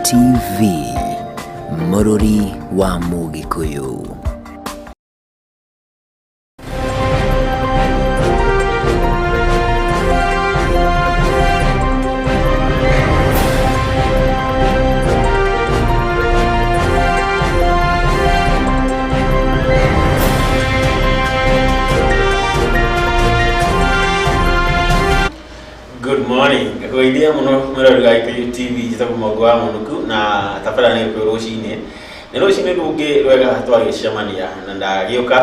TV, Mũrũri wa Mũgĩkũyũ. Good morning. Ngakũgeithia mũno mwĩroreri wa Gĩkũyũ TV, njĩtagwo Mwangi wa Mũnũku na tabarĩra nĩ Gĩkũyũ rũcinĩ. Nĩ rũcinĩ rũngĩ rwega twagĩcemania na ndagĩũka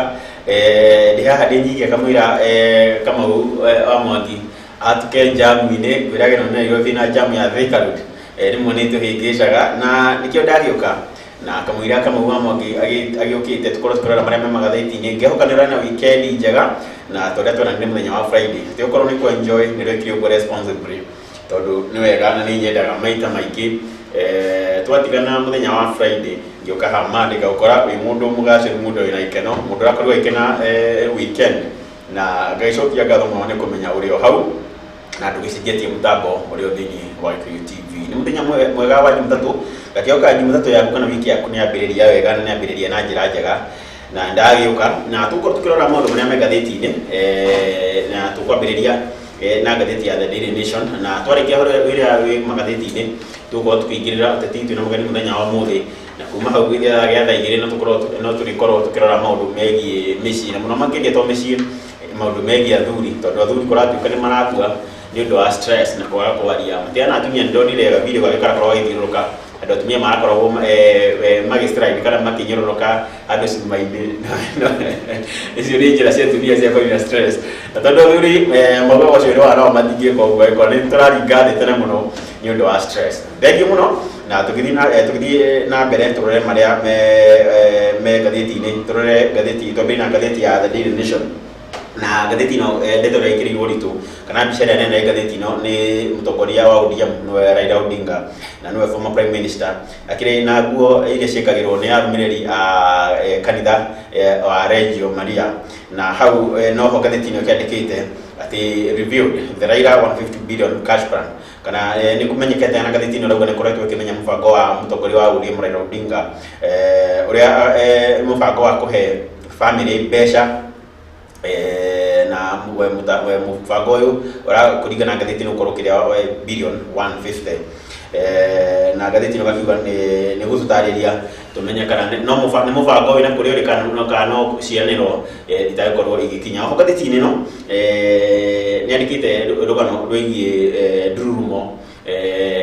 ndĩ haha ndĩ nyiki kamũira Kamau wa Mwangi atuke njamu-inĩ ngwĩrage no Nairobi na njamu ya Thika Road. Rĩmwe nĩ tũhĩngĩcaga na nĩkĩo ndagĩũka na kamũira Kamau wa Mwangi agĩũkĩte tũkorwo tũkĩrora marĩa me magathĩti-inĩ. Ngĩhoka nĩ ũrarĩ na weekend njega na torĩa twananire mũthenya wa Friday. Atĩ okorwo nĩ kũ enjoy nĩ ũrekire ũguo responsibly tondũ nĩ wega na nĩ nyendaga maita maingĩ twatigana mũthenya wa Friday ngĩũka haha Monday ngaũkora wĩ mũndũ mũgacĩru, mũndũ wĩna ikeno, mũndũ ũrakorirwo agĩkena weekend na ngagĩcokia ngatho mũno nĩ kũmenya ũrĩ o hau na ndũgĩcenjetie mũtambo ũrĩa o thĩinĩ wa Gĩkũyũ TV. Nĩ mũthenya mwega wa Jumatatũ, ngakĩhoka Jumatatũ yaku kana wiki yaku nĩ yambĩrĩria wega na nĩ yambĩrĩria na njĩra njega na ndagĩũka na tũgũkorwo tũkĩrora maũndũ marĩa me ngathĩti-inĩ na tũkwambĩrĩria na ngathĩti ya The Daily Nation na twarĩkia ũrĩa wĩ magathĩti-inĩ tũgũkorwo tũkĩingĩrĩra ũteti twĩna mũgeni mũthenya wa ũmũthĩ na kuma hau gĩthaa gĩa thaa 2 no tũrĩkorwo tũkĩrora maũndũ megiĩ mĩciĩ na mũno makĩria to mĩciĩ maũndũ megiĩ athuri tondũ athuri kũratuĩka nĩ marakua nĩ ũndũ wa stress na kwaga kwaria matiana atumia. Nĩ ndonire gavideo gake karakorwo gagĩthiũrũrũka andũ atumia marakoragwo magĩstride kana makĩnyũrũrũka andũ cuma-inĩ. Icio nĩ njĩra cia atumia cia kũnina stress na tondũ athuri maugaga ũcio nĩ wa nao matingĩka ũguo angĩkorwo nĩ tũraringa thĩ tene mũno nĩ ũndũ wa stress. Thengiũ mũno na tũgĩthiĩ na mbere tũrore marĩa me ngathĩti-inĩ, tũrore ngathĩti, twambĩrĩrie na ngathĩti ya The Daily Nation na ngathĩti ĩno ndeto ĩrĩa ĩkĩrĩirwo ũritũ kana mbica ĩrĩa nene ngathĩti ĩno nĩ mũtongoria wa ODM nĩwe Raila Odinga na nĩwe former prime minister akĩrĩ na nguo iria ciĩkagĩrwo nĩ arũmĩrĩri a kanitha wa Legio Maria na hau noho ngathĩti ĩno ĩkĩandĩkĩte atĩ revealed the Raila 150 billion cash plan kana nĩ kũmenyekete na ngathĩti ĩno ĩrauga nĩ ĩkoretwo ĩkĩmenya mũbango wa mũtongoria wa ODM Raila Odinga ũrĩa mũbango wa kũhe family mbeca na mũbango ũyũ kũringana na ngathĩti nĩ ũkorwo ũkĩrĩa billion 150 na ngathĩti ĩno gakiuga nĩ gũtũtarĩria tũmenye kana no nĩ mũbango wĩna kũrĩa ũrĩ kana no ciĩranĩro itagĩkorwo igĩkinya. Oho ngathĩti-inĩ ĩno nĩ andĩkĩte rũgano rwĩgiĩ ndururumo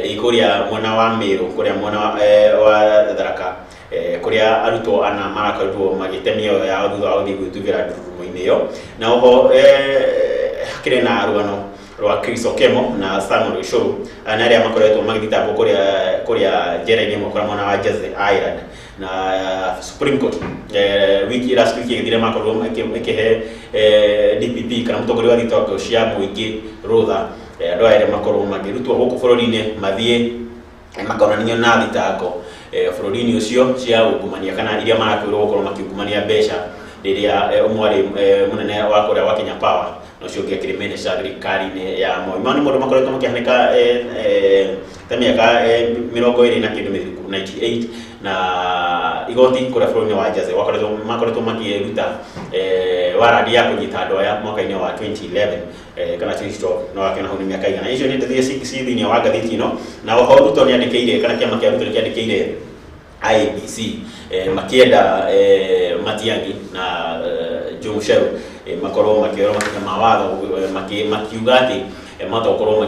ĩ kũrĩa mwena wa Meru, kũrĩa mwena wa Tharaka, kũrĩa arutwo ana marakorirwo magĩte mĩoyo yao thutha wa gũthiĩ gwĩtubĩra ndururumo-inĩ ĩyo. Na oho hakĩrĩ na rũgano rwa Chris Okemo na Samuel Gĩcũrũ, aya nĩ arĩa makoretwo magĩthitangwo kũrĩa njera-inĩ ĩmwe kũrĩa mwena wa Jersey Island na Supreme Court wiki last week ĩgĩthire makorirwo ĩkĩhe DPP kana mũtongoria wa thitango cia mũingĩ rũtha andũ aya erĩ makorwo makĩrutwo gũkũ bũrũri-inĩ mathiĩ makonanio na thitango bũrũri-inĩ ũcio cia ungumania kana iria marakwĩrwo gũkorwo makiungumania mbeca rĩrĩa ũmwe arĩ mũnene wa kũrĩa wa Kenya Power na ũcio ũngĩ akĩrĩ minister thirikari-inĩ ya Moi. Mao nĩ maũndũ makoretwo makĩhanĩka ta mĩaka 20 na kĩndũ mĩthiru 98 na igoti kũrĩa bũrũri-inĩ wa Jersey makoretwo makĩruta warandi ya kũnyita andũ aya mwaka-inĩ wa 2011 kana 2012 no wakĩona hau nĩ mĩaka igana. Icio nĩ ndeto iria ci thĩinĩ wa ngathĩti ĩno. Na oho Ruto nĩ andĩkĩire kana kĩama kĩa Ruto nĩ kĩandĩkĩire IEBC makĩenda Matiang'i na Joe Mucheru makorwo makĩoerwo makinya ma watho makiuga atĩ mahota gũkorwo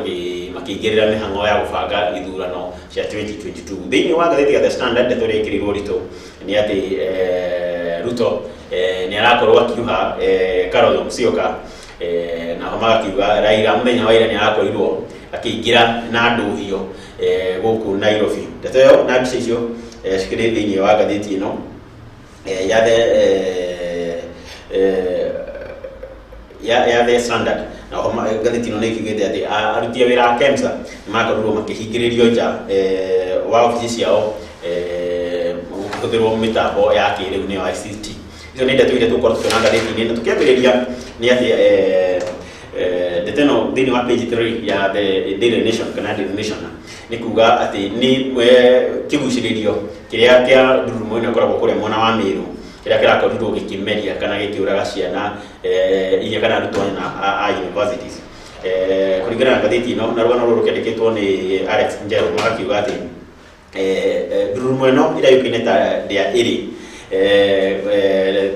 makĩingĩrĩra mĩhang'o ya gũbanga ithurano cia 2022. Thĩinĩ wa ngathĩti ya The Standard ndeto ĩrĩa ĩkĩrĩirwo ũritũ nĩ atĩ Ruto nĩ arakorwo akiuha Kalonzo Musyoka naho magakiuga Raila mũthenya wa ira nĩ arakorirwo akĩingĩra na ndũhiũ gũkũ Nairobi. Ndeto ĩyo na mbica icio cikĩrĩ thĩinĩ wa ngathĩti ĩno ya the ya The Standard. Na oho ngathĩti ĩno nĩ ĩkiugĩte atĩ aruti a wĩra a KEMSA nĩ makorirwo makĩhingĩrĩrio nja wa obici ciao gũkĩhũthĩrwo mĩtambo ya kĩrĩu nĩyo ICT. Icio nĩ ndeto iria tũgũkorwo tũkĩona ngathĩti-inĩ na tũkĩambĩrĩria nĩ atĩ ndeto ĩno thĩinĩ wa page 3 ya The Daily Nation kana Daily Nation. Nĩ kuga atĩ nĩ kĩgucĩrĩrio kĩrĩa kĩa ndurumo ĩno ĩkoragwo kũrĩa mwena wa Meru, kĩrĩa kĩrakorirwo gĩkĩmeria kana gĩkĩũraga ciana inya kana arutwo ana a universities. Kũringana na ngathĩti ĩno na rũgano rũrũ rũkĩandĩkĩtwo nĩ Alex Njerũ, magakiuga atĩ ndurumo ĩno ĩrĩa yũĩkaine ta ndĩa ĩrĩ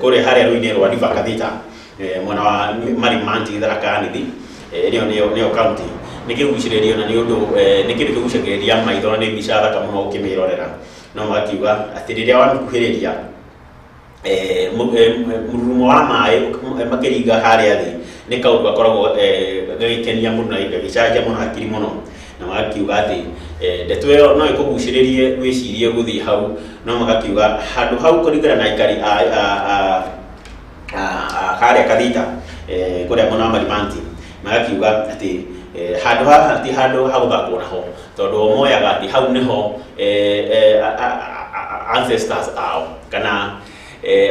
kũrĩa harĩa rũĩ-inĩ rwa River Kathita, mwena wa Marimanti, Tharaka Nithi, nĩyo county, nĩ kĩgucĩrĩrio na nĩ ũndũ nĩ kĩndũ kĩgucagĩrĩria maitho na nĩ mbica thaka mũno ũkĩmĩrorera. No magakiuga atĩ rĩrĩa wamĩkuhĩrĩria, mũrurumo wa maĩ makĩringa harĩa thĩ nĩ kaũndũ gakoragwo gagĩkenia mũno na gagĩcanjamũra hakiri mũno. Na magakiuga atĩ ndeto ĩyo no ĩkũgucĩrĩrie wĩcirie gũthiĩ hau, no magakiuga handũ hau, kũringana na aikari a harĩa Kathita, kũrĩa mwena wa Marimanti, magakiuga atĩ handũ haha ti handũ ha gũthakwo naho, tondũ o moyaga atĩ hau nĩho ancestors ao, kana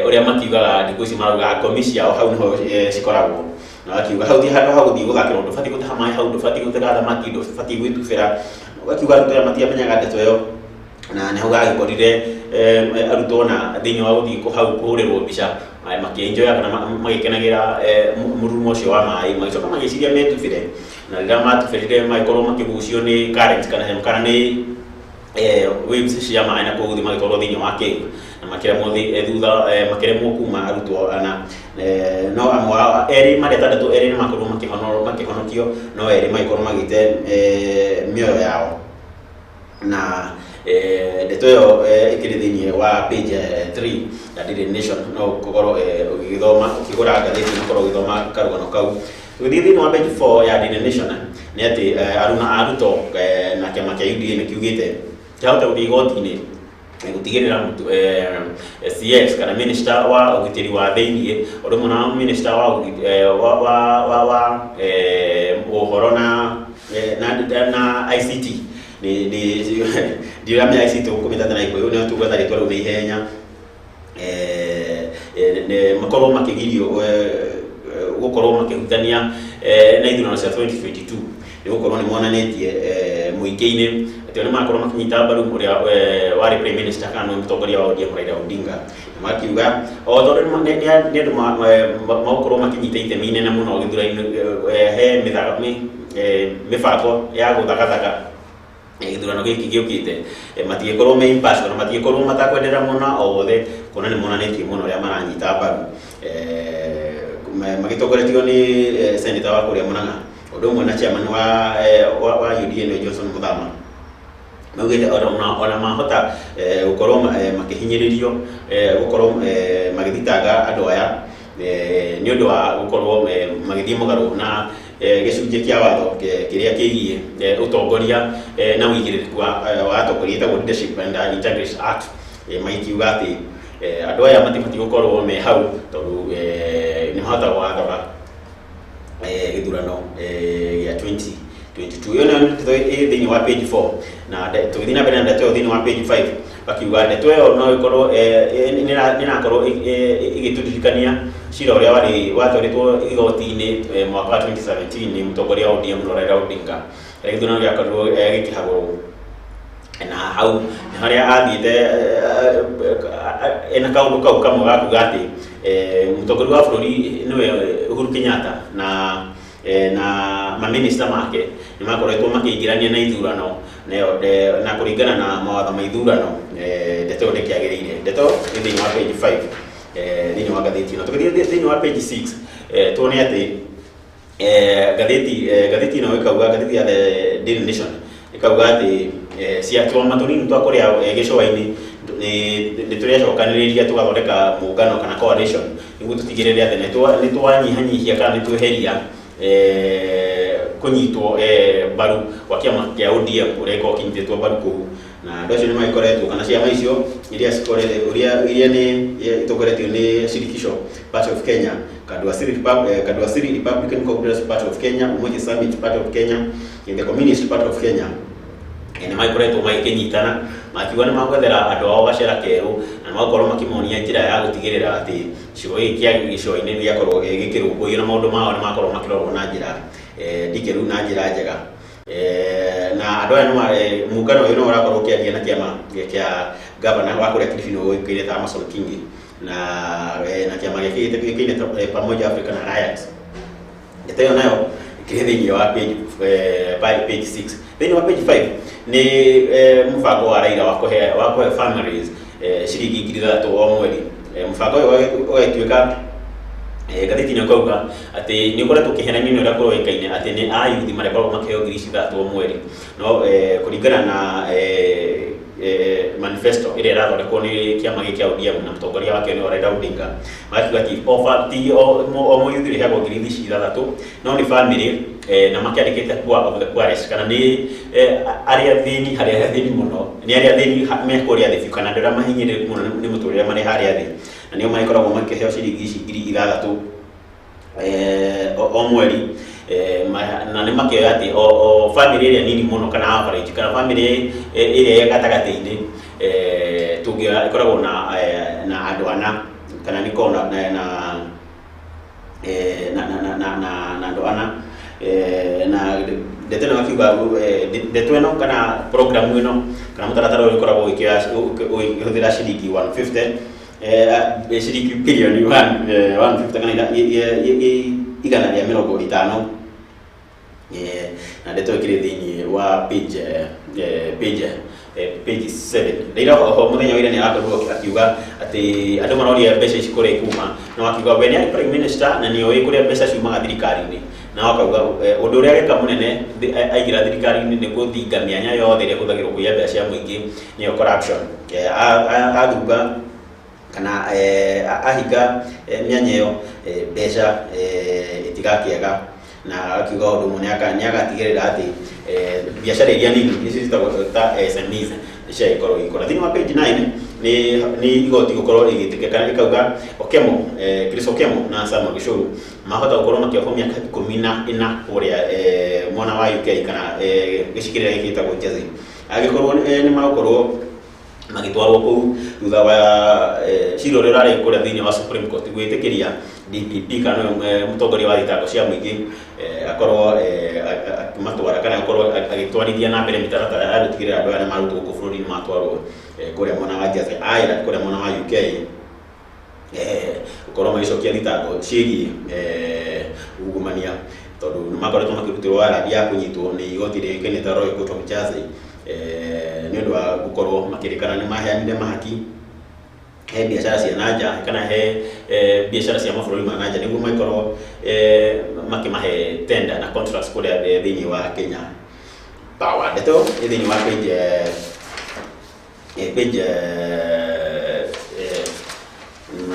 ũrĩa makiugaga thikũ ici marauga ngomi ciao, hau nĩho cikoragwo. Na gakiuga hau ti handũ ha gũthiĩ gũthakĩrwo, ndũbatiĩ gũtaha maĩ hau, ndũbatiĩ gũtega thamaki, ndũbatiĩ gwĩtubĩra. Gakiuga arutwo aya matiamenyaga ndeto ĩyo, na nĩho gagĩkorire arutwo na thĩinĩ wa gũthiĩ hau kũhũrĩrwo mbica, makĩenjoya kana magĩkenagĩra mũrurumo ũcio wa maĩ, magĩcoka magĩciria metubĩre, na rĩrĩa matubĩrire magĩkorwo makĩgucio nĩ current kana nĩ waves cia maĩ na kũu thĩ, magĩtwarwo thĩinĩ wa cave na makĩremwo thutha makĩremwo kuma arutwo ana. No amwe ao, erĩ marĩ atandatũ, erĩ nĩ makorirwo makĩhonokio, no erĩ magĩkorwo magĩte mĩoyo yao. Na ndeto ĩyo ĩkĩrĩ thĩinĩ wa page 3 ya Daily Nation, no ũkorwo ũgĩthoma ũkĩgũra ngathĩti, no ũkorwo ũgĩthoma karũgano kau. Tũgĩthiĩ thĩinĩ wa page 4 ya Daily Nation, nĩ atĩ aruna a Ruto na kĩama kĩa UDA nĩ kiugĩte kĩahota gũthiĩ igoti-inĩ gũtigĩrĩra CS kana minister wa ũgitĩri wa thĩiniĩ, ũndũ ũmwe na minister wa ũhoro na ICT, nĩ ndiramenya ICT ũkũmĩta na Gĩkũyũ, nĩ tũgwetha rĩtwa rĩu na ihenya, makorwo makĩgirio gũkorwo makĩhutania na ithurano cia 2022, nĩ gũkorwo nĩ monanĩtie mũingĩ-inĩ atĩ nĩ makorwo makĩnyita mbaru ũrĩa warĩ prime minister kana nĩwe mũtongoria wa ODM, Raila Odinga. Na makiuga o tondũ nĩ andũ magũkorwo makĩnyita itemi inene mũno gĩthurano-inĩ, he mĩbango ya gũthagathaga gĩthurano gĩkĩ gĩũkĩte, matigĩkorwo me impartial na matigĩkorwo matakwendera mwena o wothe, kuona nĩ monanĩtie mũno ũrĩa maranyita mbaru, magĩtongoretio nĩ senator wa kũrĩa Murang'a, ũndũ ũmwe na chairman wa UDA, nĩwe Johnson Muthama. Maugĩte ona mahota gũkorwo makĩhinyĩrĩrio gũkorwo magĩthitanga andũ aya nĩ ũndũ wa gũkorwo magĩthiĩ mũgarũ na gĩcunjĩ kĩa watho kĩrĩa kĩgiĩ ũtongoria na ũigĩrĩrĩku wa atongoria, ĩtagwo Leadership and Integrity Act, magĩkiuga atĩ andũ aya matibatiĩ gũkorwo me hau, tondũ nĩ mahota gwathaga gĩthurano gĩa 2022. Ĩyo nĩyo ndeto ĩ thĩinĩ wa page 4. Na tũgĩthiĩ na mbere na ndeto ĩyo, thĩinĩ wa page 5 bakiuga ndeto ĩyo no ĩkorwo nĩ ĩrakorwo ĩgĩtũririkania cira ũrĩa warĩ watwarĩtwo igoti-inĩ mwaka wa 2017 nĩ mũtongoria wa ODM, Raila Odinga, rĩrĩa gĩthurano gĩakorirwo gĩkĩhagũrwo. Na hau nĩ harĩa athiĩte ena kaũndũ kau kamwe ga kuga atĩ mũtongoria wa bũrũri nĩwe Uhuru Kenyatta na maminista make nĩ makoretwo makĩingĩrania na ithurano na kũringana na mawatho ma ithurano, ndeto ĩyo ndĩkĩagĩrĩire. Ndeto ĩ thĩinĩ wa page 5 thĩinĩ wa ngathĩti ĩno. Tũgĩthiĩ thĩinĩ wa page 6, tuone atĩ ngathĩti ĩno ĩkauga, ngathĩti ya The Daily Nation ĩkauga atĩ cia twama tũnini twa kũrĩa gĩcũa-inĩ nĩ tũrecokanĩrĩria tũgathondeka mũngano kana coalition, nĩguo tũtigĩrĩre atĩ nĩ twanyihanyihia kana nĩ tweheria kũnyitwo mbaru gwa kĩama kĩa ODM ũrĩa gĩkoragwo kĩnyitĩtwo mbaru kũu. Na andũ acio nĩ magĩkoretwo, kana ciama icio iria cikorete ũrĩa iria nĩ itongoretio nĩ Shirikisho Party of Kenya, Kadu Asili Republican Congress Party of Kenya, Umoja Summit Party of Kenya, the Communist Party of Kenya, nĩ magĩkoretwo magĩkĩnyitana, makiuga nĩ magwethera andũ ao gacĩra kerũ na nĩ magũkorwo makĩmonia njĩra ya gũtigĩrĩra atĩ gĩcigo gĩkĩ kĩa gĩcũa-inĩ nĩ gĩakorwo gĩkĩrũmbũiyo na maũndũ mao nĩ makorwo makĩrorwo na njĩra ndikĩru na njĩra njega. Na andũ aya nĩ mũngano ũyũ no ũrakorwo ũkĩaria na kĩama kĩa gavana wa kũrĩa Kilifi nĩ ũĩkaine ta Amason Kingi na kĩama gĩkĩ gĩũĩkaine ta Pamoja African Alliance. Ndeto ĩyo nayo ĩkĩrĩ thĩinĩ wa page 6. Thĩinĩ wa page 5 nĩ mũbango wa Raila wa kũhe families ciringi 6,000 o mweri. Mũbango ũyũ ũgagĩtuĩka ngathĩti-inĩ ũkauga atĩ nĩ ũkoretwo ũkĩhenania nĩ ũrĩa kũroĩkaine atĩ nĩ ayuthi marĩkoragwo makĩheo 6,000 o mweri, no kũringana na manifesto ĩrĩa ĩrathondekwo nĩ kĩama gĩkĩ kĩa ODM na mũtongoria wakĩo nĩ Raila Odinga, magakiuga ti o mũyuthi ũrĩheagwo 6,000, no nĩ family na makĩandĩkĩte poor of the poorest, kana nĩ arĩa thĩni harĩ arĩa thĩni mũno, nĩ arĩa thĩni me kũrĩa thĩ biũ, kana andũ arĩa mahinyĩrĩrĩku mũno nĩ mũtũrĩre marĩ harĩa thĩ, na nĩo magĩkoragwo makĩheo ciringi ici 6,000 o mweri. Na nĩ makĩoya atĩ o family ĩrĩa nini mũno kana average kana family ĩrĩa ĩ gatagatĩ-inĩ, tũngĩoya ĩkoragwo na andũ ana kana nĩ ĩkoragwo na andũ ana. Na ndeto ĩno makiuga ndeto ĩno kana program ĩno kana mũtaratara ũyũ ũkoragwo ũkĩhũthĩra ciringi 150, ciringi bilioni 150 kana 150. Na ndeto ĩkĩrĩ thĩinĩ wa page 7. Raila oho mũthenya wa ira nĩ arakorirwo akiuga atĩ andũ maroria mbeca ici kũrĩa ikuma, no akiuga we nĩ arĩ prime minister na nĩ oĩ kũrĩa mbeca ciumaga thirikari-inĩ, na akauga ũndũ ũrĩa ageka mũnene aingĩra thirikari-inĩ nĩ gũthinga mĩanya yothe ĩrĩa ĩhũthagĩrwo kũiya mbeca cia mũingĩ, nĩyo corruption. Athunga kana ahinga mĩanya ĩyo, mbeca itigakĩaga, na akiuga ũndũ ũmwe nĩ agatigĩrĩra atĩ biacara iria nini icio ciĩtagwo ta SMEs nĩ ciagĩkorwo igĩkũra. Thĩinĩ wa page 9 nĩ igoti gũkorwo rĩgĩtĩkĩra kana rĩkauga Okemo, Chris Okemo na Samuel Gichuru mahota gũkorwo makĩohwo mĩaka 14 kũrĩa mwena wa UK kana gĩcigĩrĩra gĩkĩ gĩtagwo Jersey, angĩkorwo nĩ magũkorwo magĩtwarwo kũu thutha wa cira ũrĩa ũrarĩ kũrĩa thĩinĩ wa Supreme Court gwĩtĩkĩria DPP kana nĩwe mũtongoria wa thitango cia mũingĩ akorwo akĩmatwara kana akorwo agĩtwarithia na mbere mĩtaratara ya gũtigĩrĩra andũ aya nĩ marutwo gũkũ bũrũri-inĩ matwarwo kũrĩa mwena wa Jersey Island, kũrĩa mwena wa UK, gũkorwo magĩcokia thitango ciĩgiĩ ungumania, tondũ nĩ makoretwo makĩrutĩrwo warandi ya kũnyitwo nĩ igoti rĩũĩkaine ta Royal Court of Jersey nĩ ũndũ wa gũkorwo makĩrĩkana nĩ maheanire mahaki he biacara cia nanja kana he biacara cia mabũrũri ma nanja nĩguo magĩkorwo makĩmahe tender na contracts kũrĩa thĩinĩ wa Kenya Power. Ndeto ĩ thĩinĩ wa page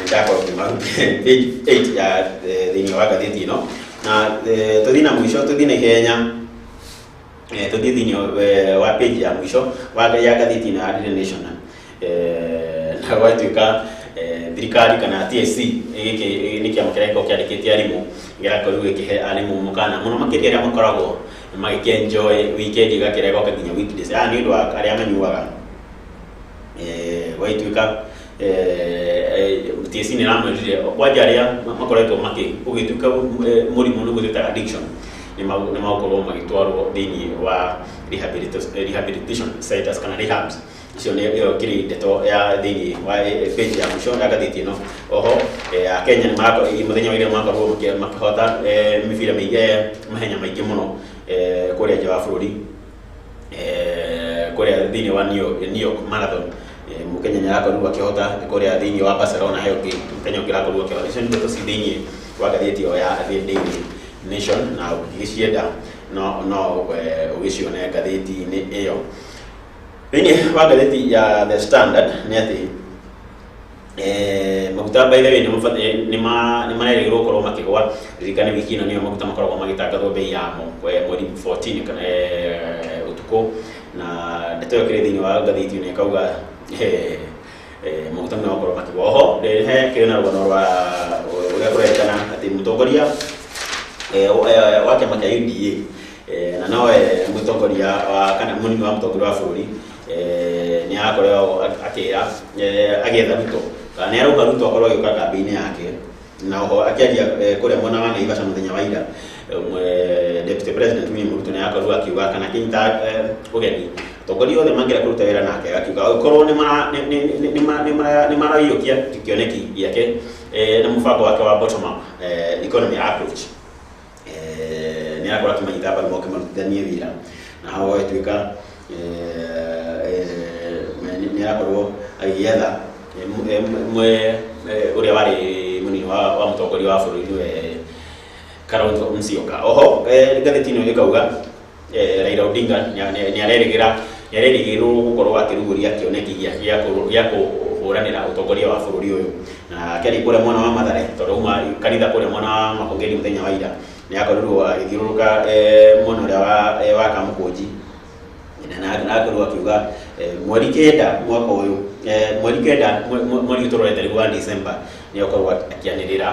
ndakorwo ngĩmaruta page 8 ya thĩinĩ wa ngathĩti ĩno. Na tũthiĩ na mũico, tũthiĩ na ihenya, tũthiĩ thĩinĩ wa page ya mũico ya ngathĩti ĩno ya Daily Nation. Na gwatuĩka thirikari kana TSC, gĩkĩ nĩ kĩama kĩrĩa gĩkoragwo kĩandĩkĩte arimũ, gĩrakorirwo gĩkĩhe arimũ mũkana mũno makĩria arĩa makoragwo magĩkĩenjoy weekend ĩgakĩra ĩgoka nginya weekdays. Aya nĩ ũndũ wa arĩa manyuaga. Gwagĩtuĩka TSC nĩ ĩramwĩrire kwanja arĩa makoretwo makĩ ũgĩtuĩka mũrimũ nĩguo twĩtaga addiction nĩ magũkorwo magĩtwarwo thĩinĩ wa rehabilitation centers kana rehabs. Icio nĩ ĩyo kĩrĩ ndeto ya thĩinĩ wa page ya mũico ya ngathĩti ĩno. Oho Akenya nĩ marakorwo mũthenya wa ira makorwo makĩhota mĩbira mĩingĩ, mahenya maingĩ mũno kũrĩa nja wa bũrũri, kũrĩa thĩinĩ wa New York Marathon. Mũkenya nĩ arakorirwo akĩhota kũrĩa thĩinĩ wa Barcelona, he ũngĩ Mũkenya ũngĩ ũrakorirwo akĩhota. Icio nĩ ndeto ci thĩinĩ wa ngathĩti ĩyo ya The Daily Nation, na ũngĩgĩcienda no ũgĩcione ngathĩti-inĩ ĩyo. Thĩinĩ wa ngathĩti ya The Standard nĩ atĩ maguta, by the way, nĩ marerĩgĩrĩrwo gũkorwo makĩgwa. Ririkane wiki ĩno nĩyo maguta makoragwo magĩtangathwo bei yamo mweri 14 kana ũtukũ, na ndeto ĩyo kĩrĩ thĩinĩ wa ngathĩti ĩno ĩkauga maguta nĩ makorwo makĩgwa. Oho he kĩrĩ na rũgano rwa ũrĩa kũrerĩkana atĩ mũtongoria wa kĩama kĩa UDA na nowe mũtongoria wa kana mũnini wa mũtongoria wa bũrũri nĩ arakorirwo akĩra agĩetha Ruto kana nĩ arauga Ruto akorwo agĩũka kambĩ-inĩ yake. Na oho akĩaria kũrĩa mwena wa Naivasha mũthenya wa ira, Deputy President William Ruto nĩ akorirwo akiuga kana akĩnyita ũgeni atongoria othe mangĩenda kũruta wĩra nake, akiuga angĩkorwo nĩ maraiyũkia kĩoneki gĩake na mũbango wake wa bottom up economy approach, nĩ arakorwo akĩmanyita mbaru moke marutithanie wĩra. Na hau agĩtuĩka nĩ arakorwo agĩetha ũrĩa warĩ mũnini wa mũtongoria wa bũrũri, nĩwe Kalonzo Musyoka. Oho ngathĩti ĩno ĩkauga Raila Odinga nĩ arerĩgĩrĩrwo gũkorwo akĩrugũria kĩoneki gĩake gĩa kũhũranĩra ũtongoria wa bũrũri ũyũ, na akĩaria kũrĩa mwena wa Mathare, tondũ auma kanitha kũrĩa mwena wa Makongeni mũthenya wa ira, nĩ akorirwo agĩthiũrũrũka mwena ũrĩa wa Kamũkũnji na akorwo akiuga 9 mwaka ũyũ, 9 mweri ũyũ tũrorete rĩu wa December, nĩ akorwo akĩanĩrĩra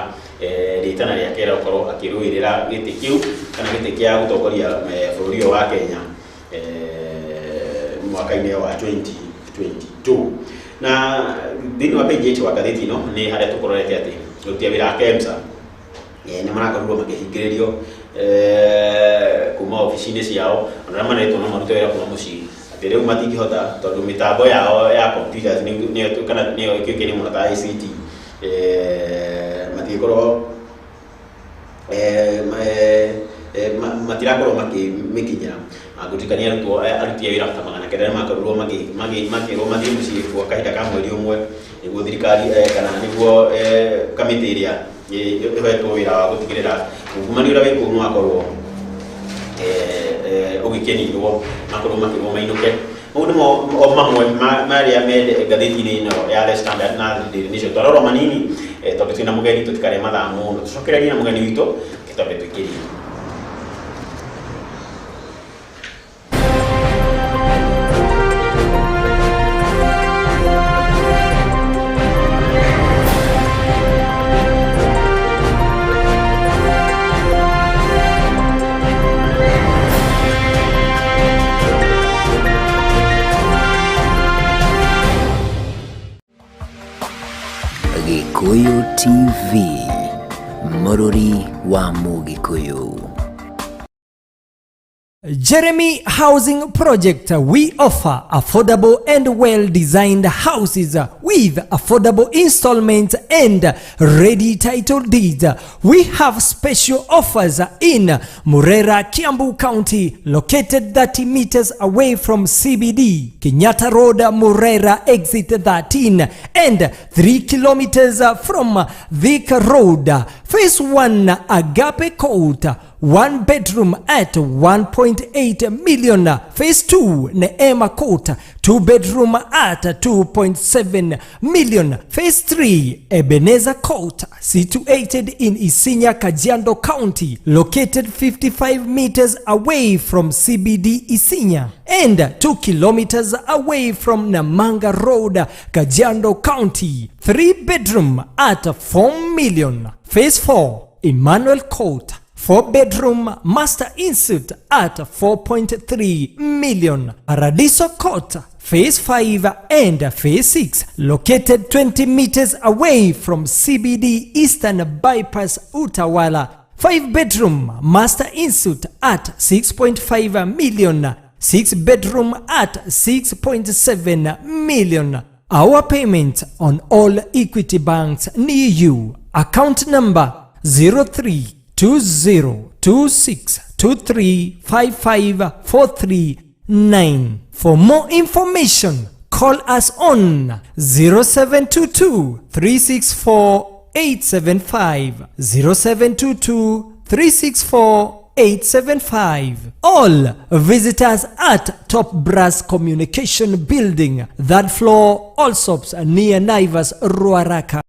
rĩtana rĩake rĩa gũkorwo akĩrũĩrĩra gĩtĩ kĩu kana gĩtĩ kĩa gũtongoria bũrũri ũyũ wa Kenya mwaka-inĩ wa 2022. Na thĩinĩ wa page 8 wa ngathĩti ĩno nĩ harĩa tũkororete atĩ aruti a wĩra a KEMSA nĩ marakorirwo makĩhingĩrĩrio kuma obici-inĩ ciao, ona arĩa maretwo no marute wĩra kuma mũciĩ, atĩ rĩu matingĩhota tondũ mĩtambo yao ya computers nĩyo kana nĩyo ĩkĩũĩkaine mũno ta ICT, matingĩkorwo matirakorwo makĩmĩkinyĩra. Ngũtirikania arutwo, aruti a wĩra ta 900 nĩ makorirwo makĩrwo mathiĩ mũciĩ kwa kahinda ka mweri ũmwe nĩguo thirikari kana nĩguo kamĩtĩ ĩrĩa ĩhetwo wĩra wa gũtigĩrĩra ungumania ũrĩa wĩ kũu nĩ wakorwo ũgĩkĩninwo, makorwo makĩrwo mainũke. Mau nĩmo o mamwe marĩa me ngathĩti-inĩ ĩno ya The Standard na The Daily Nation. Twarora manini, tondũ twĩna mũgeni, tũtikarĩe mathaa mũno, tũcokererie na mũgeni witũ twambe tũikĩrie. Gĩkũyũ TV, mũrũri wa Mũgĩkũyũ. Jeremy Housing Project, we offer affordable and well-designed houses with affordable installments and ready title deeds. We have special offers in Murera, Kiambu County, located 30 meters away from CBD, Kenyatta Road, Murera, exit 13, and 3 kilometers from Thika Road. Phase 1, Agape Court, 1 bedroom at 1.8 million. Phase 2, Neema Court, 2 bedroom at 2.7 million. Phase 3, Ebenezer Court, situated in Isinya, Kajiado County, located 55 meters away from CBD Isinya and 2 kilometers away from Namanga Road, Kajiado County. 3 bedroom at 4 million. Phase 4, Emmanuel Court, 4 bedroom master ensuite at 4.3 million. Paradiso Court, Phase 5 and Phase 6, located 20 meters away from CBD Eastern Bypass Utawala. 5 bedroom master ensuite at 6.5 million. 6 bedroom at 6.7 million. Our payment on all Equity banks near you. Account number 032026235543. For more information, call us on 0722 364 875, 0722 364 875. All visitors at Top Brass Communication Building, third floor, Allsops, near Naivas, Ruaraka.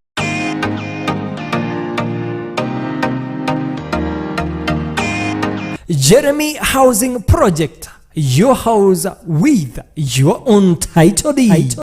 Jeremy Housing Project, your house with your own title deed.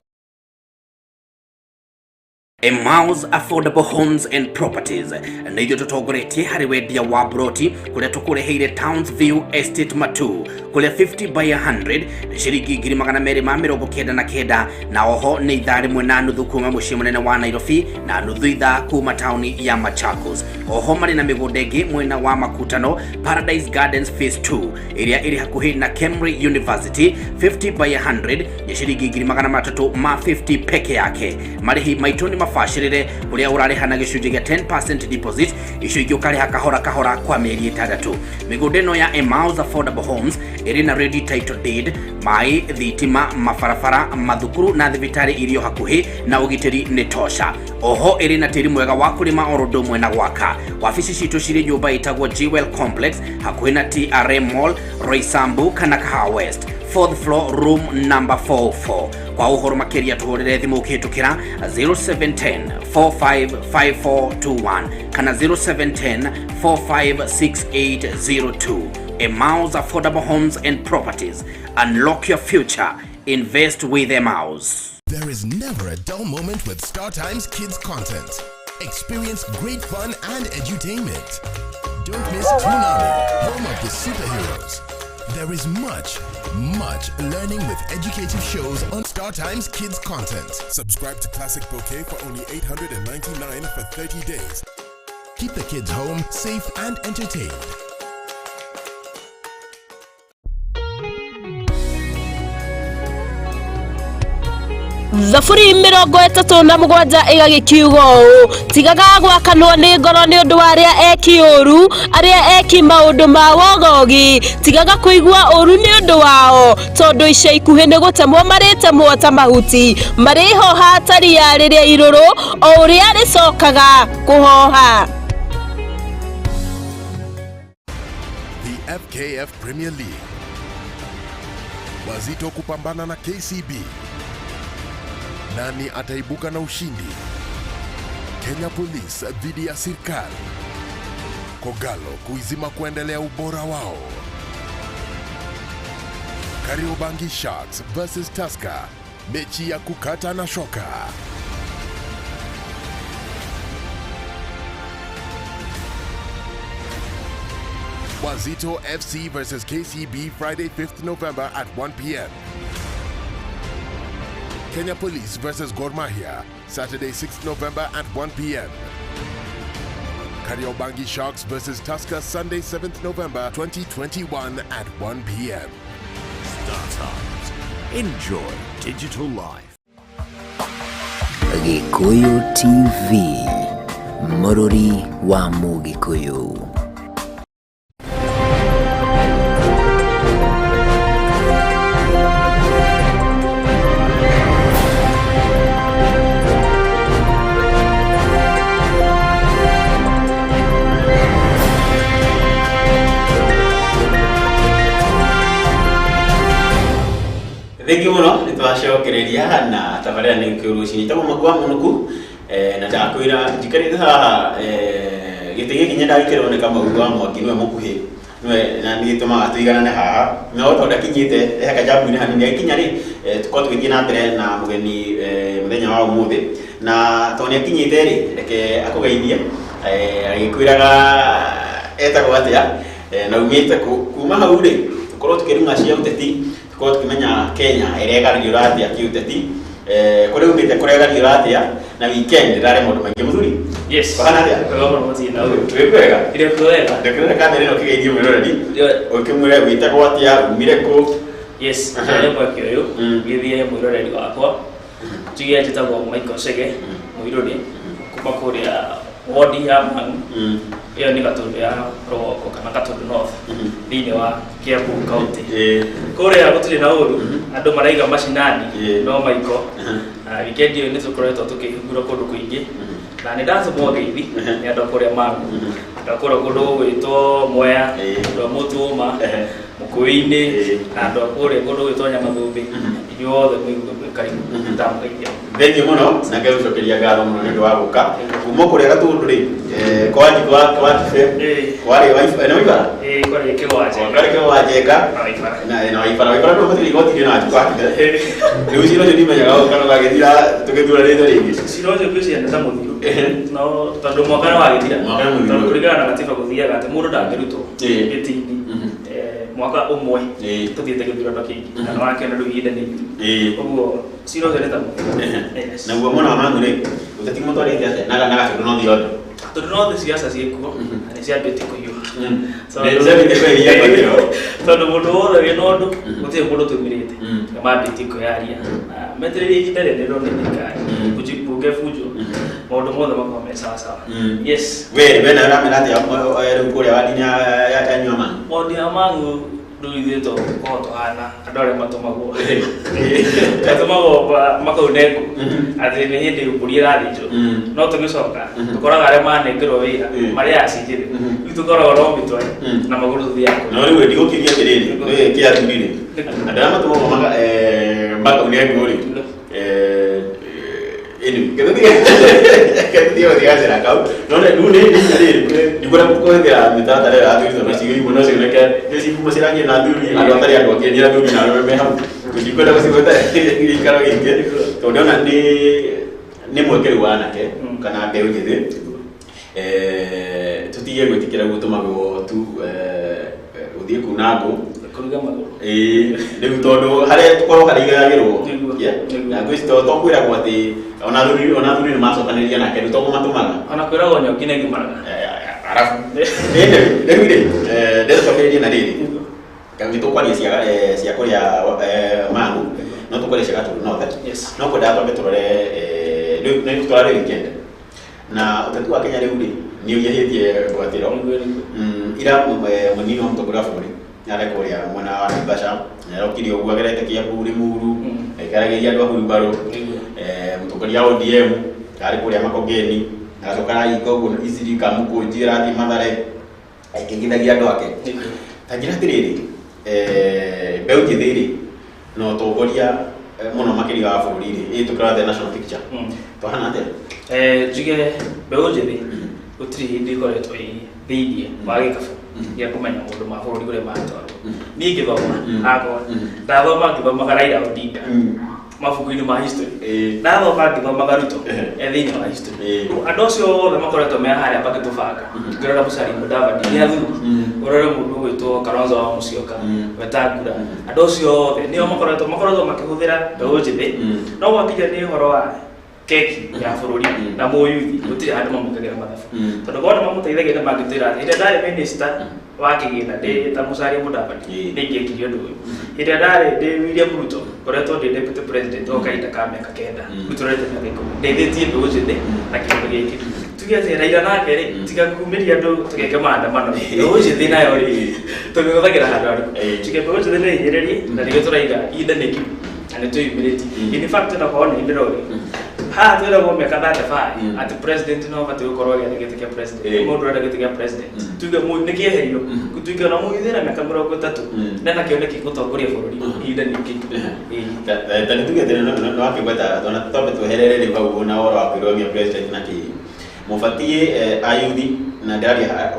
Emmaus Affordable Homes and Properties nĩ ithuĩ tũtongoretie harĩ wendia wa broti kũrĩa tũkũreheire Towns View Estate Matu kũrĩa 50 by 100 nĩ ciringi 299,000, na oho nĩ ithaa rĩmwe na nuthu kuma mũciĩ mũnene wa Nairobi na nuthu ithaa kuma taũni ya Machakos. Oho marĩ na mĩgũnda ĩngĩ mwena wa Makutano, Paradise Gardens Phase 2 ĩrĩa ĩrĩ hakuhĩ na Kemri University, 50 by 100 nĩ ciringi 350,000 peke yake. Marĩhi maitũ nĩ mabacĩrĩre kũrĩa ũrarĩha na gĩcunjĩ gĩa 10% deposit, icio ingĩ ũkarĩha kahora kahora kwa mĩeri 6. Mĩgũnda ĩno ya Emmaus Affordable Homes ĩrĩ na ready title deed, maĩ, thitima, mabarabara, mathukuru na thibitarĩ irio hakuhĩ, na ũgitĩri nĩ tosha. Oho ĩrĩ na tĩri mwega wa kũrĩma oro ũndũ ũmwe na gwaka. Wabici citũ cirĩ nyũmba ĩtagwo Jewel Complex hakuhĩ na TRM Mall, Roysambu kana Kahawa West, fourth floor, room number 44. Kwa ũhoro makĩria tũhũrĩre thimũ ũkĩhĩtũkĩra 0710 455421 kana 0710 456802. Emmaus Affordable Homes and Properties. Unlock your future. Invest with Emmaus. There is never a dull moment with StarTimes Kids content. Experience great fun and edutainment. Don't miss Toonami, home of the superheroes. There is much, much learning with educative shows on StarTimes Kids content. Subscribe to Classic Bouquet for only 899 for 30 days. Keep the kids home, safe and entertained. Thaburi 37 ĩgagĩkiuga ũũ: tigaga gwakanwo nĩ ngoro nĩ ũndũ wa arĩa eki ũru, arĩa eki maũndũ ma wogogi. Tigaga kũigua ũru nĩ ũndũ wao, tondũ ica ikuhĩ nĩ gũtemwo marĩtemwo ta mahuti, marĩhoha ta ria rĩrĩa irũrũ o ũrĩa rĩcokaga kũhoha. The FKF Premier League. Wazito kupambana na KCB. Nani ataibuka na ushindi? Kenya Police dhidi ya Sirkal. Kogalo kuizima kuendelea ubora wao. Kariobangi Sharks versus Tusker. Mechi ya kukata na shoka. Wazito FC versus KCB, Friday 5th November at 1 p.m. Kenya Police versus Gor Mahia, Saturday 6th November at 1 p.m. Kariobangi Sharks versus Tusker, Sunday 7th November 2021 at 1 p.m. Star Times. Enjoy digital life. Gikuyu TV, mũrũri wa Mũgĩkũyũ. Thengiũ mũno, nĩ twacokereria na tabarĩra nĩ Gĩkũyũ rũcinĩ. Njĩtagwo Magu wa Mũnũku, na ndakwĩra njikarĩte haha, gĩtĩ gĩkĩ nyendaga gĩkĩrwo nĩ Kamau wa Mwangi, nĩwe mũkuhĩ nĩwe na nĩ gĩtũmaga tũiganane haha, no tondũ ndakinyĩte he kajambu-inĩ hanini, agĩkinya rĩ, tũkorwo tũgĩthiĩ na mbere na mũgeni mũthenya wa ũmũthĩ, na tondũ nĩ akinyĩte rĩ, reke akũgeithie, agĩkwĩraga etagwo atĩa, na umĩte kũ. Kuma hau rĩ, tũkorwo tũkĩrung'a cia ũteti, tũkorwo tũkĩmenya Kenya ĩregariũra atĩa kĩũteti, kũrĩa umĩte kũregariũra atĩa, na weekend ĩrarĩ maũndũ maingĩ. Mũthuri? Yes. Kũhana atĩa? Wega mũno mũthii na ũyũ. Twĩ kwega. Ire kwega. Ndakĩrora kamera ĩno ũkĩgeithio mwĩroreri, Ndio. ũkĩmwĩre wĩtagwo atĩa, umire kũ. Yes, nĩ mweke ũyũ gĩthiĩ mwĩroreri wakwa. Tuge njĩtagwo Michael Chege Mũirũri kuma kũrĩa wodi ya Mang'u. Ĩyo nĩ Gatũndũ ya rũgongo kana Gatũndũ North thĩinĩ wa Kiambu County. Kũrĩa gũtirĩ na ũru, andũ maraiga macinani no Michael. Na weekend ĩyo nĩ tũkoretwo tũkĩhingũra kũndũ kũingĩ na nĩ ndatũmwo ngeithi nĩ andũ a kũrĩa Mang'u, andũ a kũrĩa kũndũ gũgwĩtwo Mwea, andũ a Mũtũma. Mũkũyũ-inĩ na andũ a kũrĩa kũndũ gwĩtwo Nyamathũmbĩ, inyuothe mũigue mwĩ karibu ndamũgeithia. Thengiũ mũno na ngegũcokeria ngatho mũno nĩ ũndũ wa gũka kuma kũrĩa Gatũndũ rĩ, kwa kwa Kibe, kwarĩ nĩ Waibara. Ĩĩ, kwarĩ Kĩgwa Njenga. Kwarĩ Kĩgwa Njenga. Na Waibara. Na Waibara. Waibara no matirĩ igoti-inĩ na kwa Kibe. Rĩu cira ũcio ndimenyaga kana ũgagĩthira tũgĩthuranĩte rĩngĩ. Cira ũcio ngwĩciria nĩ ta mũthiru, no tondũ mwaka nĩ wagĩthira. Mwaka nĩ mũthiru. Tondũ kũringana na gatiba gũthiaga atĩ mũndũ ndangĩrutwo gĩtĩ-inĩ mwaka ũmwe tũthiĩte gĩthurano kĩngĩ, na nĩ wakĩona rĩu ihinda nĩ ithiru. Ũguo cira ũcio nĩ ta mũthiru. Yes. Naguo mwena wa Mang'u rĩ, ũteti mũtwarĩte atĩa na Gatũndũ North yothe? Tondũ no thĩ ciaca ciĩkuo na nĩ ciambĩtie kũhiũha. Nĩ ciambĩtie kũhiũha ngwatĩro. Tondũ mũndũ wothe wĩna ũndũ, gũtirĩ mũndũ tũmĩrĩte na mambĩtie kwĩyaria na metereire ihinda rĩanĩrĩrwo nĩ thirikari bunge bunjwo, maũndũ mothe makorwo me sawa sawa. Yes. We nawe ũramera atĩa rĩu kũrĩa wadi-inĩ ya yanyu ya Mang'u? Wodi ya Mang'u rĩu ithuĩ to gũkorwo tũhana andũ arĩa matũmagwo makaune ngũ atĩ nĩ hĩndĩ mbũri ĩrathĩnjwo, no tũgĩcoka tũkoraga arĩa manengerwo wĩra marĩa acinjĩrĩ, rĩu tũkoragwo no mĩtwe na magũrũ tũthiaga. No rĩu ndigũkĩria atĩrĩrĩ, rĩ kĩa athuri rĩ, andũ arĩa matũmagwo makaune ngũ rĩ, anyway, ketũtige gũthiĩ gacĩra kau, no rĩu nĩ rĩrĩ ndikwenda kũhũthĩra mĩtaratara ĩyo ya athuri tondũ cigo imwe no cioneke nĩ cikuma ciragia na athuri, andũ atarĩ andũ angĩ nĩ athuri na arũme me hau, tũtikwenda gũcigweta gĩikaro gĩkĩ tondũ ndĩrona nĩ mweke rĩu wa anake kana mbeũ njĩthĩ, tũtige gwĩtĩkĩra gũtũmagwo tu gũthiĩ kuna ngũ. Kũruga magũrũ. Ĩĩ, rĩu tondũ harĩa tũkorwo harĩa igayagĩrwo. Nĩguo. Na ngũ ici to kwĩragwo atĩ ona athuri nĩ macokanĩrĩria nake rĩu to kũmatũmaga. Ona kwĩragwo nyongi nĩ ngimaraga. Arabu anyway, rĩu rĩ, ndĩracokereria na rĩrĩ nĩ tũkwaria cia kũrĩa Mang'u, no tũkwaria cia Gatũndũ North. No kwendaga twambe tũrore, rĩu nĩ tũrarĩ weekend na ũteti wa Kenya rĩu rĩ nĩ ũhiahĩtie ngwatĩro. Ira mũnini wa mũtongoria wa bũrũri arĩ kũrĩa mwena wa Naivasha, nĩarokire ũguo agerete Kiambu, Limuru, aikaragĩria andũ a hurumbarũ. Mũtongoria wa ODM arĩ kũrĩa Makongeni, agacoka arahinga ũguo Eastleigh Kamũkũnji, arathiĩ Mathare akĩingithagia andũ ake. Ta njĩra atĩrĩrĩ, mbeũ njĩthĩ rĩ na ũtongoria, mũno makĩria wa bũrũri rĩ, ĩ tũkĩrora the national picture, twahana atĩa? Njuge mbeũ njĩthĩ gũtirĩ hĩndĩ ĩkoretwo ĩ thĩiniĩ wa gĩkabũ gĩa kũmenya maũndũ ma bũrũri ũrĩa maratwarwo. Niĩ ngĩthoma hakwa, ndathoma ngĩthomaga Raila Odinga mabuku-inĩ ma history, ndathoma ngĩthomaga Ruto e thĩinĩ wa history. Andũ acio othe makoretwo me harĩa magĩtũbanga. Ngĩrora Musalia Mudavadi nĩ athuri, ũrore mũndũ ũgwĩtwo Kalonzo wa Musyoka, Wetangula, andũ acio othe nĩo makoretwo makĩhũthĩra mbeũ njĩthĩ, no gwakinya nĩ ũhoro wa keki ya bũrũri na mũyuthi gũtirĩ handũ mamwĩkagĩra mathabu, tondũ korwo nĩ mamũteithagia nĩ mangĩtwĩra atĩ hĩndĩ ĩrĩa ndarĩ minister wa kĩgĩna ndĩ ta Musalia Mudavadi nĩ ingĩekire ũndũ ũyũ, hĩndĩ ĩrĩa ndarĩ ndĩ William Ruto ngoretwo ndĩ deputy president o kahinda ka mĩaka 9, rĩu tũrorete mĩaka 10, ndeithĩtie mbeũ njĩthĩ na kĩndũ gĩkĩ. Tuge atĩ Raila nake rĩ, tiga kumĩria andũ tũgeke maandamano, mbeũ njĩthĩ nayo rĩ tũmĩhũthagĩra handũ harĩkũ? Tuge mbeũ njĩthĩ nĩ hinyĩrĩrie na nĩkĩo tũraiga ihinda nĩ ikinyu na nĩ twĩyumĩrĩtie. In fact, na korwo nĩ ndĩroria haha twĩragwo mĩaka 35 atĩ president no abatiĩ gũkorwo agĩetha gĩtĩ kĩa president. Mũndũ ũrenda gĩtĩ kĩa president, tuge nĩ kĩeherio, tuge ona mũithĩra mĩaka 30 nena kĩoneki gũtongoria bũrũri, ihinda nĩ ikinyu. Ĩĩ. Ta nĩ tuge atĩ nĩ wakĩgweta ona twambe tweherere rĩu hau na ũhoro wa kwĩrũgamia president na kĩ mũbatiĩ, ayuthi, na ndĩraria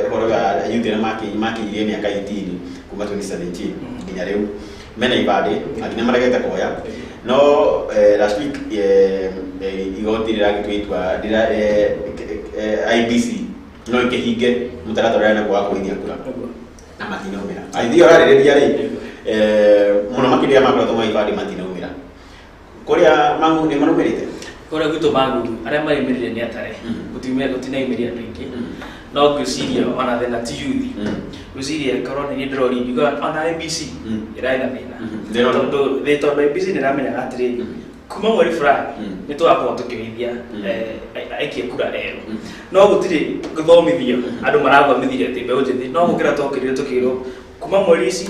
ũhoro wa ayuthi arĩa makinyirie mĩaka 18 kuma 2017 nginya rĩu mena ibandĩ angĩ nĩ maregete kuoya, no last week igoti rĩragĩtua itua IEBC no ĩkĩhinge mũtaratara ũrĩa naguo wa kũithia kura na matinaumĩra. Aithia ũrarĩrĩria rĩ, mũno makĩria makoretwo ma ibandĩ matinaumĩra kũrĩa Mang'u nĩ maraumĩrĩte. Kũrĩa gwitũ Mang'u arĩa marĩmĩrire nĩ atare gũtinaimĩria andũ aingĩ, no ngwĩciria ona thĩna ti yuthi, ngwĩciria korwo nĩ niĩ ndĩroria ingiuga ona IEBC ĩrarĩ na thĩna. Ndĩrona. Tondũ IEBC nĩ ĩramenyaga atĩrĩrĩ, kuma mweri fulani nĩ tũgakorwo tũkĩoithia aikia kura erũ, no gũtirĩ gũthomithio andũ marathomithirie atĩ mbeũ njĩthĩ no gũkĩra twokĩrire tũkĩrwo kuma mweri ici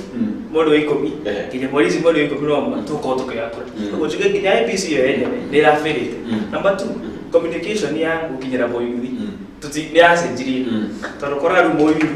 mweri wa 10 nginya mweri ici mweri wa 11 tũgũkorwo tũkĩoya kura. Ũguo njuge nginya IEBC yo yenyewe nĩ ĩrabĩrĩte. Number two, communication ya gũkinyĩra mũyuthi. Nĩ yacenjirie tondũ kora rĩu mũyuthi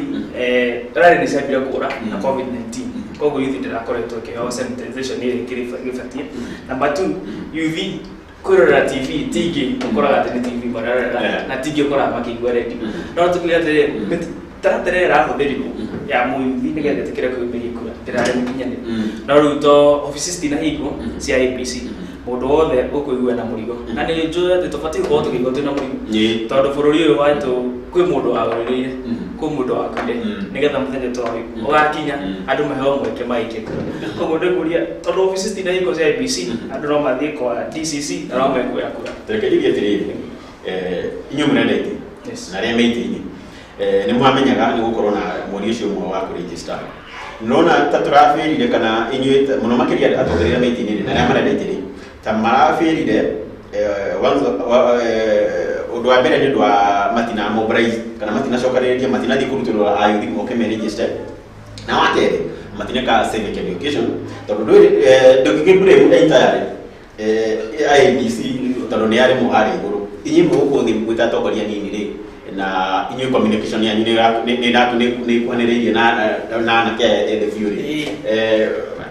rarĩ nĩ ciambire kũra na COVID-19, koguo yuthi ndĩrakoretwo ĩkĩheo sanitization ĩrĩa ĩkĩrĩ ĩbatiĩ. Number two, yuthi kwĩrorera TV tingĩ ũkoraga atĩ nĩ TV mararora na tingĩ ũkoraga makĩigua radio. No tukiuga atĩrĩrĩ, mĩtaratara ĩrĩa ĩrahũthĩrirwo ya mũyuthi nĩgetha ĩtĩkĩre kwĩyumĩria kura ndĩrarĩ mĩkinyanĩru. No rĩu to obici citinahingwo cia IEBC, mũndũ wothe ũkũigua na mũrigo, na nĩ njũĩ atĩ tũbatiĩ gũkorwo tũkĩigua twĩna mũrigo tondũ bũrũri ũyũ witũ kwĩ mũndũ wagũrĩrĩire, kwĩ mũndũ wakuire nĩgetha mũthenya ta ũyũ ũgakinya andũ maheo mweke maikie kura. Koguo ndĩkũria, tondũ obici citinahingwo cia IEBC, andũ no mathiĩ kwa DCC na no mekuoya kura. Reke njuge atĩrĩrĩ, inyuĩ mũrenda itĩ na arĩa me itĩ-inĩ, nĩ mwamenyaga nĩ gũkorwo na mweri ũcio ũmwe wa kũregister. Nona ta tũrabĩrire kana inyuĩ mũno makĩria atongoria arĩa me itĩ-inĩ na arĩa marenda itĩ rĩ, ta marabĩrire ũndũ wa mbere nĩ ũndũ wa matina mobilize kana matinacokanĩrĩria, matinathiĩ kũrutũrũra ayuthi moke me register, na wa kerĩ matineka civic education, tondũ ndũngĩkĩ blame entirely IEBC tondũ nĩ arĩ harĩa igũrũ. Inyuĩ mũgũkũ thĩ mwĩta atongoria nini rĩ, na inyuĩ communication yanyu nĩ ĩkuhanĩrĩirie na anake aya ethĩ biũ rĩ,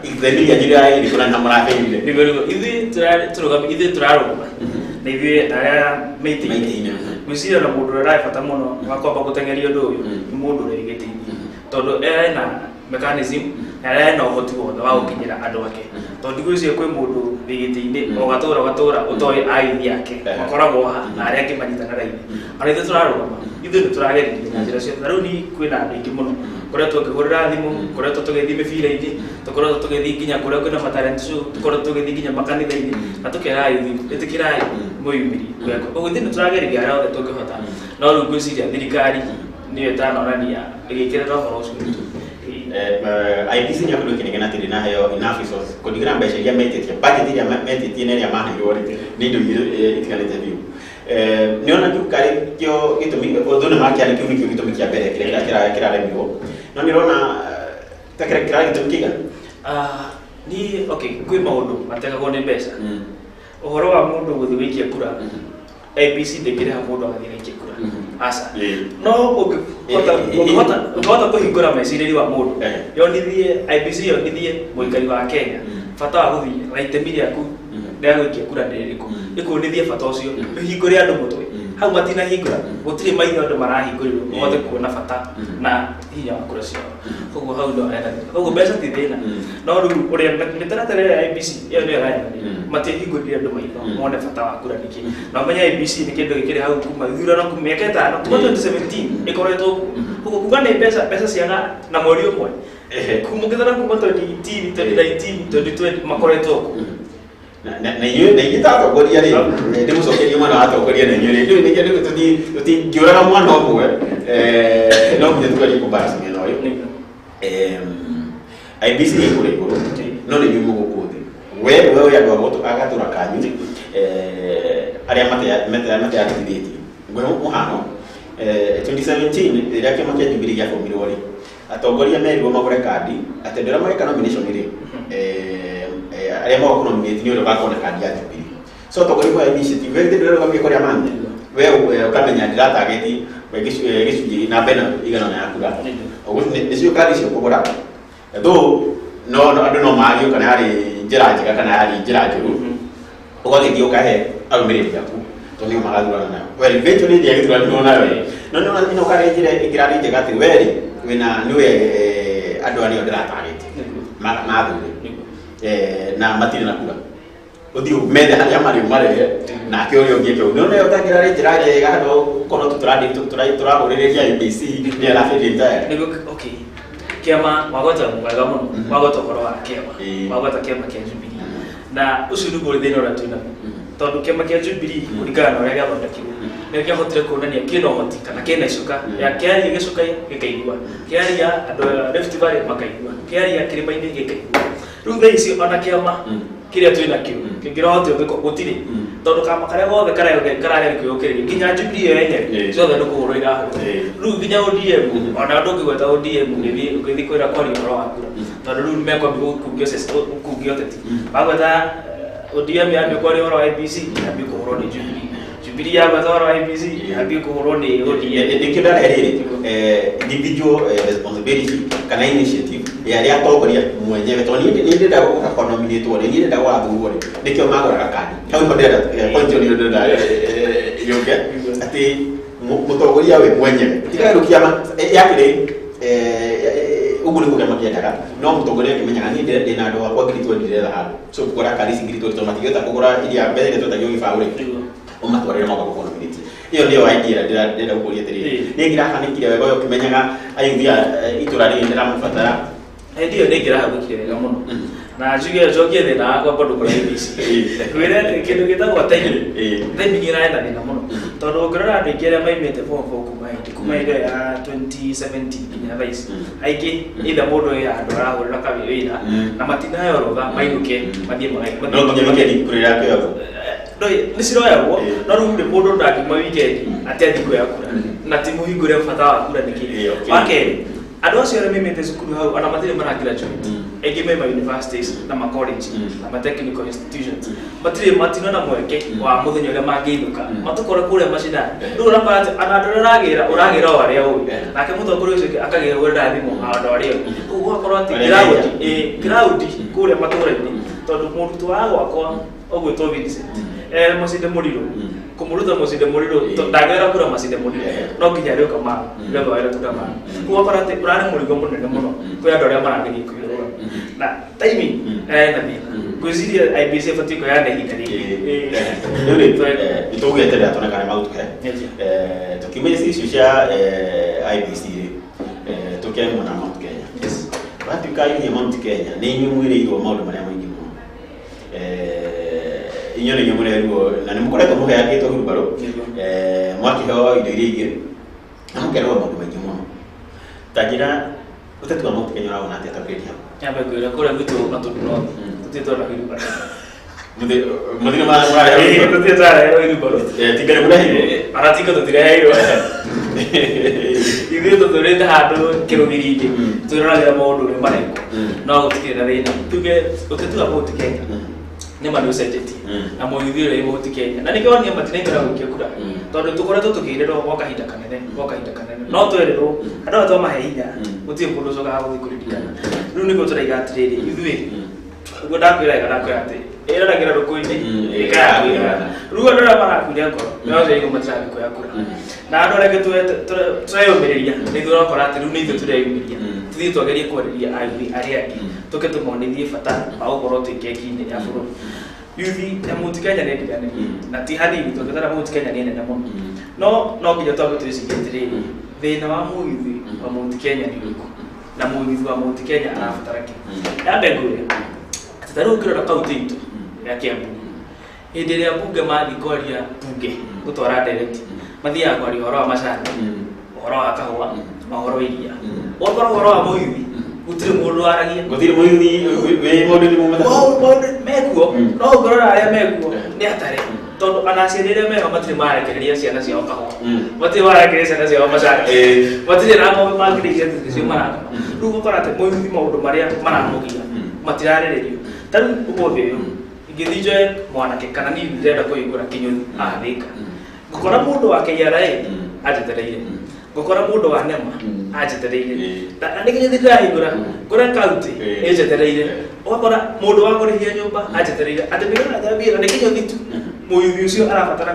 ithemi rĩanyu rĩrarĩ rĩrĩkũ na mũrabĩrire? Nĩguo ithuĩ ithuĩ tũrarũgama na ithuĩ na arĩa meitĩ-inĩ, ngwĩciria na mũndũ ũrĩa ũrarĩ bata mũno wa kwamba gũteng'eria ũndũ ũyũ nĩ mũndũ ũrĩa wĩ gĩtĩ-inĩ, tondũ ena mechanism na ena ũhoti wothe wa gũkinyĩra andũ ake, tondũ ndigwĩciria kwĩ mũndũ wĩ gĩtĩ-inĩ o gatũra gatũra ũtoĩ aithi ake makoragwo ha na arĩa angĩ manyitana raithi. Ona ithuĩ tũrarũgama, ithuĩ nĩ tũrageririe na njĩra ciothe, na rĩu ni kwĩna andũ aingĩ mũno koretwo ngĩhũrĩra thimũ, koretwo tũgĩthiĩ mĩbira-inĩ, tũkoretwo tũgĩthiĩ nginya kũrĩa kwĩna matalent show, tũkoretwo tũgĩthiĩ nginya makanitha-inĩ na tũkera ayuthi ĩtĩkĩrai mwĩyumĩrie gwekwo. Koguo ithuĩ nĩ tũrageria harĩa hothe tũngĩhota, no rĩu ngwĩciria thirikari nĩyo ĩtanonania ĩgĩkĩrĩra ũhoro ũcio witũ. IEBC nĩ akorirwo ĩkĩnegena atĩ ndĩnaheo enough resources kũringana na mbeca iria metĩtie. Budget iria metĩtie na ĩrĩa maheirwo rĩ, nĩ indo igĩrĩ itiganĩte biũ. Nĩ ona kĩu karĩ kĩo gĩtũmi, ũndũ nĩ makĩarĩ kĩu nĩkĩo gĩtũmi kĩa mbere kĩrĩa kĩraremirwo, no nĩ ũrona ta kĩrĩa kĩrarĩ gĩtũmi kĩiganu? Ah, ni okay, kwĩ maũndũ mategagwo nĩ mbeca. Ũhoro wa mũndũ gũthiĩ gũikia kura, IEBC ndĩngĩrĩha mũndũ agathiĩ gaikie kura, aca. No ũngĩhota kũhingũra mecirĩri wa mũndũ, yonithie IEBC, yonithie mũikari wa Kenya bata wa gũthiĩ na itemi rĩaku rĩa gũikia kura nĩ rĩrĩkũ, ĩkuonithie bata ũcio, ĩhingũre andũ mũtwe. Hau matinahingũra, gũtirĩ maitho andũ marahingũrĩrwo mahote kuona bata na hinya wa kura ciao. Koguo hau ndo hena thĩna. Koguo mbeca ti thĩna, no rĩu ũrĩa mĩtaratara ĩrĩa ya IEBC ĩyo nĩyo ĩrarĩ thĩna, matiahingũrire andũ maitho mone bata wa kura nĩkĩ. Na ũmenye IEBC nĩ kĩndũ gĩkĩrĩ hau kuma ithurano, kuma mĩaka 5, kuma 2017 ĩkoretwo kuo. Koguo kuga nĩ mbeca, mbeca ciaga na mweri ũmwe kuma ũkĩthara kuma 2018, 2019, 2020 makoretwo kuo. Na inyuĩ ta atongoria rĩ, ndĩmũcokerie mwena wa atongoria, na inyuĩ rĩ, ndũĩ nĩkĩo tũtingĩũraga mwana ũmwe, no nginya tũgerie kũbalance mwena ũyũ. IEBC ĩ kũrĩa igũrũ, no nĩ inyuĩ mũgũkũ thĩ, we ũyũ andũ a gatũra kanyu arĩa mateyandĩkithĩtie. Ngũhe mũhano, 2017 rĩrĩa kĩama kĩa Jubilee gĩabomirwo rĩ, atongoria merirwo magũre kandi atĩ andũ arĩa mareka nomination rĩ, arĩa moka kũnominate nĩ ũrĩa ũgakorwo na kandi ya Jubilee. So atongoria moya initiative, we githĩ ndũrarũgamia kũrĩa manya, we ũkamenya ndĩratageti gĩcunjĩ namba ĩno igana na ya kura. Ũguo nĩcio kandi icio kũgũra, though no andũ no magio kana yarĩ njĩra njega kana yarĩ njĩra njũru, ũgagĩthiĩ ũkahe arũmĩrĩri aku tondũ nĩo magathurana nayo. Well, eventually ndiagĩthuranirwo nayo ĩ, no nĩ ĩno karĩ njĩra ĩngĩrarĩ njega atĩ we rĩ wĩna nĩwe andũ aya nĩo ndĩratarĩte mathure na matirĩ na kura, ũthiĩ methe harĩa marĩ ũmarehe nake ũrĩa ũngĩ eke ũguo. Nĩona ĩyo tangĩrarĩ njĩra njega handũ gũkorwo tũrahũrĩrĩria IEBC nĩ ĩrabĩrĩte. Nĩguo, okay, kĩama wagweta wega mũno, wagweta ũhoro wa kĩama, wagweta kĩama kĩa Jubilee, na ũcio nĩguo thĩna ũrĩa twĩnaguo, tondũ kĩama kĩa Jubilee kũringana na ũrĩa gĩathondekirwo nĩ kĩahotire kuonania kĩna ũhoti kana kĩna icoka ya kĩaria gĩcoka gĩkaigua, kĩaria andũ a Rift Valley makaigua, kĩaria kĩrĩma-inĩ gĩkaigua. Rĩu thaa ici ona kĩama kĩrĩa twĩ nakĩo kĩngĩrohoti ũngĩko gũtirĩ, tondũ kama karĩa gothe karageria kwĩyũkĩrĩria, nginya Jubilee ĩyo yenyewe, ciothe nĩ kũhũrwo irahũrwo. Rĩu nginya ODM, ona ndũngĩgweta ODM ũgĩthiĩ kwĩra kwaria ũhoro wa kura, tondũ rĩu mekwambia gũkungio ũteti. Wagweta ODM yambia kwaria ũhoro wa IEBC, yambia kũhũrwo nĩ Jubilee. Jubilee ya gwetha wa IEBC athiĩ kũhũrwo nĩ ODM. Nĩkĩo ndarehire individual responsibility kana initiative ya arĩa atongoria mwenyewe, tondũ niĩ ndĩrenda gũka kũnominatwo rĩ, niĩ ndĩrenda gũgathurwo rĩ, nĩkĩo magũraga kandi. Hau nĩho ndĩrenda point ĩyo, nĩyo ndĩrenda yũke atĩ mũtongoria we mwenyewe tiga rĩu kĩama yakĩrĩ ũguo nĩguo kĩama kĩendaga, no mũtongoria akĩmenyaga niĩ ndĩna andũ akwa 20,000 ndĩretha handũ, so kũgũra kandi ici 20,000 tondũ matingĩhota kũgũra iria mbeca iria twetagio gĩbaũ rĩ, ũmatwarĩre moka gũkũnominate. Ĩyo nĩyo idea ĩrĩa ndĩrenda gũkũria atĩrĩrĩ, nĩ ĩngĩrahanĩkire wega ũyũ ũkĩmenyaga ayuthi a itũra rĩrĩ ndĩramũbatara? Hĩndĩ ĩyo nĩ ĩngĩrahũthĩkire wega mũno, na njuge njokie thĩna wakwa bado kũrĩ IEBC, ngwĩre atĩ kĩndũ gĩtagwo timing, timing ĩrarĩ na thĩna mũno, tondũ ũngĩrora andũ aingĩ arĩa maimĩte form 4 kuma hĩndĩ ĩyo ya 2017 nginya thaa ici, aingĩ either mũndũ wĩ handũ arahũrĩra wĩra na matinaheo rũtha mainũke mathiĩ No nginya weekend kũrĩra kĩogo. No nĩ ciroyagwo, no rĩu rĩ, mũndũ ndangiuma weekend atĩ athiĩ kuoya kura na ti mũhingũre bata wa kura nĩ kĩ. Wa kerĩ, andũ acio arĩa maimĩte cukuru hau ona matirĩ mara graduate, aingĩ me ma universities na ma college na ma technical institutions, matirĩ matinona mweke wa mũthenya ũrĩa mangĩinũka matũkore kũrĩa macinani. Rĩu ũrakora atĩ ona andũ arĩa ũragĩra o arĩa ũĩ, nake mũtongoria ũcio ũngĩ akagĩra ũrĩa thimũ andũ arĩa ũĩ. Rĩu ũgakorwo atĩ Arĩa ground menja. Ground kũrĩa matũra-inĩ, tondũ mũrutwo wa gwakwa ũgwĩtwo Vincent Masinde Muliro, kũmũruta Masinde Muliro ndangĩoera kura Masinde Muliro, no nginya arĩũka ma nĩgetha oere kura ma. Koguo ũgakora atĩ ũrarĩ mũrigo mũnene mũno kwĩ andũ arĩa marageria kwĩrũra na timing ĩrarĩ na thĩna. Ngwĩciria IEBC ĩbatiĩ kũheana ihinda rĩngĩ. Rĩu rĩ, nĩ tũgweterera tuone kana magũtũhe. Tũkiumĩria icio cia IEBC rĩ, tũke mwena wa Mount Kenya. Watuĩka inyuĩ Mount Kenya nĩ inyuĩ mwĩrĩirwo maũndũ marĩa maingĩ mũno. Inyuĩ nĩ inyuĩ mũrerirwo na nĩ mũkoretwo mũheanĩtwo hurumbarũ, mwakĩheo indo iria ingĩ na mũkerwo maũndũ maingĩ mũno. Ta njĩra ũteti wa Mount Kenya ũrawona atĩa twambĩrĩria hau? Nyambe ngwĩre kũrĩa gwitũ Gatundu North tũtirĩ twona wheelbarrow. Mũthire mũrarehe? Tũtirĩ twarehwo wheelbarrow. Tinga nĩ mũreheirwo? Ona tinga tũtireheirwo. Ithuĩ tũtũrĩte handũ kĩrũgiri-inĩ, twĩroragĩra maũndũ ũrĩa marekwo, no gũtikĩrĩ na thĩna. Tuge ũteti wa Mount Kenya nĩ ma nĩ ũcenjetie na mũyuthi ũrĩa wĩ Mount Kenya, na nĩkĩo niĩ matinaimĩra gũikia kura, tondũ tũkoretwo tũkĩrĩrwo gwa kahinda kanene, no twerĩrwo andũ aya twamahe hinya gũtirĩ mũndũ ũcokaga gũthiĩ kũririkana. Rĩu nĩguo tũraiga atĩrĩrĩ, ithuĩ ũguo ndakwĩra wega, ndakwĩra atĩ ĩroragĩra rũkũ-inĩ ĩkaya kwĩgana. Rĩu andũ arĩa marakuire ngoro nĩ acio matirathiĩ kuoya kura, na andũ arĩa angĩ tũreyũmĩrĩria nĩ ithuĩ, ũrakora atĩ rĩu nĩ ithuĩ tũreyumĩria tũthiĩ twagerie kwarĩria ayuthi arĩa angĩ, tũke tũmonithie bata wa gũkorwo twĩ keki-inĩ ya bũrũri. Yuthi ya Mount Kenya nĩ ndigane na ti hanini, tũngĩtara Mount Kenya nĩ nene mũno, no nginya twambe twĩcirie atĩrĩrĩ, thĩna wa mũyuthi wa Mount Kenya nĩ ũrĩkũ na mũyuthi wa Mount Kenya arabatara kĩ. Nyambe ngwĩre atĩ ta rĩu ũngĩrora kaunti itũ ya Kiambu, hĩndĩ ĩrĩa mbunge mathiĩ kwaria mbunge gũtwara ndereti, mathiaga kwaria ũhoro wa macani, ũhoro wa kahũa na ũhoro wa iria. Ũgakora ũhoro wa mũyuthi gũtirĩ mũndũ waragia. Gũtirĩ mũyuthi wĩ maũndũ-inĩ mau matatũ. Maũndũ mekuo, no ũngĩrora arĩa mekuo nĩ atarĩ, tondũ ona aciari arĩa meho matirĩ marekereria ciana ciao kahũa, matirĩ marekereria ciana ciao macani, matirĩ na ng'ombe mangĩrĩithia atĩ nĩcio marakama. Rĩu ũgakora atĩ mũyuthi maũndũ marĩa maramũgia matirarĩrĩrio. Ta rĩu ũmũthĩ ũyũ ingĩthiĩ njoe mwanake kana niĩ ndĩrenda kũhingũra kĩnyũthi haha Thĩka, ngũkora mũndũ wa KRA anjetereire, ngũkora mũndũ wa NEMA anjetereire, na nĩ kĩnyũthi ndĩrahingũra, ngũre kaunti ĩnjetereire, ũgakora mũndũ wa kũrĩhia nyũmba anjetereire, atĩ nĩgetha njambie na nĩ kĩnyũthi tu. Mũyuthi ũcio arabatara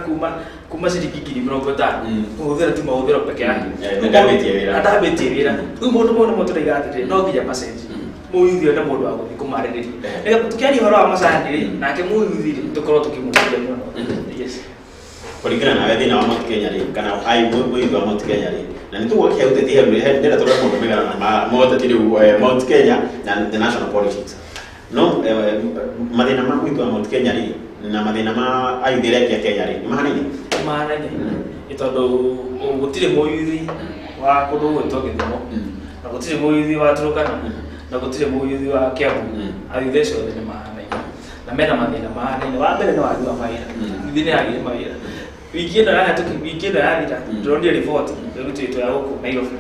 kuma ciringi 50,000 kũhũthĩra tu mahũthĩro peke yake. Na ndambĩtie wĩra. Na ndambĩtie wĩra. Rĩu maũndũ mau nĩmo tũraiga atĩrĩrĩ, no nginya macenjie, mũyuthi one mũndũ wa gũthiĩ kũmarĩrĩria, nĩgetha tũkĩaria ũhoro wa macani rĩ, nake mũyuthi rĩ, tũkorwo tũkĩmũteithia mũno. Yes. Kũringana nawe, thĩna wa Mount Kenya rĩ, kana ai mũyuthi wa Mount Kenya rĩ, na nĩ tũgũkia ũteti hau rĩ, ndĩrenda tũrore maũndũ maigana ũna ma ũteti rĩu, Mount Kenya na the national politics, no mathĩna ma mũyuthi wa Mount Kenya rĩ na mathĩna ma ayuthi arĩa angĩ a Kenya rĩ, nĩ mahanaine? Mahanaine, nĩ tondũ gũtirĩ mũyuthi wa kũndũ gwĩtwo Gĩthumo, na gũtirĩ mũyuthi wa Turkana, na gũtirĩ mũyuthi wa Kiambu. Ayuthi acio othe nĩ mahanaine na mena mathĩna mahanaine. Wa mbere nĩ wagi wa mawĩra. Yuthi nĩ yagire mawĩra. Wiki ĩno yahetũki, wiki ĩno yathira, ndĩronire riboti ĩrutĩtwo ya gũkũ Nairobi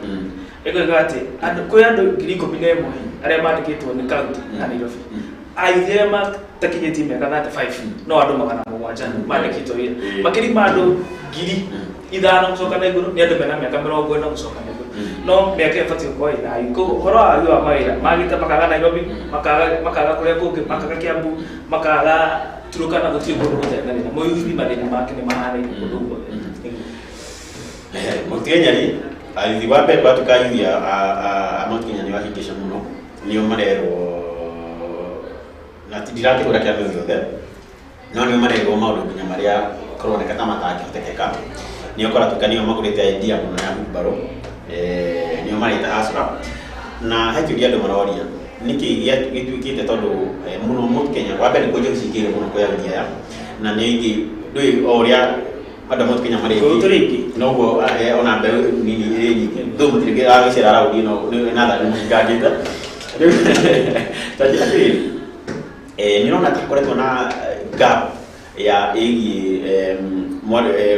ĩkoiga atĩ andũ kwĩ andũ 11,000 arĩa mandĩkĩtwo nĩ kaunti ya Nairobi. Ayuthi arĩa matakinyĩtie mĩaka 35 no andũ 700 mandĩkĩtwo wĩra. Makĩria ma andũ 5,000 gũcoka na igũrũ nĩ andũ mena mĩaka 40 gũcoka na igũrũ, no mĩaka ĩyo ĩbatiĩ gũkorwo ĩna ayuthi. Koguo ũhoro wa wagi wa mawĩra magĩte, makaga Nairobi, makaga kũrĩa kũngĩ, makaga Kiambu, makaga Turkana, gũtirĩ kũndũ gũtarĩ na thĩna. Mũyuthi mathĩna make nĩ mahanaine kũndũ guothe. Mount Kenya rĩ, ayuthi wa mbere gwatuĩka ayuthi a Mount Kenya nĩ wahĩngĩca mũno, nĩo marerwo na ndirakĩhũra kĩambi gĩothe, no nĩo marerwo maũndũ nginya marĩa kũroneka ta matangĩhotekeka. Nĩo kũratuĩka nĩo magũrĩte idea mũno ya wheelbarrow, nĩo mareta hasra, na he kĩũria andũ maroria, nĩkĩ gĩtuĩkĩte tondũ mũno Mount Kenya wa mbere nĩkuo njohi cingĩire mũno kwĩ ayuthi aya, na nĩ ingĩ ndũĩ o ũrĩa andũ a Mount Kenya marĩ Kũu tũrĩ aingĩ. Noguo ona mbeũ nini ĩrĩ nyingĩ thũ mũtirĩ agĩcera raundi ĩno nathani mũhingangĩte. Rĩu ta njĩra atĩrĩrĩ, nĩ ũrona ta koretwo na gap ya ĩgiĩ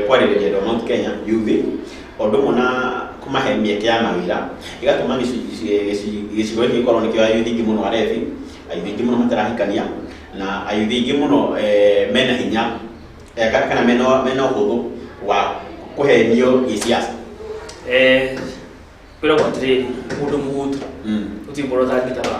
kwarĩrĩria andũ a Mount Kenya youth, o ũndũ ũmwe na kũmahe mĩeke ya mawĩra, ĩgatũma gĩcigo gĩkĩ gĩkorwo nĩkĩo ayuthi aingĩ mũno arebi, ayuthi aingĩ mũno matarahikania, na ayuthi aingĩ mũno mena hinya kana mena ũhũthũ wa kũhenio gĩsiasa. Kwĩragwo atĩrĩrĩ, mũndũ mũhũtu gũtirĩ mũndũ ũtangĩta baba.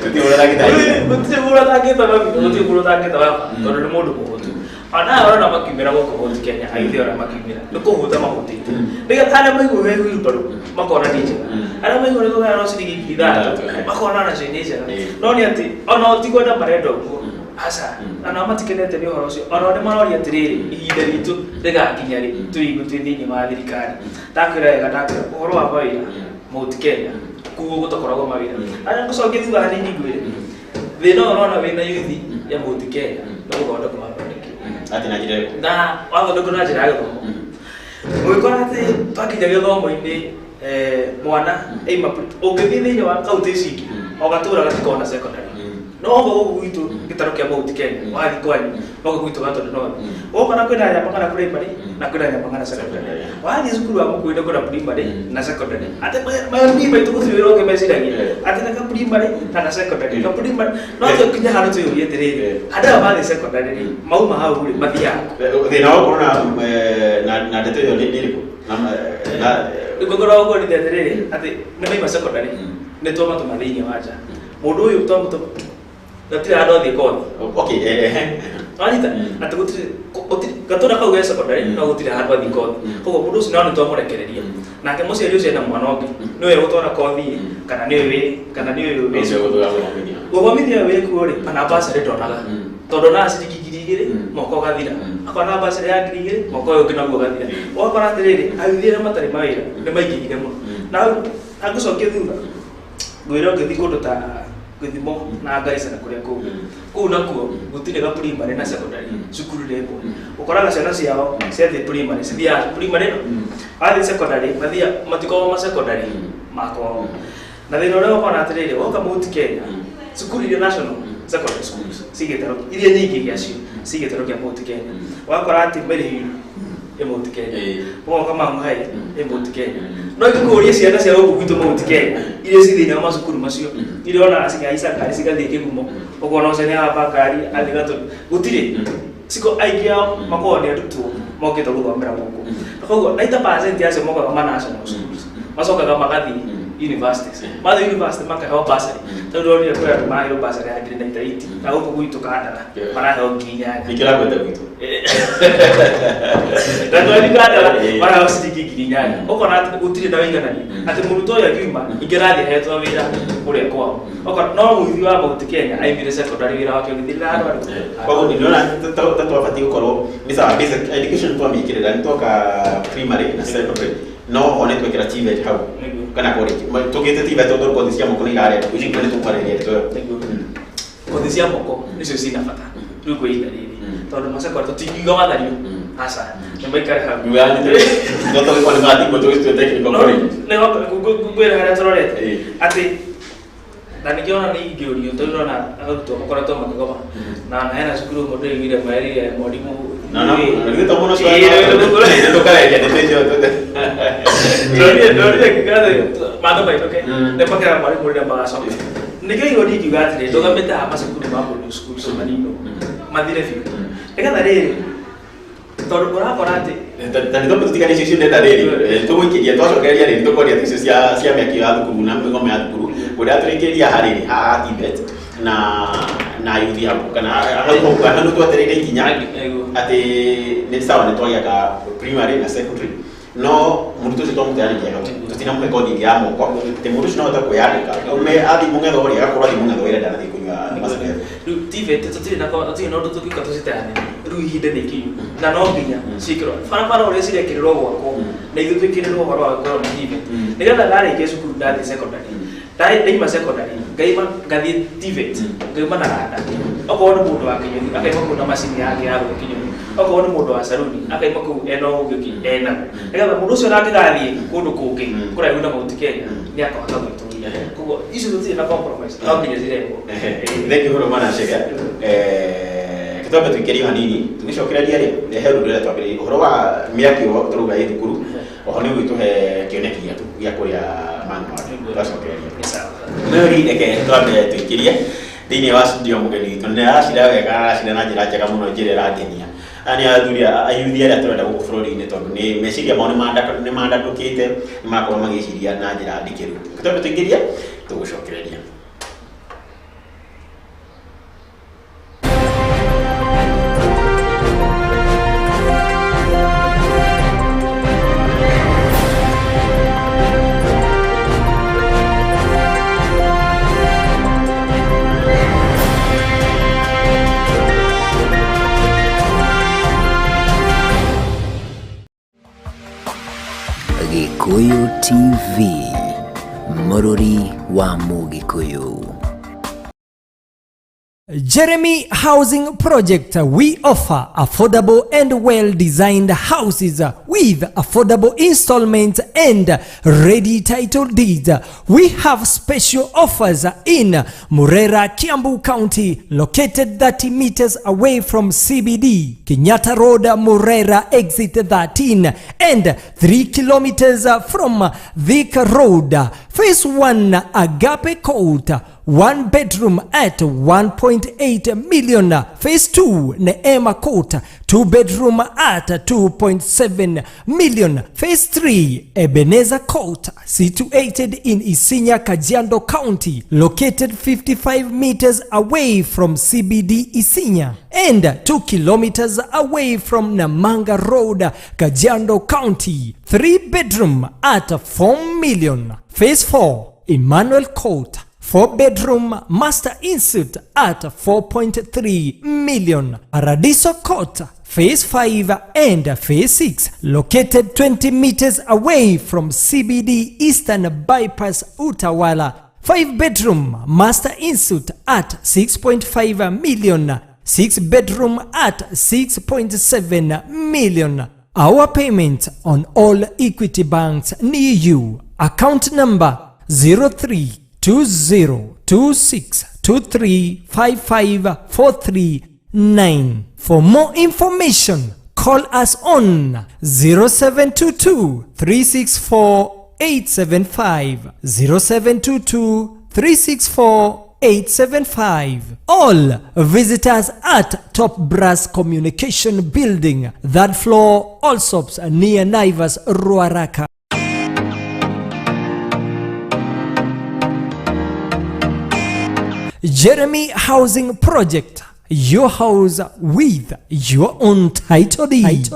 Gũtirĩ mũndũ ũtangĩta. Gũtirĩ mũndũ ũtangĩta baba, gũtirĩ mũndũ ũtangĩta baba, tondũ nĩ mũndũ mũhũtu. Ona aya ũrona makiumĩra gũkũ Mount Kenya, aithe ona makiumĩra nĩ kũhũta mahũtĩte, nĩgetha arĩa maigua wĩ wheelbarrow makona nĩ njega, arĩa maigua nĩ kũgaya no ciringi 3,000 makona nacio nĩ njega. No nĩ atĩ ona ti kwenda marenda ũguo, aca, ona matikenete nĩ ũhoro ũcio. Ona nĩ maroria atĩrĩrĩ, ihinda ritũ rĩgakinya rĩ tũigue twĩ thĩinĩ wa thirikari? Ndakwĩra wega, ndakwĩra ũhoro wa mawĩra Mount Kenya, kuo gũtakoragwo mawĩra. Arĩa ngũcokia thutha hanini ngwĩre, thĩna ũyũ ũrona wĩna yuthi ya Mount Kenya nĩ gũthondekwo mathondekirwo. Atĩ na njĩra ĩrĩkũ? Na wathondekwo na njĩra ya gĩthomo. Ũgĩkora atĩ twakinya gĩthomo-inĩ, mwana aima ũngĩthiĩ thĩinĩ wa kaunti ici ingĩ, o gatũra gatikoragwo na secondary, no gũkũ gwitũ gĩtarũ kĩa Mount Kenya, wathiĩ kwanyu gũkũ gwitũ Gatundu North, ũgakora kwĩna Nyamang'ana primary na kwĩna Nyamang'ana secondary. Wathiĩ cukuru wa Mũkũyũ kwĩna primary na secondary. Atĩ ma maitũ gũtirĩ wĩra ũngĩ meciragia, atĩ na ka primary na ka secondary, ka primary. No tũkinye handũ twĩyũrie atĩrĩrĩ, andũ aya mathiĩ secondary rĩ, mauma hau rĩ, mathiaga kũ? Thĩna wa gũkorwo na ndeto ĩyo nĩ ĩrĩkũ? Na ngũkorwo ũguo atĩrĩrĩ, atĩ nĩ maima secondary, nĩ twamatũma thĩinĩ wa nja. Mũndũ ũyũ twamũtũma gatirĩ handũ athiĩ kothi. Okay, wanyita atĩ gũtirĩ gatũra kau ge secondary, no gũtirĩ handũ athiĩ kothi. Koguo mũndũ ũcio no nĩ twamũrekereria, nake mũciari ũcio ena mwana ũngĩ, nĩwe gũtwara kothi, kana nĩwe wĩ kana nĩ ũyũ wĩ Ũcio gũtwara gũthomithia. Gũthomithia wĩ kuo rĩ, ona bursary ndonaga, tondũ onaga ciringi 2,000 mwaka ũgathira, akona bursary ya 2,000 mwaka ũyũ ũngĩ naguo ũgathira. Ũgakora atĩrĩrĩ, ayuthi arĩa matarĩ mawĩra nĩ maingĩhire mũno. Na hau angĩcokia thutha ngwĩra, ũngĩthiĩ kũndũ ta Gĩthimo na Garissa na kũrĩa kũngĩ, kũu nakuo gũtirĩ ga primary na secondary cukuru nĩ ĩmwe. Ũkoraga ciana ciao ciathiĩ primary, cithiaga primary ĩno, wathiĩ secondary mathiaga matikoragwo ma secondary makwao. Na thĩna ũrĩa ũkona atĩrĩrĩ, woka Mount Kenya, cukuru iria national secondary schools ci gĩtarũ, iria nyingĩ gĩacio ci gĩtarũ kĩa Mount Kenya. Ũgakora atĩ Maryhill ĩ Mount Kenya, ũgoka Mang'u High ĩ Mount Kenya. No ingĩkũria ciana cia gũkũ gwitũ Mount Kenya iria ci thĩinĩ wa macukuru macio, iria onaga cikahaica ngari cigathiĩ Kĩgumo, ũkona ũcio nĩ ahamba ngari athiĩ Gatũndũ, gũtirĩ ciko. Aingĩ ao makoragwo nĩ arutwo mokĩte gũthomera gũkũ. Na koguo 90% acio mokaga ma national schools, macokaga magathiĩ universities. Mathiĩ university makaheo bursary. Tondũ ndonire kwĩ andũ maraheo bursary ya ngiri 98, na gũkũ gwitũ Kandara maraheo 8,000. Nĩkĩo ũragweta gwitũ. Na twathiĩ Kandara maraheo ciringi 8,000. Ũkona atĩ gũtirĩ na ũiganania, atĩ mũrutwo ũyũ akiuma ingĩ arathiĩ ahetwo wĩra kũrĩa kwao. Ũkona no mũithi wa Mount Kenya aimire secondary, wĩra wake ũgĩthirĩra handũ harĩkũ? Koguo ndĩrona ta twabatiĩ gũkorwo nĩ sawa, basic education twamĩkĩrĩra, nĩ twoka primary na secondary, no ho nĩ twekĩra TVET hau kana college. Tũgĩte TVET tondũ kothi cia moko nĩ irarehwo ici, nĩ tũkwarĩrĩria ndeto ĩyo. Kothi cia moko nĩcio cina bata rĩu kwĩ ihinda rĩrĩ, tondũ macekondary tũtingiuga mathario, aca, nĩ maikare hau. Tũgĩkorwo nĩ mathimũ tũgĩtue technical college. Ngwĩra harĩa tũrorete atĩ na ningĩ ona nĩ ingĩũrio, tondũ ndĩrona arutwo makoretwo makĩgoma, na hena cukuru ĩmwe ndĩraiguire merire mwarimũ. No, githĩ to mũno cio tũkareria ndeto icio. Ndorire ngiuga matho mainũke, nĩ makera mwarimũ rĩrĩa magacoka. Nĩkĩo igua ndingiuga atĩrĩ, ndũgamĩte haha macukuru ma boarding school manino mathire biũ, nĩgetha rĩrĩ, tondũ ũrakora atĩ Ta nĩ tondũ tũtigane icio ndenda rĩrĩ tũgũikĩria twacokereria rĩrĩ tũkwaria icio cia mĩaki ya thukuru na mĩgomo ya thukuru kũrĩa tũrĩkĩrĩria harĩrĩ haha TVET na yuthi hau kana hau hau twetereire ikinya atĩ nĩ sawa nĩ twagĩaka primary na secondary, no mũrutwo ũcio twamũteanĩria hau tũtinamũhe kothi ĩngĩ ya moko atĩ mũndũ ũcio no ahote kwĩyandĩka aume athiĩ mũng'etho rĩ, agakorwo athiĩ mũng'etho wĩra, ndanathiĩ kũnyua macere. Rĩu TVET tũtirĩ na tũtirĩ na ũndũ tũngĩũka tũciteanĩrie. Rĩu ihinda nĩ ikinyu na no nginya ciĩkĩrwo barabara ũrĩa cirekĩrĩrwo gwakwo na ithuĩ twĩkĩrĩrwo ũhoro wa gũkorwo na TVET, nĩgetha ndarĩkia cukuru, ndathiĩ secondary, ndaima secondary, ngaima ngathiĩ TVET, ngaima na randa. Okorwo nĩ mũndũ wa kĩnyoni, akaima kũu na macini yake ya gwĩka kĩnyoni. Okorwo nĩ mũndũ wa saruni, akaima kũu ena ũgĩ ũngĩ enaguo, nĩgetha mũndũ ũcio angĩgathiĩ kũndũ kũngĩ kũraihu na Mount Kenya nĩ akahota gwĩtũria. Koguo icio tũtirĩ na compromise, no nginya cirehwo. Thank you mũno mwana Chege. Twambe tũikĩrie hanini, tũgĩcokereria rĩ he ũndũ ndĩrenda twambĩrĩrie ũhoro wa mĩaki ĩyo tũrauga ĩ thukuru oho nĩ ũgĩtũhe kĩoneki gĩaku gĩa kũrĩa Mang'ondo twacokereria. Mwĩrori, reke twambe tũikĩrie thĩinĩ wa studio mũgeni witũ. Nĩ aracira wega, aracira na njĩra njega mũno, njĩra ĩrangenia. Aya nĩ athuri ayuthi arĩa tũrenda gũkũ bũrũri-inĩ, tondũ nĩ meciria mao nĩ mandandũkĩte, nĩ marakorwo magĩciria na njĩra ndikĩru. Reke twambe tũingĩrie, tũgũcokereria. Gikuyu TV, Mũrũri wa Mũgĩkũyũ. Jeremy Housing Project. We offer affordable and well-designed houses with affordable installments and ready title deeds. We have special offers in Murera, Kiambu County, located 30 meters away from CBD, Kenyatta Road, Murera, exit 13, and 3 kilometers from Thika Road. Phase 1, Agape Court, one bedroom at 1.8 million. Phase 2, Neema Court, two bedroom at 2.7 million. Phase 3, Ebenezer Court, situated in Isinya, Kajiado County, located 55 meters away from CBD Isinya and 2 kilometers away from Namanga Road, Kajiado County. 3 bedroom at 4 million. Phase 4, Emmanuel Court, 4 bedroom master ensuite at 4.3 million. Paradiso Court, Phase 5 and Phase 6, located 20 meters away from CBD Eastern Bypass, Utawala. 5 bedroom master ensuite at 6.5 million. 6 bedroom at 6.7 million. Our payment on all Equity banks near you. Account number 032026235543. For more information, call us on 0722 364 875, 0722 364 875. All visitors at Top Brass Communication Building, third floor, Allsops, near Naivas, Ruaraka. Jeremy Housing Project, your house with your own title deed.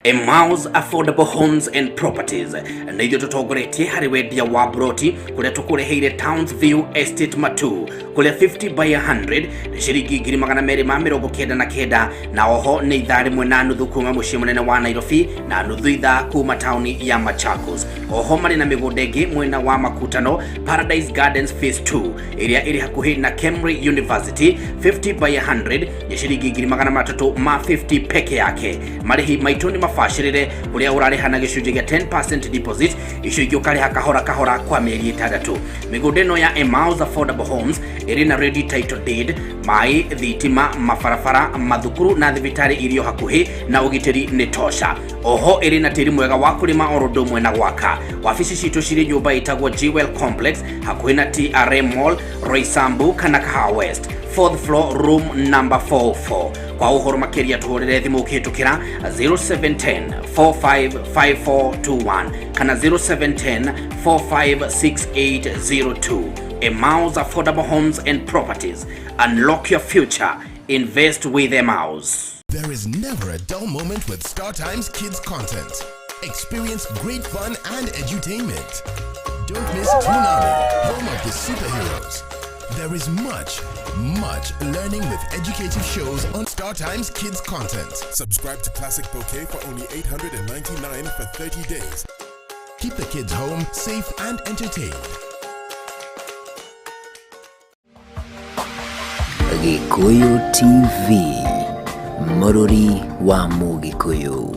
Emmaus Affordable Homes and Properties nĩ ithuĩ tũtongoretie harĩ wendia wa broti kũrĩa tũkũreheire Towns View Estate Matu, kũrĩa 50 by 100 nĩ ciringi 299,000, na oho nĩ ithaa 1.5 kuma mũciĩ mũnene wa Nairobi na nuthu ithaa kuma taũni ya Machakos. Oho marĩ na mĩgũnda ĩngĩ mwena wa Makutano, Paradise Gardens Phase 2 ĩrĩa ĩrĩ hakuhĩ na Kemri University, 50 by 100 nĩ ciringi 350,000 peke yake. Marĩhi maitũ nĩ mabacĩrĩre kũrĩa ũrarĩha na gĩcunjĩ gĩa 10% deposit icio ingĩ ũkarĩha kahora kahora kwa mĩeri 6. Mĩgũnda ĩno ya Emmaus Affordable Homes ĩrĩ na ready title deed, maĩ, thitima, mabarabara, mathukuru na thibitarĩ irio hakuhĩ na ũgitĩri nĩ tosha. Oho ĩrĩ na tĩri mwega wa kũrĩma oro ũndũ ũmwe na gwaka. Wabici citũ cirĩ nyũmba ĩtagwo Jewel Complex hakuhĩ na TRA Mall, Roysambu kana Kahawa West, 4th floor, room number 44. Kwa ũhoro makĩria tũhũrĩre thimũ ũkĩhĩtũkĩra 0710 455421 kana 0710 456802. Emmaus Affordable Homes and Properties. Unlock your future. Invest with Emmaus. There is never a dull moment with Star Times Kids content. Experience great fun and edutainment. Don't miss Toonami, home of the superheroes. There is much, much learning with educative shows on Star Times Kids content. Subscribe to Classic Bouquet for only 899 for 30 days. Keep the kids home, safe and entertained. Gikuyu TV, Mũrũri wa Mũgĩkũyũ.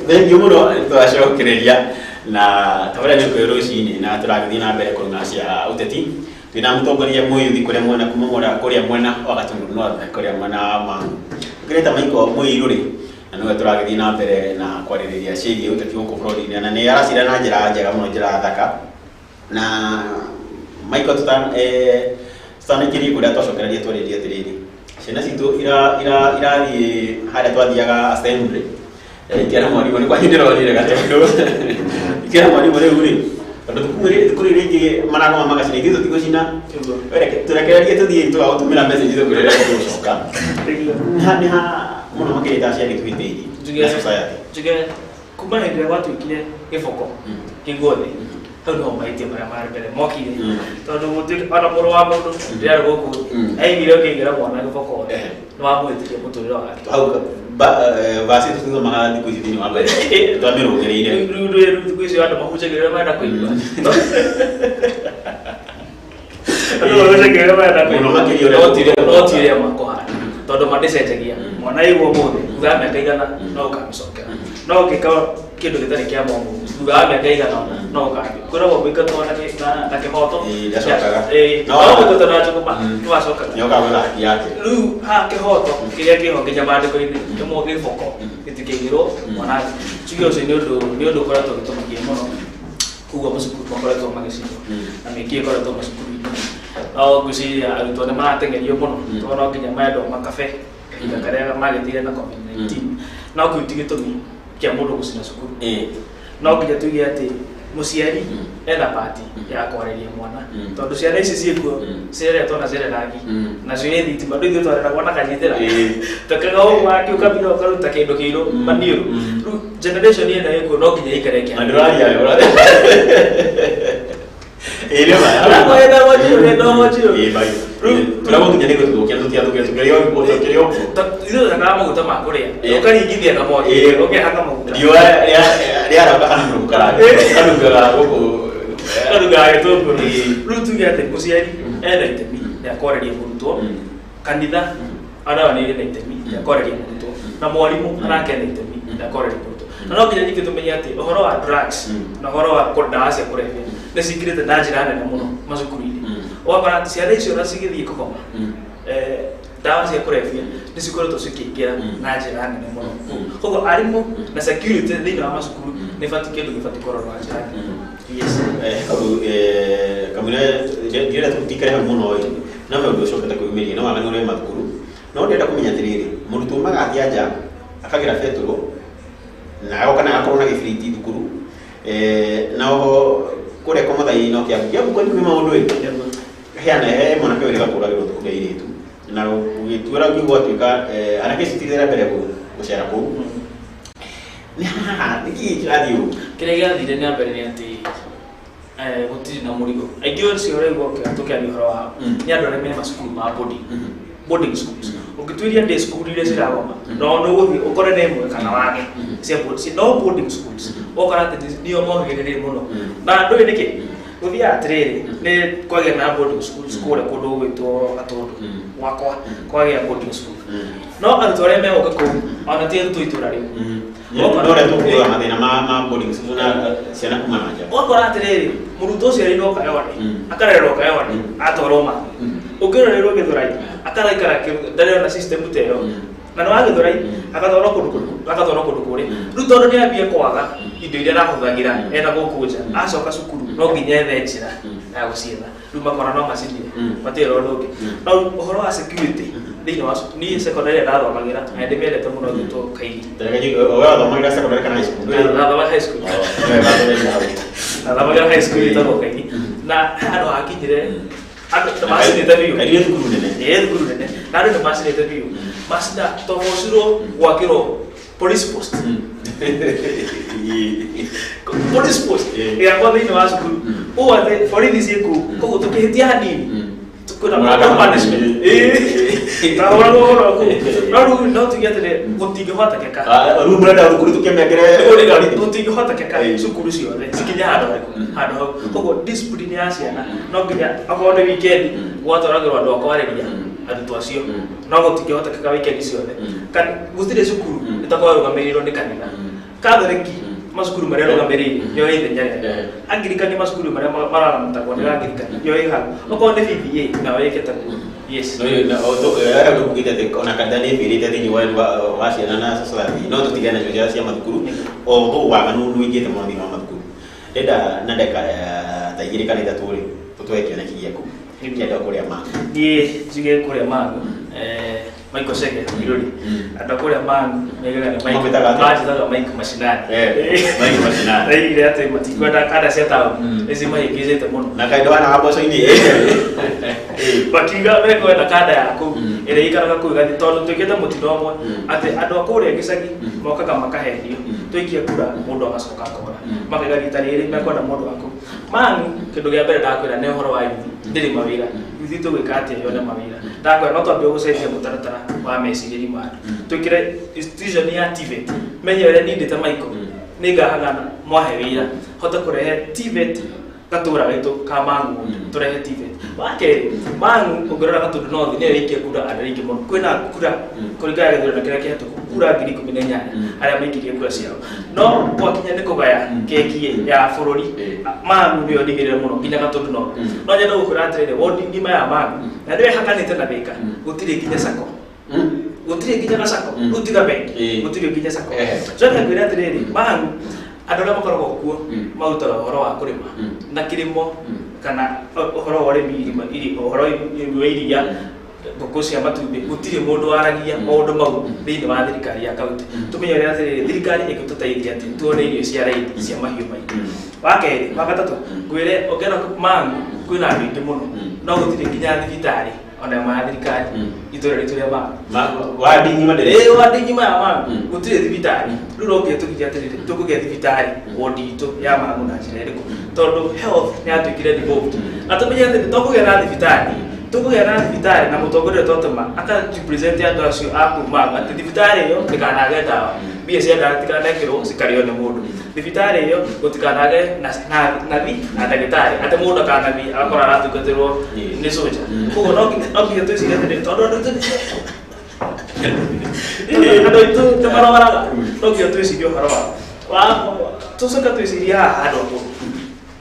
Thank you mũno twacokereria na tabarĩra nĩ kwĩ rũcinĩ na tũragĩthiĩ na mbere kũrũngacia ũteti. Twĩna mũtongoria mũyuthi kũrĩa mwena kuma kũrĩa mwena wa Gatundu North, kũrĩa mwena wa Mang'u, ũkĩrĩta Michael Mũirũrĩ, na nĩwe tũragĩthiĩ na mbere na kwarĩrĩria ciĩgiĩ ũteti gũkũ bũrũri-inĩ, na nĩ aracira na njĩra njega mũno, njĩra thaka. Na Michael, tũtanĩkĩrie kũrĩa twacokereria twarĩrie atĩrĩrĩ, ciana citũ irathiĩ harĩa twathiaga assembly, ikera mwarimu nĩ kwanyu ndĩronire gatendo, ikera mwarimu rĩu rĩ, tondũ thukuru iria ingĩ maragoma magacina, ithuĩ tũtigũcina, tũrekererie tũthiĩ tũgagũtũmĩra message tũkwĩre tũgũcoka. Nĩ ha mũno makĩria ta aciari tũhĩtĩirie na society. Njuge kuma hĩndĩ ĩrĩa gwatuĩkire gĩboko kĩguo thĩ, hau nĩho mahĩtia marĩa marĩ mbere mokire, tondũ gũtuĩka ona mũrũ wa mũndũ rĩrĩa arĩ gũkũ aigire ũkĩigĩra mwana gĩboko nĩ wamũhĩtĩria mũtũrĩre wake. Hau vasi tũthomaga thikũ ici thĩinĩ wa Bible twamĩrũngĩrĩire. Rĩu thikũ ici andũ mahunjagĩrĩra marenda kũigua, andũ mahunjagĩrĩra marenda Mũno kũigua, makĩria ũrĩa no ti ũrĩa makũhana, tondũ mandĩcenjagia. Mwana aigua ũmũthĩ, thutha wa mĩaka igana no ũkamĩcokera, no ũngĩka kĩndũ gĩtarĩ kĩa mũndũ thutha wa mĩaka igana no ũkambia kwĩragwo mũingatwo na kĩhoto. Ĩĩ, ndacokaga. Ĩĩ, No, no mũingatwo na njũgũma nĩwacokaga. Nĩokaga gwetha haki yake. Rĩu haha kĩhoto kĩrĩa kĩho nginya maandĩko-inĩ kĩmwe gĩboko gĩtikĩigĩrwo mwana thĩ. Tuge ũcio nĩ ũndũ ũkoretwo ũgĩtũmakia mũno, koguo macukuru makoretwo magĩcinwo na mĩingĩ ĩkoretwo macukuru-inĩ. No ngwĩciria arutwo nĩ marateng'erio mũno, tondũ no nginya mendwo makabe kahinda karĩa magĩthire na COVID-19, no kĩu ti gĩtũmi kĩa mũndũ gũcina cukuru. No nginya tuge atĩ mũciari ena pati ya kwarĩria mwana, tondũ ciana ici ciĩkuo cireretwo na cirerangi nacio ĩ thitima, ndũ ithuĩ twareragwo na kanyitĩra tũkaga ũũ mwaki ũkabira ũkaruta kĩndũ kĩirũ maniũrũ. Rĩu generation ĩno ĩkuo no nginya ĩikare Na ndũraria we, ĩĩ nĩ ma. Ĩĩ, bai. Tũragũkinya nĩ gũthũkia tũtiathũkia tũkĩrĩ o tũkĩrĩ o kuo. Ithuĩ tũtakaga maguta ma kũrĩa, ũkaringithia na mwaki ũkehaka maguta. Riũa rĩarauka kanungaga kanungaga gũkũ. Kanungaga gĩtũngũrũ. Rĩu tuge atĩ mũciari ena itemi rĩa kwarĩria mũrutwo, kanitha onayo nĩ ĩrĩ na itemi rĩa kwarĩria mũrutwo, na mwarimũ onake ena itemi rĩa kwarĩria mũrutwo. Na no nginya ningĩ tũmenye atĩ ũhoro wa drugs na ũhoro wa ndawa cia kũrebia nĩ cingĩrĩte na njĩra nene mũno macukuru-inĩ. Ũgakora atĩ ciana icio ona cigĩthiĩ kũgoma, ndawa cia kũrebia nĩ cikoretwo cikĩingĩra na njĩra nene mũno. Koguo arimũ na security thĩinĩ wa macukuru nĩ batiĩ kĩndũ gĩbatiĩ kũrorwo na njĩra nene. Yes. Kabu kamũira ndĩrenda tũtikare hau mũno ĩ, no he ũndũ ũcokete kwĩyumĩria no waganu ũrĩ mathukuru, no ndĩrenda kũmenya atĩrĩrĩ, mũrutwo umaga athiĩ nja akagĩra betũrũ na agoka na agakorwo na gĩbiriti thukuru, na oho kũrĩa kwa Mathai no Kĩambu, Kĩambu kwanyu kwĩ maũndũ ĩ, heana he mwanake wĩrĩga kũragĩrwo thukuru ya airĩtu na gũgĩtuĩra gwatuĩka anake citirĩra mbere gũcera kũu. Nĩ haha nĩkĩĩ kĩrathiĩ ũguo? Kĩrĩa gĩathire na mbere nĩ atĩ gũtirĩ na mũrigo. Aingĩ ũcio ũraigua tũkĩaria ũhoro wao nĩ andũ arĩa me macukuru ma boarding. Boarding schools ũngĩtuĩria day school iria ciragoma no nĩ ũgũthiĩ ũkore nĩ ĩmwe kana wage cia no boarding schools ũkora atĩ nĩo mohĩgĩrĩire mũno. Na ndũĩ nĩkĩ gũthiaga atĩrĩrĩ, nĩ kwagĩa na boarding schools kũrĩa kũndũ gũgwĩtwo Gatũndũ gwakwa, kwagĩa boarding school, no arutwo arĩa megũka kũu ona ti arutwo itũra rĩu. No ũrĩa tũkuaga mathĩna ma boarding school na ciana kuma na nja. Ũgakora atĩrĩrĩ, mũrutwo ũcio arĩirwo Kayole, akarererwo Kayole, atwarwo Mang'u, ũngĩrorerwo Gĩthũrai akaraikara ndarĩ ona system ta ĩyo, na nĩ wa Gĩthũrai, agatwarwo kũndũ kũrĩkũ? Agatwarwo kũndũ kũrĩa. Rĩu tondũ nĩ ambie kwaga indo iria arahũthagĩra ena gũkũ nja, acoka cukuru no nginya ethe njĩra ya gũcietha. Rĩu makora no macinire, matirĩ ũndũ ũngĩ. No ũhoro wa security thĩinĩ wa cukuru, niĩ secondary ĩrĩa ndathomagĩra na ndĩmĩendete mũno ĩgwĩtwo Kairi. Wewe wathomagĩra secondary kana high school? Ndathomagĩra high school. Oh, wewe wathomagĩra hau. Ndathomagĩra high school ĩtagwo Kairi, na he handũ hakinyire andũ nĩ macinĩte biũ. Kairi nĩ thukuru nene. Ĩĩ, thukuru nene, na andũ nĩ macinĩte biũ, macina togocirwo gwakĩrwo police post, police post ĩgakwo thĩinĩ wa cukuru ũũ atĩ borithi ciĩ kũu, koguo tũkĩhĩtia hanini kwĩna punishment. Ĩĩ, twahũragwo mũno kũu, no rĩu no tuge atĩrĩ, gũtingĩhotekeka. Ah, rĩu mũrenda thukuru tũkĩmekĩre? Gũtingĩhotekeka cukuru ciothe cikinye handũ harĩkũ, handũ hau. Koguo discipline ya ciana no nginya okorwo nĩ weekend gwatwaragĩrwo andũ a kwarĩria arutwo acio, no gũtingĩhotekeka weekend ciothe. Gũtirĩ cukuru ĩtakoragwo ĩrũgamĩrĩirwo nĩ kanitha. Katholiki macukuru marĩa ĩrũgamĩrĩire yoe ithenya rĩayo, Anglican macukuru marĩa mararamutagwo nĩ Anglican yoe hau, okorwo nĩ BBA nayo ĩke taguo, yes. No, no, ugite atĩ ona kanitha nĩ ĩbĩrĩte thĩinĩ wa ciana na society, no tũtigane nacio cia mathukuru o waganu nĩ ũingĩte mũno thĩinĩ wa mathukuru. Ndĩrenda na ndagĩka ta 2 kana 3 rĩ, tũtwae kĩoneki gĩaku kĩa andũ a kũrĩa ma. Niĩ njuge kũrĩa Mang'u, Michael Chege Iruri, andũ a kũrĩa Mang'u maigaga nĩ Mike. Makwĩtaga atĩa? Manjĩtaga Mike Mashinani. Mike Mashinani. Ndaigire atĩ matikwenda kanda cia taũni, nĩ cimahĩngĩcĩte mũno. Na kaĩ ndwana wa mboco-inĩ? Makiuga mekwenda kanda ya kũu ĩrĩa ĩikaraga kũu ĩgathiĩ, tondũ twĩkĩte mũtino ũmwe atĩ andũ a kũrĩa gĩcagi mokaga makahenio, twaikia kura mũndũ agacoka akora, makaiga rita rĩrĩ mekwenda mũndũ wa kũu Mang'u. Kĩndũ kĩa mbere ndakwĩra nĩ ũhoro wa yuthi ndĩrĩ mawĩra. Yuthi tũgwĩka atĩa yone mawĩra? Ndakwĩra no twambie gũcenjia mũtaratara wa mecirĩri ma andũ, twĩkĩre institution ya TVET, menye ũrĩa niĩ ndĩ ta Michael nĩ ngahagana mwahe wĩra hote kũrehe TVET gatũra gaitũ ka Mang'u, tũrehe TVET. Wa kerĩ, Mang'u ũngĩrora Gatũndũ North nĩyo ĩikia kura andũ aingĩ mũno, kwĩna kura kũringana na gĩthurano kĩrĩa kĩhetũku, kura 18,000 arĩa maikirie kura ciao, no gwakinya nĩ kũgaya keki ya bũrũri, Mang'u nĩyo ndigĩrĩre mũno nginya Gatũndũ North. No nyende gũkwĩra atĩrĩrĩ, wodi ng'ima ya Mang'u na nĩyo ĩhakanĩte na Thĩka, gũtirĩ nginya sacco, gũtirĩ nginya gacako, rĩu tiga bengi, gũtirĩ nginya sacco. Coke ngwĩre atĩrĩrĩ, Mang'u andũ arĩa makoragwo kuo marutaga ũhoro wa kũrĩma na kĩrĩmo kana ũhoro wa ũrĩmi, ũhoro wa iria, ngũkũ cia matumbĩ. Gũtirĩ mũndũ waragia maũndũ mau thĩinĩ wa thirikari ya kaunti. Tũmenye ũrĩa atĩrĩrĩ, thirikari ĩngĩtũteithia atĩ tuone irio cia raithi cia mahiũ maitũ. Wa kerĩ, wa gatatũ ngwĩre, ũngĩona Mang'u kwĩna andũ aingĩ mũno, no gũtirĩ nginya thibitarĩ ona ĩmwe ya thirikari itũra ritũ rĩa Mang'u. Wadi ng'ima ndĩrĩ? Ĩĩ, wadi ng'ima ya Mang'u gũtirĩ thibitarĩ. Rĩu no nginya tũkiuge atĩrĩrĩ, tũkũgĩa thibitarĩ wodi itũ ya Mang'u na njĩra ĩrĩkũ? Tondũ health nĩ yatuĩkire devolved, na tũmenye atĩ tũkũgĩa na thibitarĩ, tũkũgĩa na thibitarĩ na mũtongoria ũrĩa twatũma aka represent andũ acio a kũu Mang'u, atĩ thibitarĩ ĩyo ndĩkanage ndawa, mbia cia ndawa itikanekĩrwo cikarĩo nĩ mũndũ, thibitarĩ ĩyo gũtikanage na nathi na ndagĩtarĩ, atĩ mũndũ akanathiĩ agakora aratungatĩrwo nĩ soja. Koguo no nginya twĩcirie atĩrĩrĩ, tondũ andũ aitũ nĩ marwaraga, no nginya twĩcirie ũhoro wa tũcoke twĩcirie haha andũ akũrũ.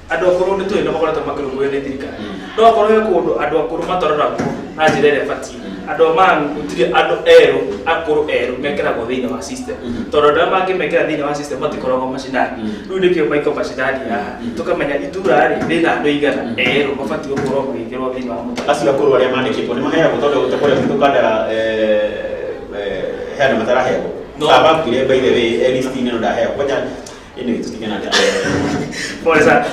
Andũ akũrũ nĩ tũĩ nĩ makoretwo makĩrũmbũiyo nĩ thirikari, no akorwo he kũndũ andũ akũrũ mataroragwo na njĩra ĩrĩa ĩbatiĩ, andũ a Mang'u gũtirĩ andũ erũ akũrũ erũ mekĩragwo thĩinĩ wa system, tondũ andũ arĩa mangĩmekĩra thĩinĩ wa system matikoragwo macinani. Rĩu nĩkĩo Michael Mashinani haha, tũkamenya itũra rĩ rĩna andũ aigana erũ mabatiĩ gũkorwo magĩkĩrwo thĩinĩ wa mũtaratara. Acio akũrũ arĩa mandĩkĩtwo nĩ maheagwo? Tondũ ta kũrĩa gwitũ Kandara, he andũ mataraheagwo. No. Baba akuire, by the way, list-inĩ no ndaheagwo kwanja. Anyway, tũtigane na ndeto. Pole sana.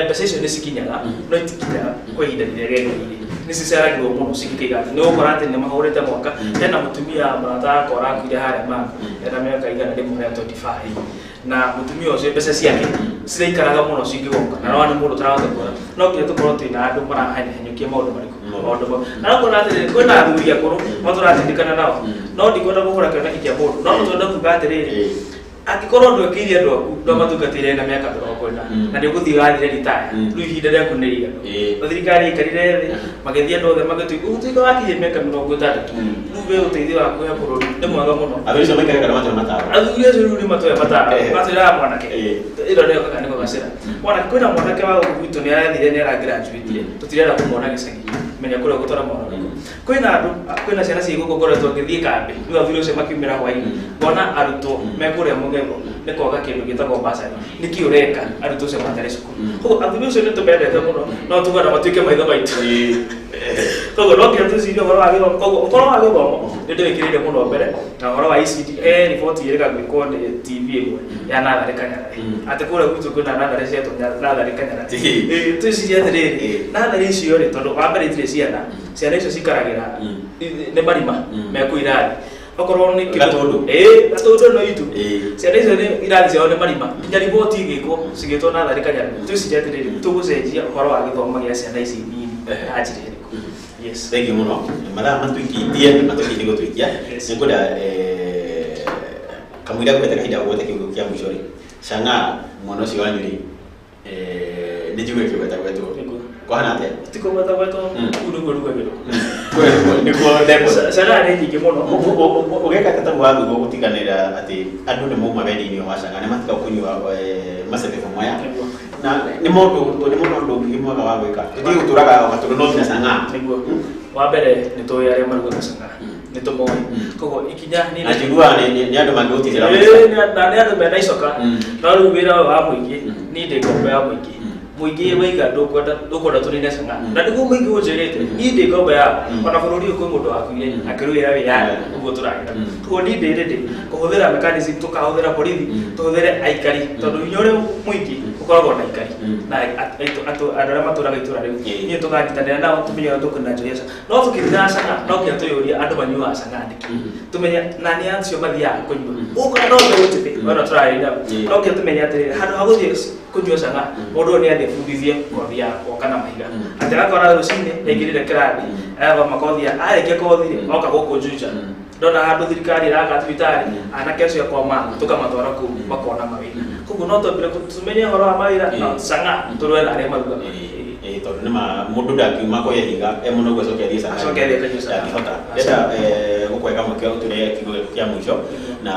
Mbeca icio nĩ cikinyaga, no itikinyaga kwa ihinda rĩrĩa rĩagĩrĩire, nĩ ciceragĩrwo mũno cigĩkĩiga atĩ nĩ ũgũkora atĩ nĩ mahũrĩte mwaka. Hena mũtumia mũrata wakwa ũrakuire harĩa Mang'u, ena mĩaka 125, na mũtumia ũcio mbeca ciake Ciraikaraga mũno cingĩgoka na no nĩ mũndũ ũtarahota kuona no nginya tũkorwo twĩna andũ marahenyũkia maũndũ marĩkũ maũndũ mau na no kuona atĩrĩrĩ kwĩna athuri akũrũ no tũratindĩkana nao no ndikwenda kũhũra kĩoneki kĩa mũndũ no nĩtwenda kuga atĩrĩrĩ angĩkorwo ndwekĩire andũ aku ndwamatungatĩire na mĩaka 40 na nĩ ũgũthiĩ ũrathire ritaya rĩu ihinda rĩaku nĩ rĩiganu na thirikari ĩikarire thĩ magĩthiĩ andũ othe magĩtuĩka wakinyia mĩaka 60 rĩu we ũteithio waku he bũrũri nĩ mwega mũno. Athuri acio maikaraga na matũra mataro. Athuri acio rĩu nĩ matũre mataro matwĩraga mwanake ĩno nĩyo kaka nĩko gacĩra mwanake kwĩna mwanake wa gũkũ gwitũ nĩ arathire nĩ aragraduate tũtirenda kũmona gĩcagi menya kũrĩa gũtwara mwana ũrĩkũ kwĩna andũ kwĩna ciana ciĩ gũkũ ngoretwo ngĩthiĩ kambĩ rĩu athuri acio makiumĩra hwainĩ ngona arutwo me kũrĩa mũgego nĩ kwaga kĩndũ gĩtagwo basari nĩkĩ ũreka arutwo acio matarĩ cukuru koguo athuri acio nĩ tũmendete mũno no tugaga matuĩke maitho maitũ koguo no nginya twĩcirie ũhoro wa gĩthomo koguo ũhoro wa gĩthomo nĩ ndĩwĩkĩrĩire mũno mbere na ũhoro wa ECD he riboti ĩrĩga gwĩkwo nĩ TV ĩmwe ya natharĩ Kanyarare atĩ kũrĩa gwitũ kwĩna natharĩ cietwo natharĩ Kanyarare twĩcirie atĩrĩrĩ natharĩ icio rĩ tondũ wa mbere itirĩ ciana ciana icio cikaragĩra nĩ marima mekũ irathi okorwo nĩ Gatũndũ. Gatũndũ no itu ciana icio nĩ irathi ciao nĩ marima nginya riboti ĩgĩkwo cigĩtwo natharĩ Kanyarare twĩcirie atĩrĩrĩ tũgũcenjia ũhoro wa gĩthomo gĩa ciana ici nini na njĩra ĩrĩkũ. Yes. Thank you mũno mathaa matũikĩtie matũikĩtie gũtũikia nĩngwenda kamũira ngũhete kahinda gũgwete kiugo kĩa mũico rĩ cang'aa mwana ũcio wanyu rĩ nĩ njigue kĩgwetagwetwo kwahana atĩa? Ti kũgwetagwetwo kũu nĩguo rugagĩrwo nĩguo ndekwo cang'aa nĩ nyingĩ mũno. Ũgeka atĩa ta wathurwo gũtiganĩra atĩ andũ nĩ mauma wendi-inĩ wa cang'aa nĩ matiga kũnyua macebebo maya na nĩ maũndũ nĩ maũndũ ũngĩ mwega wa gwĩka tũtige gũtũraga o gatũndũ no nginya cang'aa. Nĩguo wa mbere nĩ tũĩ arĩa marugaga cang'aa nĩ tũmoĩ koguo ikinya nĩ na njiguaga nĩ andũ mangĩgũtigĩra na nĩ andũ mena icoka no rĩu wĩra ũyũ wa mũingĩ niĩ ndĩ ngombo ya mũingĩ mũingĩ waiga ndũkwenda tũnine cang'aa na nĩguo mũingĩ ũnjĩrĩte niĩ ndĩ ngombo yao ona bũrũri ũyũ kwĩ mũndũ wakuire akĩrũĩra wĩyathi ũguo tũragĩra koguo niĩ ndĩ ready kũhũthĩra mechanism tũkahũthĩra borithi tũhũthĩre aikari tondũ hinya ũrĩa mũingĩ ũkoragwo na aikari na andũ arĩa matũraga itũra rĩu niĩ tũkanyitanĩra nao tũmenye ũrĩa tũkũnina njohi ya cang'aa no tũkĩnina cang'aa no nginya twĩyũrie andũ manyuaga cang'aa nĩkĩ tũmenye na nĩ acio mathiaga kũnyua ũkora no mbeũ njĩthĩ ona tũrarĩ nao no nginya tũmenye atĩrĩrĩ handũ ha gũthiĩ kũnyua cang'aa mũndũ ũyũ nĩ athiĩ abundithie kothi ya gwaka na mahiga atĩ agakora rũcinĩ nĩaingĩrire kĩrathi agathoma kothi ya arĩkia kothi rĩ oka gũkũ Juja ndona handũ thirikari ĩraka thibitarĩ anake acio akwa tũkamatwara kũu makona mawĩra koguo no twambire tũmenye ũhoro wa mawĩra na cang'aa tũrũe na arĩa marugaga tondũ nĩ ma mũndũ ndangiuma kwa ihiga e mũno ũguo acoke athiĩ cang'aa Acoke athiĩ akanyue cang'aa. ndangĩhota ndĩrenda gũkũhe kamweke ũtũre kiugo gĩaku kĩa mũico na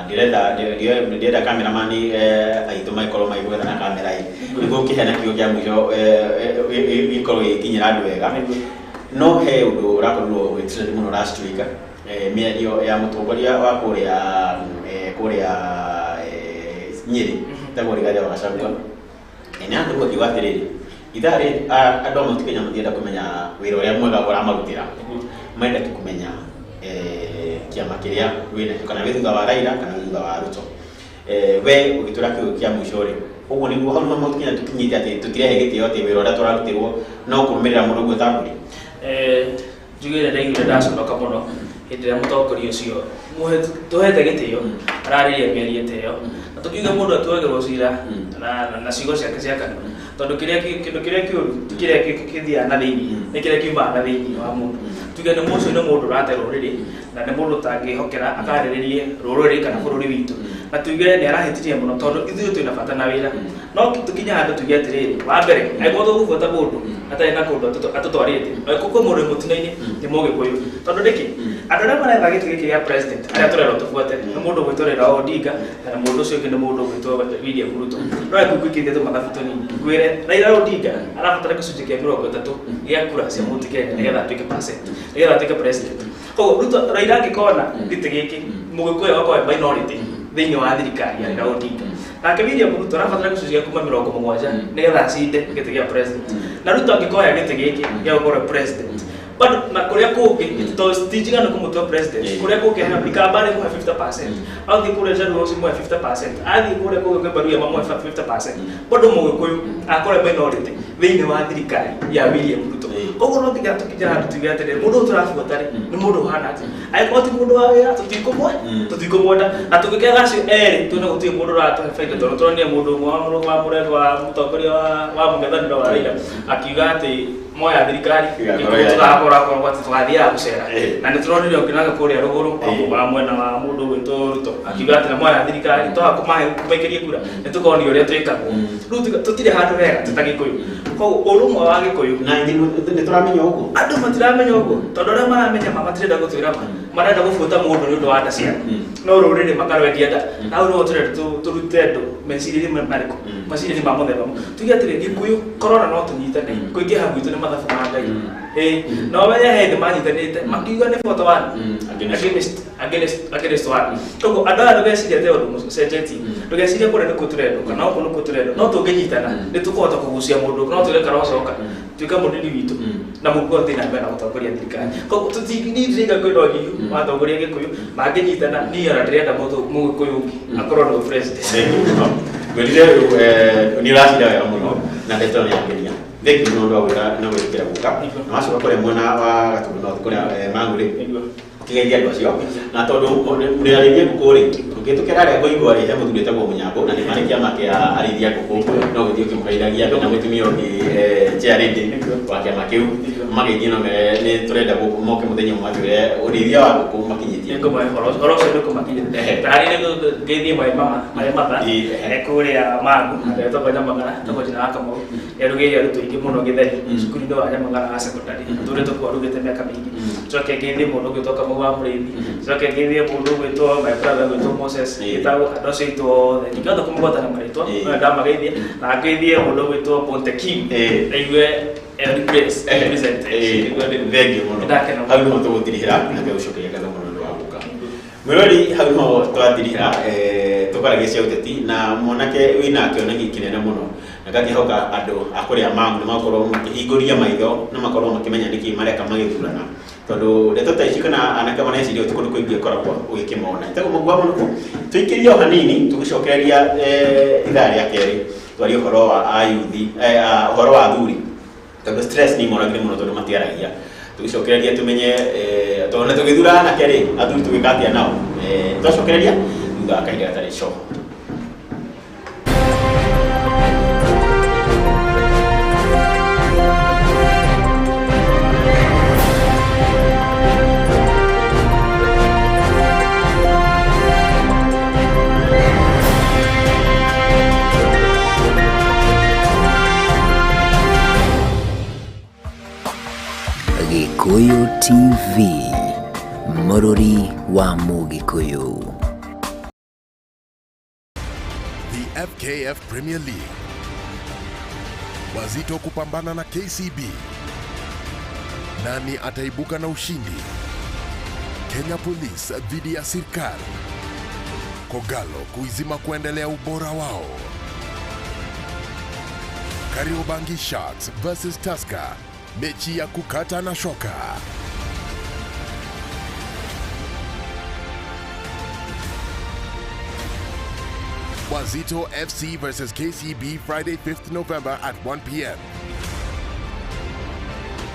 ndĩrenda cameraman aitũ magĩkorwo magĩgwetha na kamera ĩ nĩguo ũkĩheana kiugo kĩa mũico gĩkorwo gĩgĩkinyĩra andũ wega no he ũndũ ũrakorirwo ũgĩtrend mũno last week mĩario ya mũtongoria wa kũrĩa kũrĩa Nyĩrĩ etagwo Rigathĩ wa Gachagua nĩ akorirwo akiuga atĩrĩrĩ ithaa rĩrĩ andũ a Mount Kenya matienda kũmenya wĩra ũrĩa mwega ũramarutĩra marenda tu kũmenya kĩama kĩrĩa wĩnakĩo kana wĩ thutha wa Raila kana wĩ thutha wa Ruto we ũgĩtwĩra kiugo kĩa mũico rĩ ũguo nĩguo hau nĩho Mount Kenya tũkinyĩte atĩ tũtirehe gĩtĩo atĩ wĩra ũrĩa tũrarutĩrwo no kũrũmĩrĩra mũndũ ũguo ta mbũri. Njuge ndaiguire ndaconoka mũno hĩndĩ ĩrĩa mũtongoria ũcio tũhete gĩtĩo ararĩria mĩario ta ĩyo na tũkiuga mũndũ atuagĩrwo cira na ciugo ciake cia kanua tondũ kĩndũ kĩrĩa kĩũru ti kĩrĩa kĩthiaga na thĩinĩ nĩ kĩrĩa kiumaga na thĩinĩ wa mũndũ tuge nĩ ũcio nĩ mũndũ ũrate rũrĩrĩ na nĩ mũndũ ũtangĩhokera akarĩrĩrie rũrĩrĩ kana bũrũri witũ na tuge nĩ arahĩtirie mũno tondũ ithuĩ twĩna bata na wĩra no tũkinye handũ tuge atĩrĩrĩ wa mbere angĩkorwo tũgũbuata mũndũ atarĩ na kũndũ atũtwarĩte angĩkorwo kwĩ mũndũ wĩ mũtino-inĩ nĩ mũgĩkũyũ tondũ nĩkĩ andũ arĩa maretha gĩtĩ gĩkĩ gĩa president arĩa tũrerwo tũbuate nĩ mũndũ ũgwĩtwo Raila Odinga na mũndũ ũcio ũngĩ nĩ mũndũ ũgwĩtwo William Ruto no reke ngũikĩrie tũmathabu tũnini ngwĩre Raila Odinga arabatara gĩcunjĩ kĩa 30 gĩa kura cia Mount Kenya nĩgetha atuĩke percent nĩgetha atuĩke president koguo Ruto Raila angĩkona gĩtĩ gĩkĩ mũgĩkũyũ agakorwo e minority thĩinĩ wa thirikari ya Raila Odinga nake William Ruto arabatara gĩcunjĩ gĩa kuma 70 nĩgetha acinde gĩtĩ gĩa president na Ruto angĩkoya gĩtĩ gĩkĩ gĩa gũkorwo president bado na kuria kũngĩ ti njiganu kũmũtua president kuria kũngĩ hena ikamba nĩ kũhe 50% athiĩ kũrĩa Jaluo cimũhe 50% athiĩ kũrĩa kũngĩ kwĩ Baruya mamũhe 50% bado mũgĩkũyũ akorwo minority thĩinĩ wa thirikari ya William Ruto. Koguo no nginya tũkinye handũ tuge atĩrĩrĩ, mũndũ ũyũ tũrabuata rĩ, nĩ mũndũ ũhana atĩa? Angĩkorwo ti mũndũ wa wĩra, tũtikũmwenda. Na tũngĩkĩaga acio erĩ, tuone gũtirĩ mũndũ ũratũhe baida, tondũ tũronire mũndũ ũmwe wa mũrengo wa mũtongoria wa mũng'ethanĩro wa Raila akiuga atĩ moya thirikari Ĩgakorwo ya- tũgakorwo atĩ tũgathiaga gũcera. Eh. Na nĩ tũronire ũngĩ nake kũrĩa rũgũrũ wa mwena wa mũndũ ũgwĩtwo Ruto akiuga atĩ na moya thirikari twaga kũmaikĩria kura nĩ tũkonio ũrĩa twĩkagwo. Rĩu tũtirĩ handũ hega twĩ ta Gĩkũyũ. Koguo ũrũmwe wa Gĩkũyũ Na nĩ tũramenya ũguo. Andũ matiramenya ũguo, tondũ arĩa maramenya ma matirenda gũtwĩra ma, marenda gũbuata mũndũ nĩ ũndũ wa nda ciao, no rũrĩrĩ makarwendia nda. Na hau nĩho tũrenda tũrute andũ meciria-inĩ marĩkũ, meciria-inĩ ma mũthemba mũna. Tuge atĩrĩ, Gĩkũyũ korona no tũnyitane, kũingĩha gwitũ nĩ mathabu ma Ngai. Ĩĩ, no we hĩndĩ manyitanĩte makiuga nĩ 41 against one. Koguo andũ aya ndũgecirie atĩ ũndũ mũcenjetie, ndũgecirie kũrĩa nĩkuo tũrendwo kana gũkũ nĩkuo tũrendwo, no tũngĩnyitana nĩ tũkũhota kũgucia mũndũ, no tuge karocoka tuĩke mũnini witũ na mũguo athiĩ na mbere na gũtongoria thirikari. Koguo niĩ ndĩraiga kwĩna ũnyihu wa atongoria Gĩkũyũ mangĩnyitana. Niĩ ona ndĩrenda mũndũ Mũgĩkũyũ ũngĩ akorwo nĩwe president. Thank you mũno. Ngwĩrire rĩu nĩ ũracinda wega mũno na ndeto nĩ yangenia. Thank you mũno ũndũ wa gwĩka na gwĩtĩkĩra gũka. Na wacoka kũrĩa mwena wa Gatundu North kũrĩa Mang'u rĩ, ũkĩgeithia andũ acio, na tondũ mũrĩ arĩithia ngũkũ rĩ, ũngĩtũkĩra arĩa ngũigua rĩ, he mũthuri wĩtagwo Mũnyambũ na nĩ marĩ kĩama kĩa arĩithia ngũkũ, no gũthiĩ ũkĩmũgeithagia na mũtumia ũngĩ chair lady wa kĩama kĩu, mageithie no mere nĩ tũrenda gũkũ moke mũthenya ũmwe matwĩre ũrĩithia wa ngũkũ makinyĩtie. Nĩngũmahe ũhoro ũcio nĩngũmakinyĩria. Ehe. Tarĩ ngeithie my mama, my mother, Ĩĩ, ehe. kũrĩa Mang'u, etagwo Nyamagara, etagwo Jina wa Kamau. Nĩarugĩire arutwo aingĩ mũno gĩtheri cukuru-inĩ wa Nyamagara wa secondary, tũrĩtwo kũu arugĩte mĩaka mĩingĩ. Njoke ngeithie mũndũ ũgwĩtwo Kamau wa Mũrĩithi, njoke ngeithie mũndũ ũgwĩtwo my brother ũgwĩtwo Moses. Ĩĩ. Gĩtagwo andũ acio aitũ othe ndingĩhota kũmũgweta na marĩtwa, Ĩĩ. no ndamageithie, na ngeithie mũndũ ũgwĩtwo Ponte Kim, Ĩĩ. aigue every place represented. Thank you mũno. Ndakena mũno. Hau nĩho tũgũtirihĩra na ngagũcokeria ngatho mũno nĩ wa gũka. Mwĩrori, hau nĩho twatirihĩra, tũkaragia cia ũteti na mwanake wĩna kĩoneki kĩnene mũno, na ngakĩhoka andũ a kũrĩa Mang'u nĩ makorwo makĩhingũria maitho na makorwo makĩmenya nĩkĩ mareka magĩthurana, tondũ ndeto ta ici kana anake mareciria ũtukũ nĩ kũingĩ ũkoragwo ũgĩkĩmona. Ĩtagwo Mũgwa Mũnũkũ. Tũikĩrie o hanini tũgĩcokereria ithaa rĩa kerĩ twarie ũhoro wa ayuthi, ũhoro wa athuri, tondũ stress nĩ imoragire mũno tondũ matiaragia. Tũgĩcokereria tũmenye tondũ na tũgĩthura anake rĩ, athuri tũgĩka atĩa nao? Twacokereria thutha wa kahinda gatarĩ coho. Gĩkũyũ TV, mũrũri wa Mũgĩkũyũ. The FKF Premier League. Wazito kupambana na KCB. Nani ataibuka na ushindi? Kenya Police dhidi ya Sirkal. Kogalo kuizima kuendelea ubora wao. Kariobangi Sharks versus Tusker. Mechi ya kukata na shoka. Wazito FC versus KCB Friday 5th November at 1 p.m.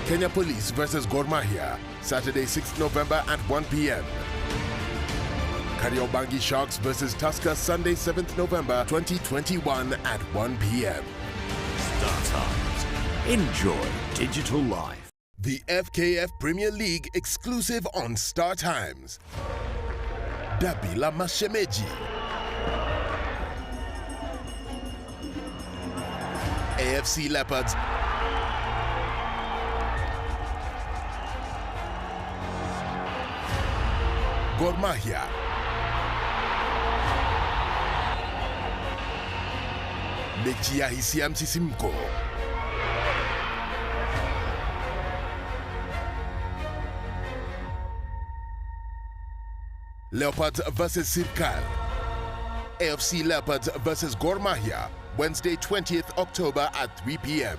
Kenya Police versus Gor Mahia Saturday 6th November at 1 p.m. Kariobangi Sharks versus Tusker Sunday 7th November 2021 at 1 p.m. Star Times. Enjoy digital life. The FKF Premier League exclusive on Star Times. Dabi la Mashemeji. AFC Leopards Gor Mahia. Mechi ya hisia msisimko. Leopards versus Sirkal. AFC Leopards versus Gor Mahia, Wednesday 20th October at 3 p.m.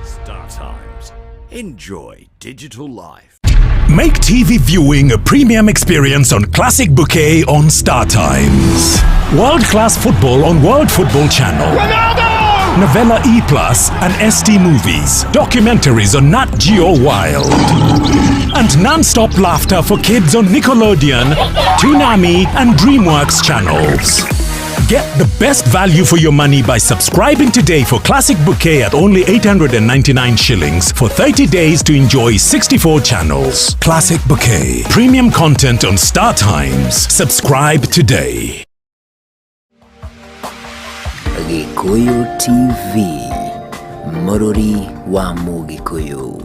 Star Times. Enjoy digital life. Make TV viewing a premium experience on Classic Bouquet on Star Times. World class football on World Football Channel. Ronaldo! Novella E Plus and ST Movies, documentaries on Nat Geo Wild, and non-stop laughter for kids on Nickelodeon, Toonami, and DreamWorks channels. Get the best value for your money by subscribing today for Classic Bouquet at only 899 shillings for 30 days to enjoy 64 channels. Classic Bouquet, premium content on Star Times. Subscribe today. Gikuyu TV, Mũrũri wa Mũgĩkũyũ.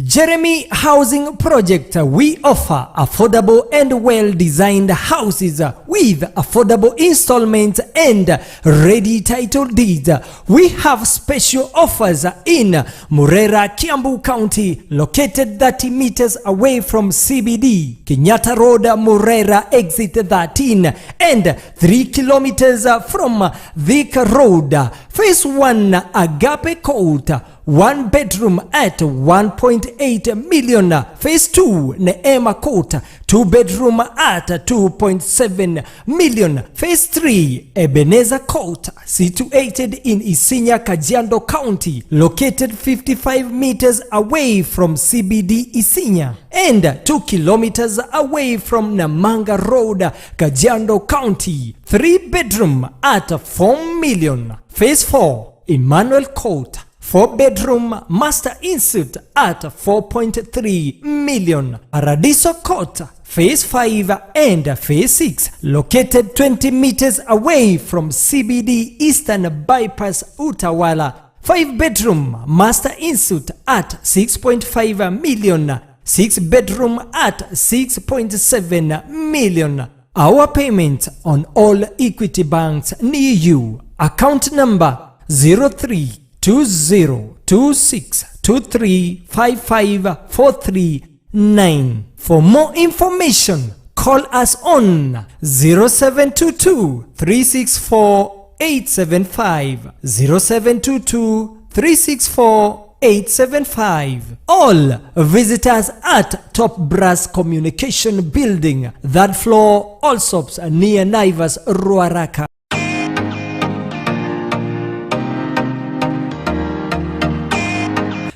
Jeremy Housing Project. We offer affordable and well-designed houses with affordable installments and ready title deeds. We have special offers in Murera, Kiambu County, located 30 meters away from CBD, Kenyatta Road, Murera, exit 13, and 3 kilometers from Thika Road. Phase 1, Agape Court, one bedroom at 1.8 million. Phase 2, Neema Court, two bedroom at 2.7 million. Phase 3, Ebenezer Court, situated in Isinya, Kajiado County, located 55 meters away from CBD Isinya and 2 kilometers away from Namanga Road, Kajiado County. 3 bedroom at 4 million. Phase 4, Emmanuel Court, 4 bedroom master ensuite at 4.3 million. Paradiso Court, Phase 5 and Phase 6, located 20 meters away from CBD Eastern Bypass Utawala. 5 bedroom master ensuite at 6.5 million. 6 bedroom at 6.7 million. Our payment on all Equity banks near you. Account number 032026235543. For more information, call us on 0722 364 875, 0722 364 875. All visitors at Top Brass Communication Building, third floor, Allsops near Naivas, Ruaraka.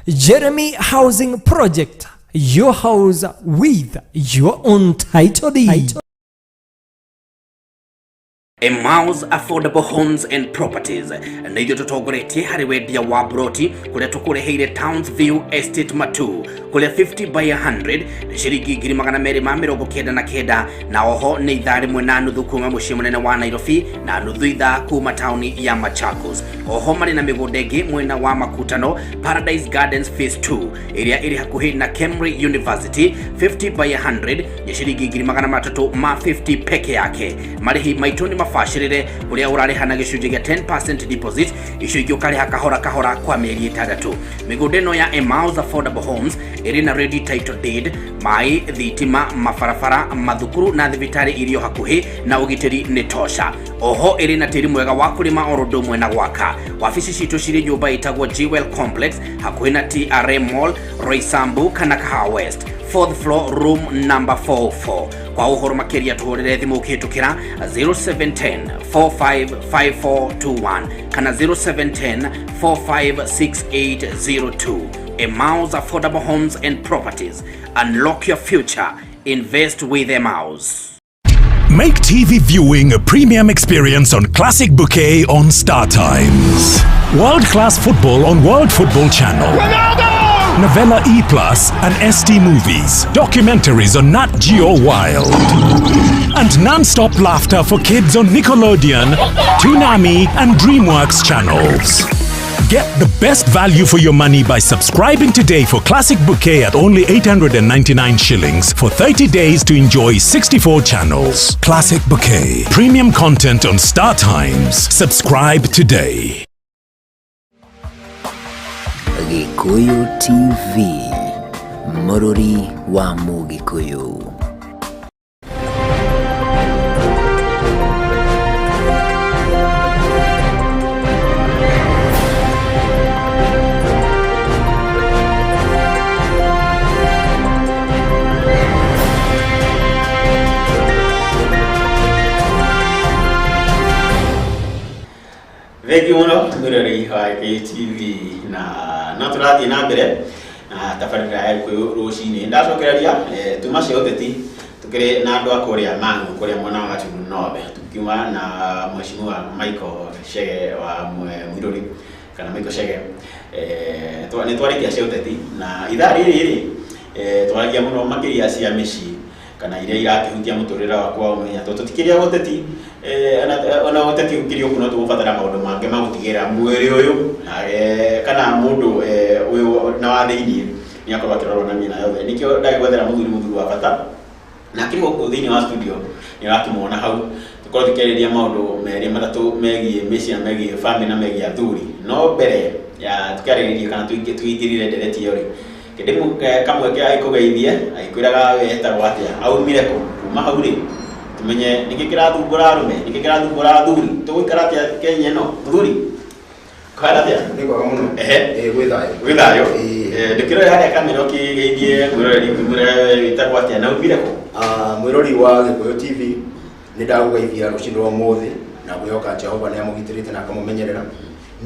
Jeremy Housing Project, your house with your own title deed. Emmaus Affordable Homes and Properties nĩ ithuĩ tũtongoretie harĩ wendia wa broti kũrĩa tũkũreheire Towns View Estate Matu, kũrĩa 50 by 100 nĩ ciringi 299,000, na oho nĩ ithaa 1.5 kuma mũciĩ mũnene wa Nairobi na nuthu ithaa kuma taũni ya Machakos. Oho marĩ na mĩgũnda ĩngĩ mwena wa Makutano, Paradise Gardens Phase 2 ĩrĩa ĩrĩ hakuhĩ na Kemri University, 50 by 100 nĩ ciringi 350,000 peke yake. Marĩhi maitũ nĩ mabacĩrĩre, ũrĩa ũrarĩha na gĩcunjĩ gĩa 10% deposit, icio ingĩ ũkarĩha kahora kahora kwa mĩeri 6. Mĩgũnda ĩno ya Emmaus Affordable Homes ĩrĩ na ready title deed, maĩ, thitima, mabarabara, mathukuru na thibitarĩ irio hakuhĩ, na ũgitĩri nĩ tosha. Oho ĩrĩ na tĩri mwega wa kũrĩma oro ũndũ ũmwe na gwaka. Wabici citũ cirĩ nyũmba ĩtagwo Jewel Complex, hakuhĩ na TRM Mall, Roysambu kana Kahawa West, fourth floor, room number 44. Kwa ũhoro makĩria tũhũrĩre thimũ ũkĩhĩtũkĩra 0710 455421 kana 0710 456802. Emmaus Affordable Homes and Properties. Unlock your future. Invest with Emmaus. Make TV viewing a premium experience on Classic Bouquet on Star Times. World class football on World Football Channel. Novella E Plus and ST Movies, documentaries on Nat Geo Wild, and non-stop laughter for kids on Nickelodeon, Toonami, and DreamWorks channels. Get the best value for your money by subscribing today for Classic Bouquet at only 899 shillings for 30 days to enjoy 64 channels. Classic Bouquet, premium content on Star Times. Subscribe today. Gikuyu TV, Mũrũri wa Mũgĩkũyũ. Mwĩroreri wa KTV, na no tũrathiĩ na mbere na tabarĩra ya Gĩkũyũ rũcinĩ. Ndacokereria tuma cia ũteti, tukĩrĩ na andũ a kũrĩa Mang'u, kũrĩa mwena wa Gatundu North, tukiuma na Mheshimiwa Michael Chege wa Mwirũri, kana Michael Chege. Nĩ twarĩkia cia ũteti, na ithaa rĩrĩ rĩ twaragia mũno makĩria cia mĩciĩ kana iria irakĩhutia mũtũrĩre wakwa wa mũthenya, tondũ tũtikĩrĩa ũteti, ona ũteti ũkĩrĩ ũguo, no tũgũbatara maũndũ mangĩ ma gũtigĩrĩra mwĩrĩ ũyũ kana mũndũ ũyũ na wa thĩiniĩ nĩ akorwo akĩrorwo na mĩena yothe. Nĩkĩo ndagĩgwethera mũthuri wa bata, na akĩrĩ gũkũ thĩinĩ wa studio, nĩ ũrakĩmuona hau, tũkorwo tũkĩarĩrĩria maũndũ merĩ matatũ megiĩ mĩciĩ na megiĩ family na megiĩ athuri. No mbere ya tũkĩarĩrĩria kana tũingĩrire ndereti ĩyo rĩ, kĩndĩ kamweke agĩkũgeithie agĩkwĩraga we etagwo atĩa, aumire kũ, kuma hau rĩ tumenye nĩkĩ kĩrathumbũra arũme, nĩkĩ kĩrathumbũra athuri, tũgũikara atĩa Kenya ĩno. Mũthuri, kũhana atĩa? Nĩ kwega mũno. Ehe. Ĩĩ, gwĩ thayũ. Gwĩ thayũ. Ĩĩ. Ndũkĩrore harĩa kamera ũkĩgeithie mwĩroreri, ũkĩmwĩra we wĩtagwo atĩa na umire kũ. Mwĩrori wa Gĩkũyũ TV, nĩ ndagũgeithia rũcinĩ rwa ũmũthĩ na ngwĩhoka Jehova nĩ amũgitĩrĩte na akamũmenyerera.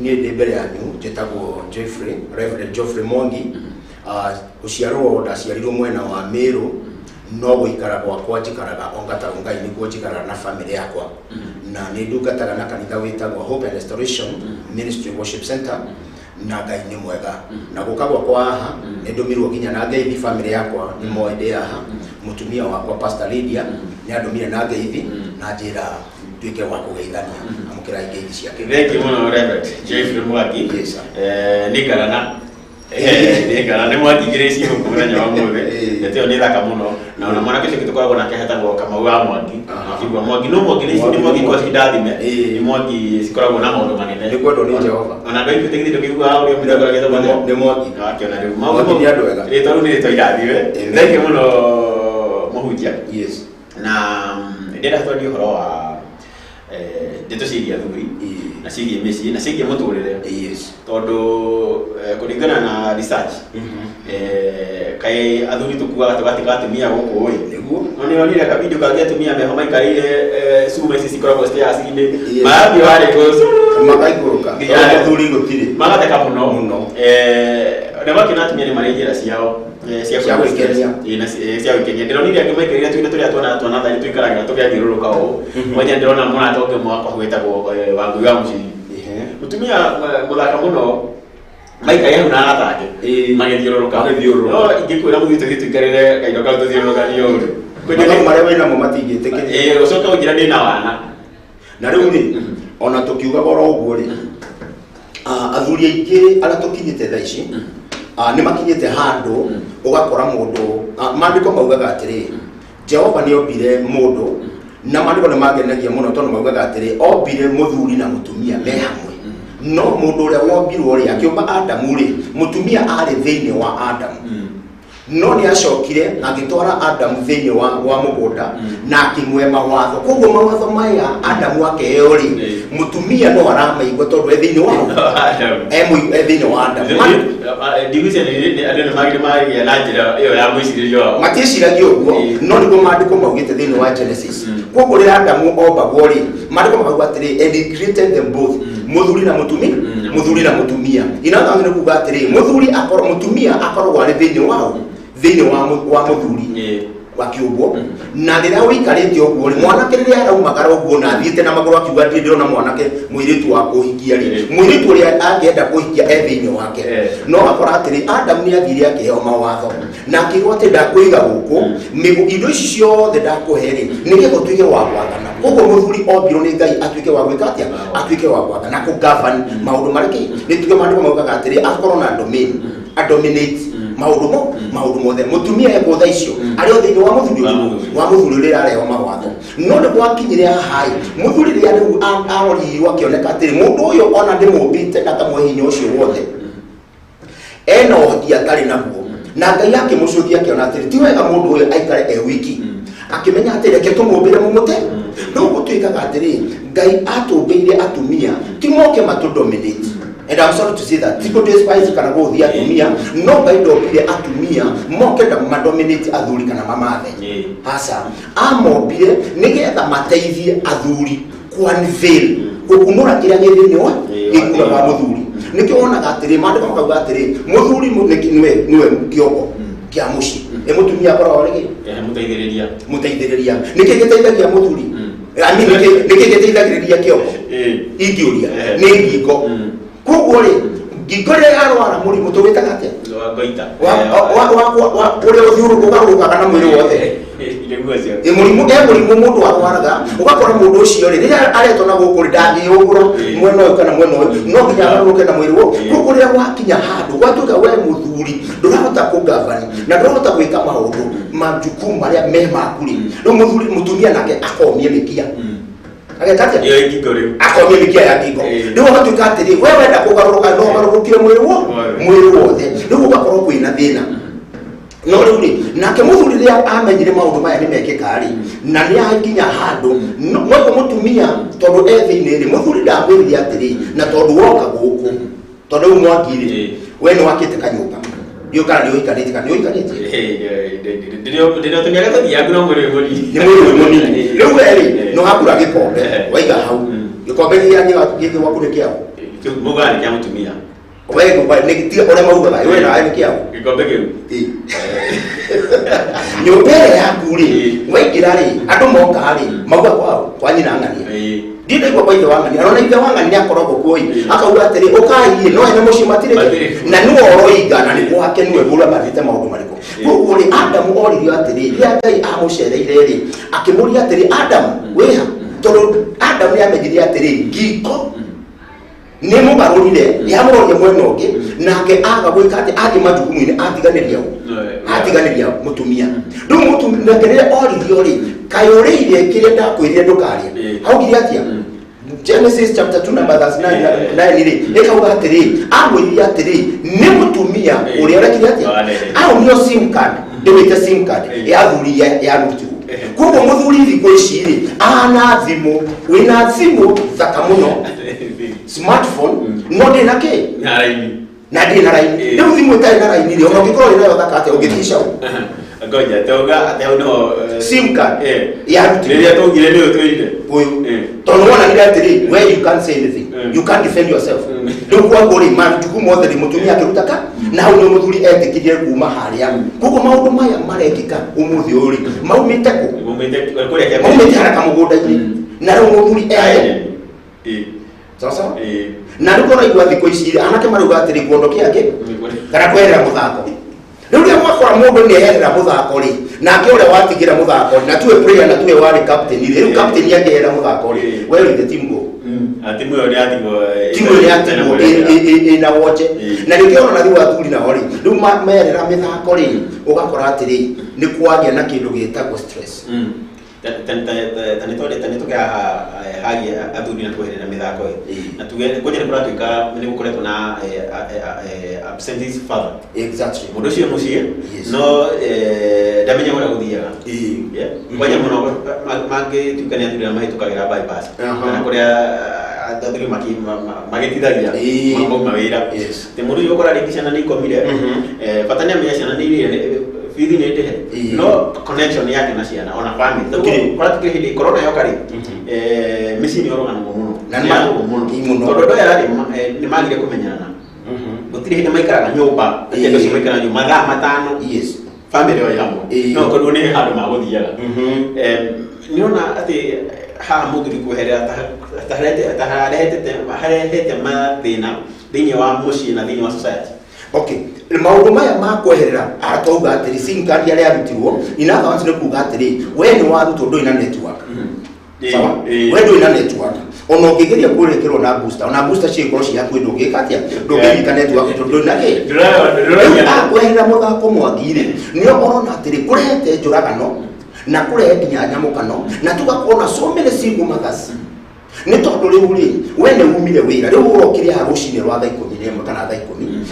Niĩ ndĩ mbere yanyu njĩtagwo Jeffrey, Reverend Geoffrey Mwangi. Gũciarwo ndaciarirwo mwena wa Meru, no gũikara gwakwa njikaraga Ongata Rongai, nĩkuo njikaraga na family yakwa, na nĩ ndungataga na kanitha wĩtagwo Hope and Restoration Ministry Worship Center, na Ngai nĩ mwega. Na gũka gwakwa haha nĩ ndũmirwo nginya na ngeithi, family yakwa nĩ moĩ ndĩ haha. Mũtumia wakwa Pastor Lydia nĩ andũmire na ngeithi na njĩra nduĩke wa kũgeithania. Amũkĩrai ngeithi ciake. Thank you mũno, Reverend Jeffrey Mwangi. Yes, sir. Nĩ ngarana. Nĩ ngarana nĩ Mwangi igĩrĩ ciĩ gũkũ mũthenya wa ũmũthĩ. Ndeto ĩyo nĩ thaka mũno, na ona mwanake ũcio tũkoragwo nake hetagwo Kamau wa Mwangi. Akigua Mwangi no Mwangi nĩ Mwangi nĩ Mwangi nĩ kwa cindathime. Ĩĩ. Nĩ Mwangi cikoragwo na maũndũ manene. Nĩ kwendwo nĩ Jehova. Ona andũ aingĩ tegithĩ ndũkĩiguaga ũrĩa mĩthemba gĩtagwo atĩa? Nĩ Mwangi. Akĩona rĩu Mwangi nĩ andũ ega. Rĩtwa rĩu nĩ rĩtwa irathime. Amen. Thank you mũno, mũhunjia. Yes. Na ndĩrenda twarie ũhoro wa ndeto ciĩgiĩ athuri na ciĩgiĩ mĩciĩ na ciĩgiĩ mũtũrĩre, tondũ kũringana na research, kaĩ athuri tũkuaga tũgatiga atumia gũkũ ĩ. Nĩguo. No nĩ onire kavideo kangĩ, atumia meho maikarĩire cuma ici cikoragwo stairs-inĩ, Yes. marathiĩ warĩ kũ Makaikũrũka. Mũthuri gũtirĩ. Magatheka mũno. Mũno. Na makĩona atumia nĩ marĩ njĩra ciao cia Cia gwĩkenia. Ĩĩ, na cia gwĩkenia. Ndĩronire angĩ maikarĩire tũindo tũrĩa twana twana tũikaragĩra tũgĩathiũrũrũka ũũ. Mwanya ndĩrona mũrata ũngĩ mwakwa wĩtagwo Wangui wa Mũciri, mũtumia mũthaka mũno, maikarĩre hau na arata ake magĩthiũrũrũka. Magĩthiũrũrũka. No ingĩkwĩra mũthiĩ tũthiĩ tũikarĩre kaindo kau tũthiũrũrũkanio ũru. Mathabu marĩa wĩnamo matingĩtĩkĩria. Ĩĩ, ũcoke ũnjĩre ndĩna wana. Na rĩu rĩ, ona tũkiugaga oro ũguo rĩ, athuri aingĩ arĩa tũkinyĩte thaa ici nĩ makinyĩte handũ ũgakora mũndũ, maandĩko maugaga atĩrĩ, Jehova nĩ ombire mũndũ, na maandĩko nĩ mangenagia mũno tondũ maugaga atĩrĩ, ombire mũthuri na mũtumia me hamwe. No mũndũ ũrĩa wombirwo rĩ, akĩũmba Adamu rĩ, mũtumia arĩ thĩinĩ wa Adamu, no nĩ acokire agĩtwara Adamu thĩinĩ wa mũgũnda na akĩmwe mawatho. Koguo mawatho maya Adamu akeheo rĩ, mũtumia no aramaigua tondũ e thĩinĩ wa e thĩinĩ wa Adamu. Ndigwĩciria andũ nĩ magĩrĩ magĩa na njĩra ĩyo ya mwĩcirĩrie wao. Matiĩciragia ũguo, no nĩguo maandĩko maugĩte thĩinĩ wa Genesis. Koguo rĩrĩa Adamu ombagwo rĩ, maandĩko makauga atĩrĩ, "And he created them both," mũthuri na mũtumia, mũthuri na mũtumia. In other words, nĩ kuga atĩrĩ, mũthuri akorwo, mũtumia akoragwo arĩ thĩinĩ wao, thĩinĩ wa mũthuri wakiũmbwo. Na rĩrĩa ũikarĩte ũguo rĩ, mwanake rĩrĩa araumagara ũguo na athiĩte na magũrũ akiuga, "Ndirĩ ndĩrona mwanake mũirĩtu wa kũhikia" rĩ, mũirĩtu ũrĩa angĩenda kũhikia e thĩinĩ wake. No akora atĩrĩ, Adamu nĩ athire akĩheo mawatho na akĩrwo atĩ, "Ndakũiga gũkũ indo ici ciothe ndakũhe rĩ, nĩgetha ũtuĩke wa gwathana." Koguo mũthuri ombirwo nĩ Ngai atuĩke wa gwĩka atĩa? Atuĩke wa gwathana, kũ govern maũndũ marĩa kĩ nĩ tuge maandĩko maugaga atĩrĩ, akorwo na domain, adominate maũndũ mothe. Mũtumia ekwo tha icio arĩ o thĩinĩ wa mũthuri ũrĩkũ? Wa mũthuri ũrĩa areheo mawatho. No nĩ gwakinyire haha mũthuri rĩrĩa rĩu arorirwo akĩoneka atĩrĩ, mũndũ ũyũ ona ndĩmũmbĩte na kamwe hinya ũcio wothe ena ũhoti atarĩ naguo, na Ngai akĩmũcũthia akĩona atĩrĩ, ti wega mũndũ ũyũ aikare e wiki. Akĩmenya atĩ reke tũmũmbĩre mũmũte. Rĩu gũtuĩkaga atĩrĩ, Ngai atũmbĩire atumia ti moke matũ dominate, and I'm sorry to say that, ti kũ despise kana gũthia atumia, no Ngai ndombire atumia moke madominate athuri kana mamathe. Aca, amombire nĩgetha mateithie athuri ku unveil Gũkunũra kĩrĩa gĩ thĩinĩ wa gĩkura wa mũthuri. Nĩkĩo wonaga atĩrĩ, maandĩko makauga atĩrĩ, mũthuri nĩwe kĩongo kĩa mũciĩ, ĩ mũtumia akoragwo arĩ kĩ? Mũteithĩrĩria. Mũteithĩrĩria. Nĩkĩ gĩteithagia mũthuri? I mean, nĩkĩ gĩteithagĩrĩria kĩongo? Ingĩũria nĩ ngingo. Koguo rĩ, ngingo rĩrĩa yarwara mũrimũ tũwĩtaga atĩa? Ngoita. Ũrĩa ũthiũrũrũkaga na mwĩrĩ wothe. Nĩguo ũcio. Ĩ mũrimũ, mũrimũ mũndũ arwaraga, ũgakora mũndũ ũcio rĩ, rĩrĩa aretwo na gũkũ rĩ, ndangĩũgũra mwena ũyũ kana mwena ũyũ, no nginya agarũrũke na mwĩrĩ wo. Koguo rĩrĩa wakinya handũ gwatuĩka we mũthuri ndũrahota kũgavani na ndũrahota gwĩka maũndũ majukumu marĩa me maku rĩ, rĩu mũthuri, mũtumia nake akomie mĩkia, ageka atĩa? Ĩyo ngingo rĩu. Akomie mĩkia ya ngingo. Rĩu ũgatuĩka atĩrĩ, we wenda kũgarũrũka no ũgarũrũkire mwĩrĩ wo, mwĩrĩ wothe. Rĩu ũgakorwo kwĩna thĩna. No rĩu rĩ, nake mũthuri rĩrĩa amenyire maũndũ maya nĩ mekĩka rĩ, na nĩ akinya handũ mwaigua mũtumia tondũ e thĩinĩ rĩ, mũthuri ndamwĩrire atĩrĩ, na tondũ woka gũkũ, tondũ rĩu Mwangi rĩ, we nĩ wakĩte kanyũmba, ndiũĩ kana nĩ ũhikanĩtie, kana nĩ ũhikanĩtie? Ndĩrĩ tũmĩaka tũthiangu, no mwĩrĩ wĩ mũnini. Nĩ mwĩrĩ wĩ mũnini. Rĩu we rĩ, nĩ wagũra gĩkombe waiga hau, gĩkombe gĩkĩ gĩkĩ gwaku nĩ kĩao? Maugaga nĩ kĩa mũtumia. We nĩ tiga ũrĩa maugaga, we nawe nĩ kĩao? Gĩkombe kĩu. Nyũmba ĩrĩa yaku rĩ, waingĩra rĩ, andũ moka rĩ, mauga kwao kwa nyina ng'ania, ndiĩ ndaigua kwa ithe wa ng'ania. Ona ithe wa ng'ania akoragwo kuo ĩ, akauga atĩrĩ, ũkai ĩ, no ene mũciĩ matirĩ kĩ, na nĩwe ũroiga na nĩ gwake, nĩwe ũramatĩte maũndũ marĩkũ. Koguo rĩ, Adamu oririo atĩrĩ, rĩrĩa Ngai amũcereire rĩ, akĩmũria atĩrĩ, "Adamu, wĩha?" Tondũ Adamu nĩ amenyire atĩrĩ, ngingo nĩ mũgarũrire, yamũroria mwena ũngĩ, nake aga gwĩka atĩ athiĩ majukumu-inĩ, atiganĩria ũ, atiganĩria mũtumia. Rĩu mũtumia nake rĩrĩa oririo rĩ, "Kaĩ ũrĩire kĩrĩa ndakwĩrire ndũkarĩe?" Augire atĩa? Genesis chapter 2 number verse 9 rĩ, ĩkauga atĩrĩ, amwĩrire atĩrĩ, nĩ mũtumia ũrĩa ũrekire atĩa? Au nĩyo sim card, ndĩmĩte sim card ya thuri yarutirwo. Koguo mũthuri thikũ ici rĩ, ana thimũ, wĩna thimũ thaka mũno, smartphone, no ndĩ na kĩ? Na raini. Na ndĩ na raini. Rĩu thimũ ĩtarĩ na raini rĩ, ona ũngĩkorwo wĩ nayo thaka atĩa, ũngĩthiĩ caũ? Ngoja tauga atĩ hau niho Sim card yarutirwo. Rĩrĩa twaugire nĩwe twĩrire. Ũyũ tondũ wonanire atĩrĩ, we you can't say anything, you can't defend yourself. Rĩu kwoguo rĩ, majukumu mothe rĩ, mũtumia akĩruta ka, na hau nĩ mũthuri etĩkirie kuma harĩa. Koguo maũndũ maya marekĩka ũmũthĩ ũyũ rĩ, maumĩte kũ? Maumĩte kũrĩa kĩa Maumĩte harĩa kamũgũnda-inĩ, na rĩu mũthuri ere sawa sawa. Na rĩu ũraigua thikũ ici rĩ, anake marauga atĩrĩ, kuondo kĩangĩ kana kweherera mũthako. Rĩu rĩrĩa mwakora mũndũ nĩ eherera mũthako rĩ, nake ũrĩa watigĩra mũthako rĩ, na tuwe player na tuwe warĩ captain rĩ, rĩu captain angĩehera mũthako rĩ, where will the team go? Timu ĩyo nĩ yatigwo. Timu ĩyo yatigwo ĩna wonje. Na nĩkĩo ona rĩu athuri nao rĩ, rĩu merera mĩthako rĩ, ũgakora atĩrĩ, nĩ kwagĩa na kĩndũ gĩtagwo stress. Ta nĩ tũke haha hagie athuri na kweherera mĩthako ĩ, na tuge kwanja nĩ kũratuĩka nĩ gũkoretwo na absentee father. Mũndũ ũcio mũciĩ no ndamenya ũrĩa gũthiaga. Yeah. Kwanja mũno mangĩtuĩka nĩ athuri arĩa mahĩtũkagĩra bypass kana kũrĩa athuri magĩtithagia mauma wĩra. Atĩ mũndũ ũcio ũkora rĩngĩ ciana nĩ ikomire, bata nĩ amenya ciana nĩ irĩire, bithi nĩ ndĩhe, no connection yake na ciana ona family. Kũratuĩka hĩndĩ corona yoka rĩ, mĩciĩ nĩ yoroganagwo mũno. Na Nĩ yarogwo mũno mũno. Tondũ andũ aya rĩ, nĩ magire kũmenyerana. Gũtirĩ hĩndĩ maikaraga nyũmba, atĩ andũ acio maikaraga nyũmba mathaa 5. Family ĩyo ĩ hamwe. No tondũ nĩ handũ magũthiaga. Nĩona atĩ haha mũthuri kweherera ta harehete mathĩna thĩinĩ wa mũciĩ na thĩinĩ wa society. Okay, maũndũ maya ma kweherera, twauga atĩrĩ, sim card arĩa yarutirwo, in other words nĩ kuga atĩrĩ, we nĩ warutwo, ndũrĩ na network. Sawa, we ndũrĩ na network, ona ũngĩgeria kũrĩkĩrwo na booster, ona booster cigĩkorwo ci hakuhĩ, ndũngĩka atĩa? Ndũngĩnyita network tondũ ndũrĩ na kĩ. Rĩu akweherera mũthako, Mwangi rĩ, nĩ ũrona atĩrĩ, kũrehete njũragano na kũrehe nginya nyamũkano, na tũgakorwo na so many single mothers, nĩ tondũ rĩu rĩ, we nĩ umire wĩra, rĩu ũrokire haha rũcinĩ rwa thaa 11 kana thaa 10,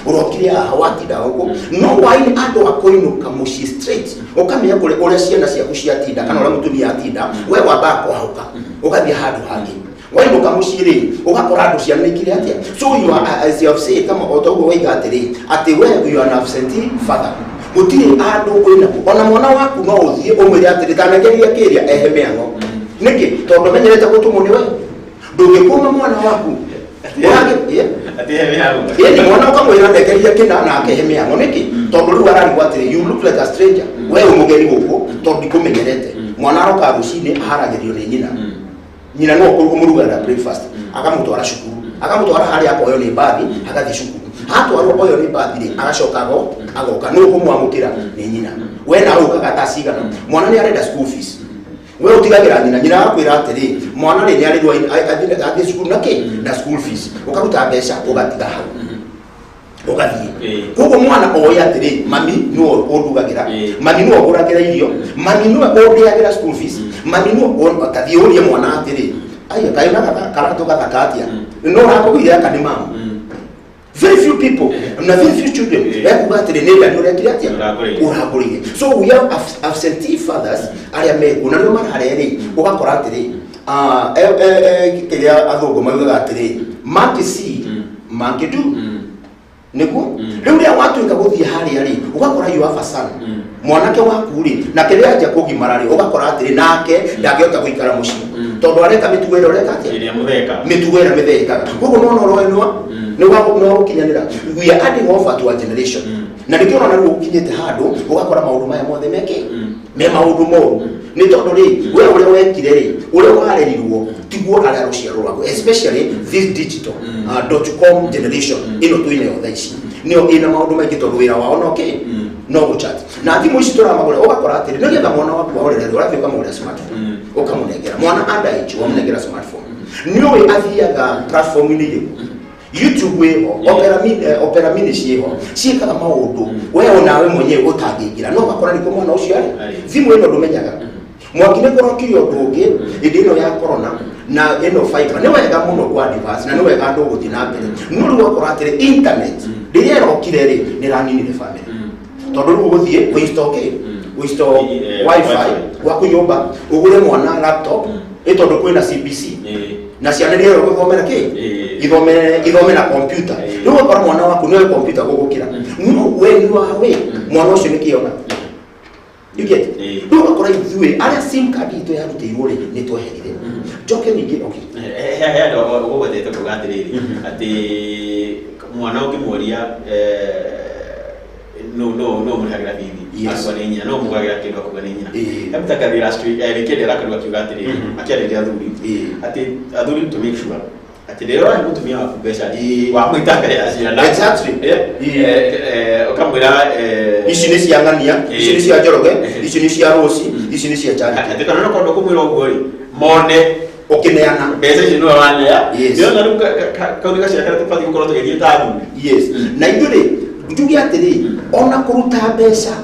ũrokire haha watinda gũkũ, no hwainĩ andũ a kũinũka mũciĩ straight, ũkamenya kũrĩa ũrĩa ciana ciaku ciatinda kana ũrĩa mũtumia atinda, we wambaga kwahũka ũgathiĩ handũ hangĩ. Wainũka mũciĩ rĩ, ũgakora andũ ciana ikire atĩa? So you are, as you have said, kama o ta ũguo waiga atĩrĩ, atĩ we you are an absentee father, gũtirĩ andũ wĩnaguo. Ona mwana waku no ũthiĩ ũmwĩre atĩrĩ, "Tanengeria kĩrĩa," ehe mĩang'o. Nĩkĩ? Tondũ amenyerete gũtũmwo nĩ we. Ndũngĩkũma mwana waku. Ũragĩ- Atĩ he mĩhango. Ĩni mwana ũkamwĩra ndekeria kĩna na akehe mĩhango nĩkĩ? Tondũ rĩu ararigwo atĩrĩ, you look like a stranger, we wĩ mũgeni gũkũ tondũ ndikũmenyerete. Mwana aroka rũcinĩ aharagĩrio nĩ nyina. Nyina no ũmũrugagĩra breakfast, akamũtwara cukuru, akamũtwara harĩa akoywo nĩ mbathi agathiĩ cukuru. Atwarwo oyo nĩ mbathi rĩ, agacoka agoka nĩ ũkũmwamũkĩra nĩ nyina. We nawe ũkaga thaa cigana? Mwana nĩ arenda school fees, we ũtigagĩra nyina. Nyina agakwĩra atĩrĩ, mwana rĩ nĩ arĩrwo athiĩ cukuru na kĩ na school fees. Ũkaruta mbeca ũgatiga hau ũgathiĩ. Koguo mwana oĩ atĩrĩ, mami nĩwe ũndugagĩra, mami nĩwe ũngũragĩra irio, mami nĩwe ũndĩagĩra school fees, mami nĩwe. Tathiĩ ũrie mwana atĩrĩ, aya kaĩ na karatũ gathaka atĩa no ũrakũgũire aka nĩ mamu? Very few people na very few children ekuga atĩrĩ, nĩ ndani ũrekire atĩa ũrangũrĩire. So we have absentee fathers arĩa mekuo na nĩo mararĩa rĩ, ũgakora atĩrĩ, kĩrĩa athũngũ maugaga atĩrĩ, monkey see, monkey do. Nĩguo rĩu rĩrĩa watuĩka gũthiĩ harĩa rĩ, ũgakora you have a son, mwanake waku rĩ, na kĩrĩa anjia kũgimara rĩ, ũgakora atĩrĩ, nake ndangĩhota gũikara mũciĩ tondũ areka mĩtugo ĩrĩa ũreka atĩa? Ĩrĩa mũtheka. Mĩtugo ĩrĩa mĩthekaga. Koguo nona ũrĩa nĩ wa gũkinyanĩra. We are adding over to our generation, na nĩkĩo ũrona rĩu ũkinyĩte handũ ũgakora maũndũ maya mothe meke me maũndũ moru, nĩ tondũ rĩ, we ũrĩa wekire rĩ, ũrĩa warerirwo tiguo arĩa rũciaro rwaku, especially this digital dot com generation ĩno twĩnayo thaa ici, nĩyo ĩna maũndũ maingĩ, tondũ wĩra wao no kĩ no gũchat na thimũ ici tũramagũra. Ũgakora atĩrĩ, nĩgetha mwana waku ahorere rĩ, ũrathiĩ ũkamũgũrĩra smartphone, ũkamũnengera mwana under age, wamũnengera smartphone, nĩũĩ athiaga platform-inĩ irĩkũ? YouTube ĩho, Opera Mini ciĩho, ciĩkaga maũndũ we onawe mwenyewe ũtangĩingĩra, no ũgakora nĩkuo mwana ũcio arĩ. Thimũ ĩno ndũmenyaga mwaki nĩ kũrokire ũndũ ũngĩ hĩndĩ ĩno ya corona na ĩno fiber. Nĩ wega mũno kwa advance na nĩ wega andũ gũthiĩ na mbere, no rĩu ũgakora atĩrĩ, internet rĩrĩa ĩrokire rĩ, nĩ ĩraninire family, tondũ rĩu ũgũthiĩ ũinstall kĩ, ũinstall wifi gwaku nyũmba, ũgũre mwana laptop, ĩ tondũ kwĩna CBC na ciana nĩ gũthomera kĩ, ithome ithome na computer. Rĩu ũgakora mwana waku nĩoĩ computer gũgũkĩra, no when you are away, mwana ũcio nĩ kĩona. You get? Rĩu ũgakora ithuĩ arĩa sim card itũ yarutĩirwo rĩ, nĩ tweherire. Njoke ningĩ, okay. He andũ ũgwetete kuga atĩrĩrĩ, atĩ mwana ũngĩmuoria no mũrĩhagĩra bithi, akuga nĩ nyina, no mũgagĩra kĩndũ, akuga nĩ nyina. Hebu tangathi last week, weekend arakorirwo akiuga atĩrĩrĩ, akĩarĩria athuri, atĩ athuri to make sure atĩ rĩrĩa ũrahe mũtumia waku mbeca rĩ, wamwĩta mbere ya ciana. Ũkamwĩra Ici nĩ cia ng'ania, ici nĩ cia Njoroge, ici nĩ cia Rũci, ici nĩ cia Charity. Atĩ kana no kondo kũmwĩra ũguo rĩ, mone ũkĩneana mbeca icio nĩwe wanea. Nĩona rĩu kau nĩ gacĩra karĩa tũbatiĩ gũkorwo tũgĩthiĩ ta athuri. Yes, na ithuĩ rĩ, njuge atĩrĩ, ona kũruta mbeca,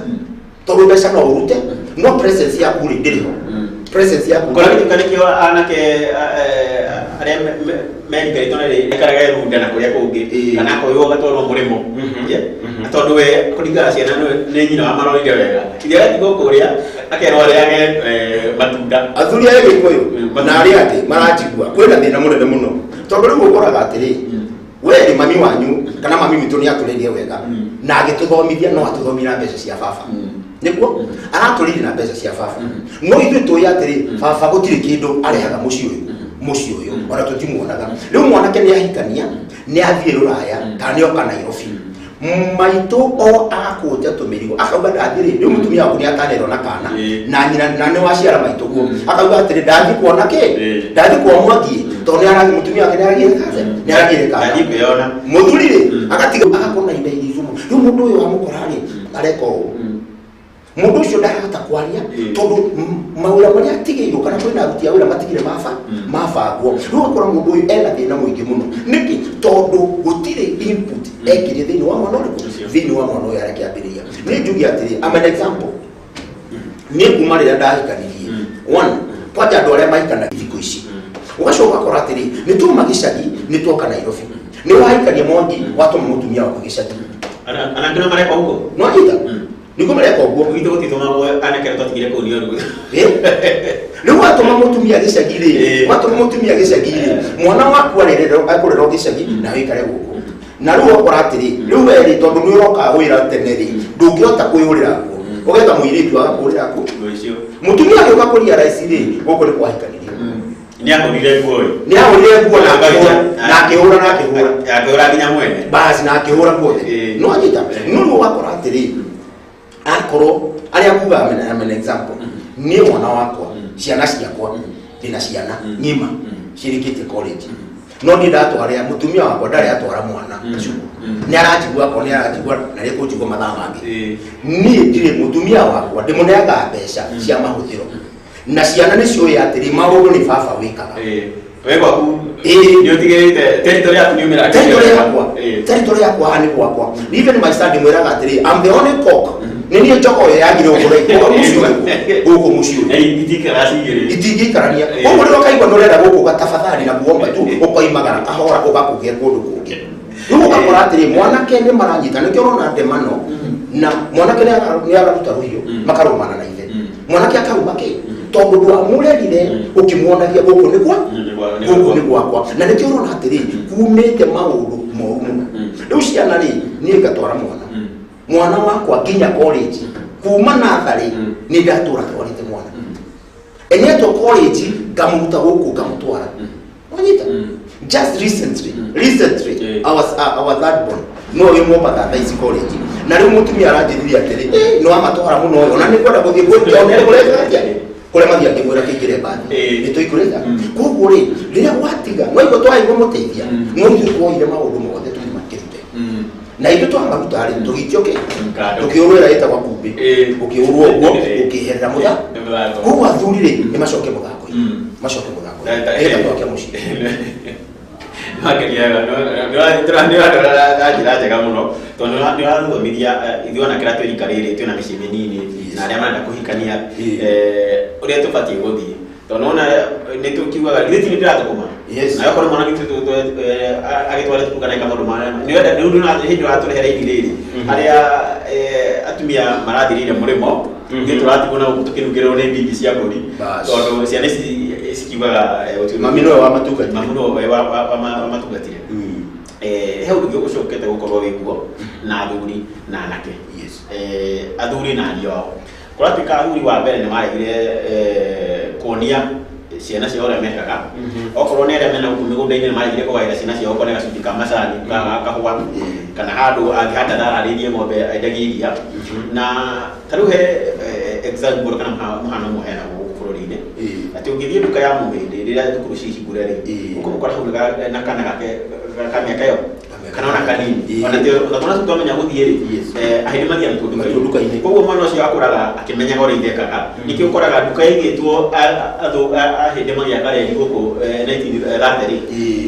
tondũ mbeca no ũrute, no presence yaku rĩ, ndĩrĩ ho presence yaku. Kora gĩtuka nĩkĩo anake arĩa merikarĩtwo na rĩ maikaraga runda na kũrĩa kũngĩ, kana akoywo agatwarwo mũrĩmo. Yeah? Tondũ we kũringana na ciana nĩ nyina wamarorire wega, iria agatigwo kũrĩa akerwo arĩage matunda. Athuri a Gĩkũyũ na arĩa angĩ maranjigua, kwĩna thĩna mũnene mũno, tondũ rĩu ũkoraga atĩrĩ, we rĩ, mami wanyu kana mami witũ nĩ atũrĩirie wega na agĩtũthomithia, no atũthomithia na mbeca cia baba, nĩguo aratũrĩire na mbeca cia baba, no ithuĩ tũĩ atĩrĩ, baba gũtirĩ kĩndũ arehaga mũciĩ ũyũ, ona tũtimuonaga. Rĩu mwanake nĩ ahikania, nĩ athiĩ rũraya kana nĩ oka Nairobi, maitũ o akũnja tũmĩrigo, akauga ndathiĩ rĩ, rĩu mũtumia waku nĩ atanerwo na kana na nyina na nĩ waciara maitũ guo, akauga atĩrĩ, ndathiĩ kuona kĩ, ndathiĩ kwa mwangi, tondũ nĩ arathi mũtumia wake nĩ aragĩire kabe, nĩ aragĩire kana. Ndathiĩ kwĩyona. Mũthuri rĩ, agatiga agakorwo na ihinda iraihu mũno. Rĩu mũndũ ũyũ wamũkora rĩ, areka ũũ, mũndũ ũcio ndarahota kwaria, tondũ mawĩra marĩa atigĩirwo kana kwĩna aruti a wĩra matigire maba mabangwo. Rĩu ũgakora mũndũ ũyũ ena thĩna mũingĩ mũno. Nĩkĩ? Tondũ gũtirĩ input ekire thĩinĩ wa mwana ũrĩkũ, thĩinĩ wa mwana ũyũ arekĩambĩrĩria. Nĩ njuge atĩrĩ, I'm an example. Niĩ kuma rĩrĩa ndahikanirie, one, kwanja andũ arĩa mahikanagia thikũ ici, ũgacoka ũgakora atĩrĩ, nĩ twauma gĩcagi, nĩ twoka Nairobi, nĩ wahikania mwangi, watũma mũtumia waku gĩcagi. Anake no mareka ũguo. No anyita nĩguo mareka ũguo. Gwitũ gũtitũmagwo anake arĩa twatigire kũu nĩ ũru. Rĩu watũma mũtumia gĩcagi rĩ, watũma mũtumia gĩcagi rĩ, mwana waku arererwo, akũrerwo gĩcagi na wĩkare gũkũ. Na rĩu ũgakora atĩrĩ, rĩu we rĩ, tondũ nĩ ũroka wĩra tene rĩ, ndũngĩhota kwĩhũrĩra nguo, ũgetha mũirĩtu agakũhũrĩra nguo. Nguo icio. Mũtumia agĩũka kũria raici rĩ, gũkũ nĩ kwahikanirio. Nĩ ahũrire nguo ĩ. Nĩ ahũrire nguo na akĩhũra na akĩhũra na akĩhũra. Akĩhũra nginya mwene. Basi, na akĩhũra guothe. No anyita, no rĩu ũgakora atĩrĩ, akorwo arĩa nguga, I'm an example, niĩ mwana wakwa, ciana ciakwa, ndĩna ciana ng'ima cirĩkĩtie college, no niĩ ndatwarĩa mũtumia wakwa, ndarĩ atwara mwana cukuru. Nĩ aranjigua, akorwo nĩ aranjigua na nĩ kũnjigua mathaa mangĩ, niĩ ndirĩ mũtumia wakwa ndĩmũneaga mbeca cia mahũthĩro, na ciana nĩ ciũĩ atĩrĩ, maũndũ nĩ baba wĩkaga. We gwaku Ĩĩ. nĩ ũtigĩrĩte territory yaku nĩ umĩra. Territory yakwa, territory yakwa haha nĩ gwakwa. Even my son ndĩmwĩraga atĩrĩ, I'm the only cock, nĩ niĩ njogoo ĩrĩa yagire gũkũra gũkũ mũciĩ ũyũ, gũkũ mũciĩ ũyũ. Itikara cigĩrĩ. Itingĩikarania. Koguo rĩrĩa ũkaigua nĩ ũrenda gũkũ, tafadhali na kuomba tu, ũkoimagara kahora ũgakũgĩa kũndũ kũngĩ. Rĩu ũgakora atĩrĩ, mwanake nĩ maranyita, nĩkĩo ũrona ndemano na mwanake nĩ araruta rũhiũ, makarũmana na ithe. Mwanake akaruma kĩ? Tondũ ndwamũrerire ũkĩmuonagia gũkũ nĩ kwa gũkũ nĩ gwakwa. Na nĩkĩo ũrona atĩrĩ, kumĩte maũndũ moru mũno. Rĩu ciana rĩ, niĩ ngatwara mwana wakwa nginya college, kuma natharĩ nĩ ndatũra twarĩte mwana enetwo college, ngamũruta gũkũ ngamũtwara. Wanyita? Just recently our third born no wĩ Mombatha thaa ici college, na rĩu mũtumia aranjĩrire atĩrĩ, "Eh, nĩ wamatwara mũno ũyũ, ona nĩ ngwenda gũthiĩ kũnjone kũreka atĩa kũrĩa mathiĩ." Ngĩmwĩra kĩingĩre mbathi nĩ tũikũrĩta. Koguo rĩ, rĩrĩa gwatiga no igua twaigua mũteithia, no ithuĩ tuoire maũndũ mothe tũmakĩrute, na ithuĩ twamaruta rĩ, tũgĩikio kĩ, tũkĩũrwo ĩrĩa ĩtagwo kumbĩ, ũkĩũrwo ũguo ũkĩherera mũtha. Koguo athuri rĩ, nĩ macoke mũthako-inĩ, macoke mũthako-inĩ nĩgetha twake mũciĩ. Makeniaga nĩ ũratwara na njĩra njega mũno, tondũ nĩ ũrathomithia ithuĩ ona kĩrĩa twĩ rika rĩrĩ, twĩna mĩciĩ mĩnini na arĩa marenda kũhikania, ũrĩa tũbatiĩ gũthiĩ, tondũ nona nĩ tũkiugaga githĩ ti nĩ ndĩrathũkũma. Na okorwo mwana witũ agĩtwara thukuru kana eka maũndũ marĩa nĩ wenda nĩ ũndũ hĩndĩ ũratũrehera ini rĩrĩ harĩa atumia marathirĩire mũrĩmo, ithuĩ tũratigwo na gũkũ tũkĩnungĩrĩrwo nĩ mbimbi cia mbũri. Bas. Tondũ ciana ici cikiugaga Mami nĩwe wamatungatire. Mami nĩwe wamatungatire. He ũndũ ũngĩ ũcokete gũkorwo wĩ kuo na athuri na anake. Athuri na ariũ ao, kũratuĩka athuri wa mbere nĩ maregire kuonia ciana ciao ũrĩa mekaga. Okorwo nĩ arĩa mena gũkũ mĩgũnda-inĩ, nĩ maregire kũgaĩra ciana ciao, okorwo nĩ gacunjĩ ka macani, ka kahũa, kana handũ angĩhanda thara, arĩithie ng'ombe, endagie iria. Na ta rĩu he example kana mũhano ũmwe heanagwo gũkũ bũrũri-inĩ, atĩ ũngĩthiĩ nduka ya mũhĩndĩ rĩrĩa thukuru cihingũre rĩ, ũkũmũkora hau na kana gake ka mĩaka ĩyo kana ona kanini, ona ona twana tũu twamenya gũthiĩ rĩ, ahĩndĩ mathiaga natuo nduka-inĩ. Koguo mwana ũcio akũraga akĩmenyaga ũrĩa ithe ekaga. Nĩkĩo ũkoraga nduka ĩigĩtwo ahĩndĩ magĩaka reri gũkũ 1930 rĩ,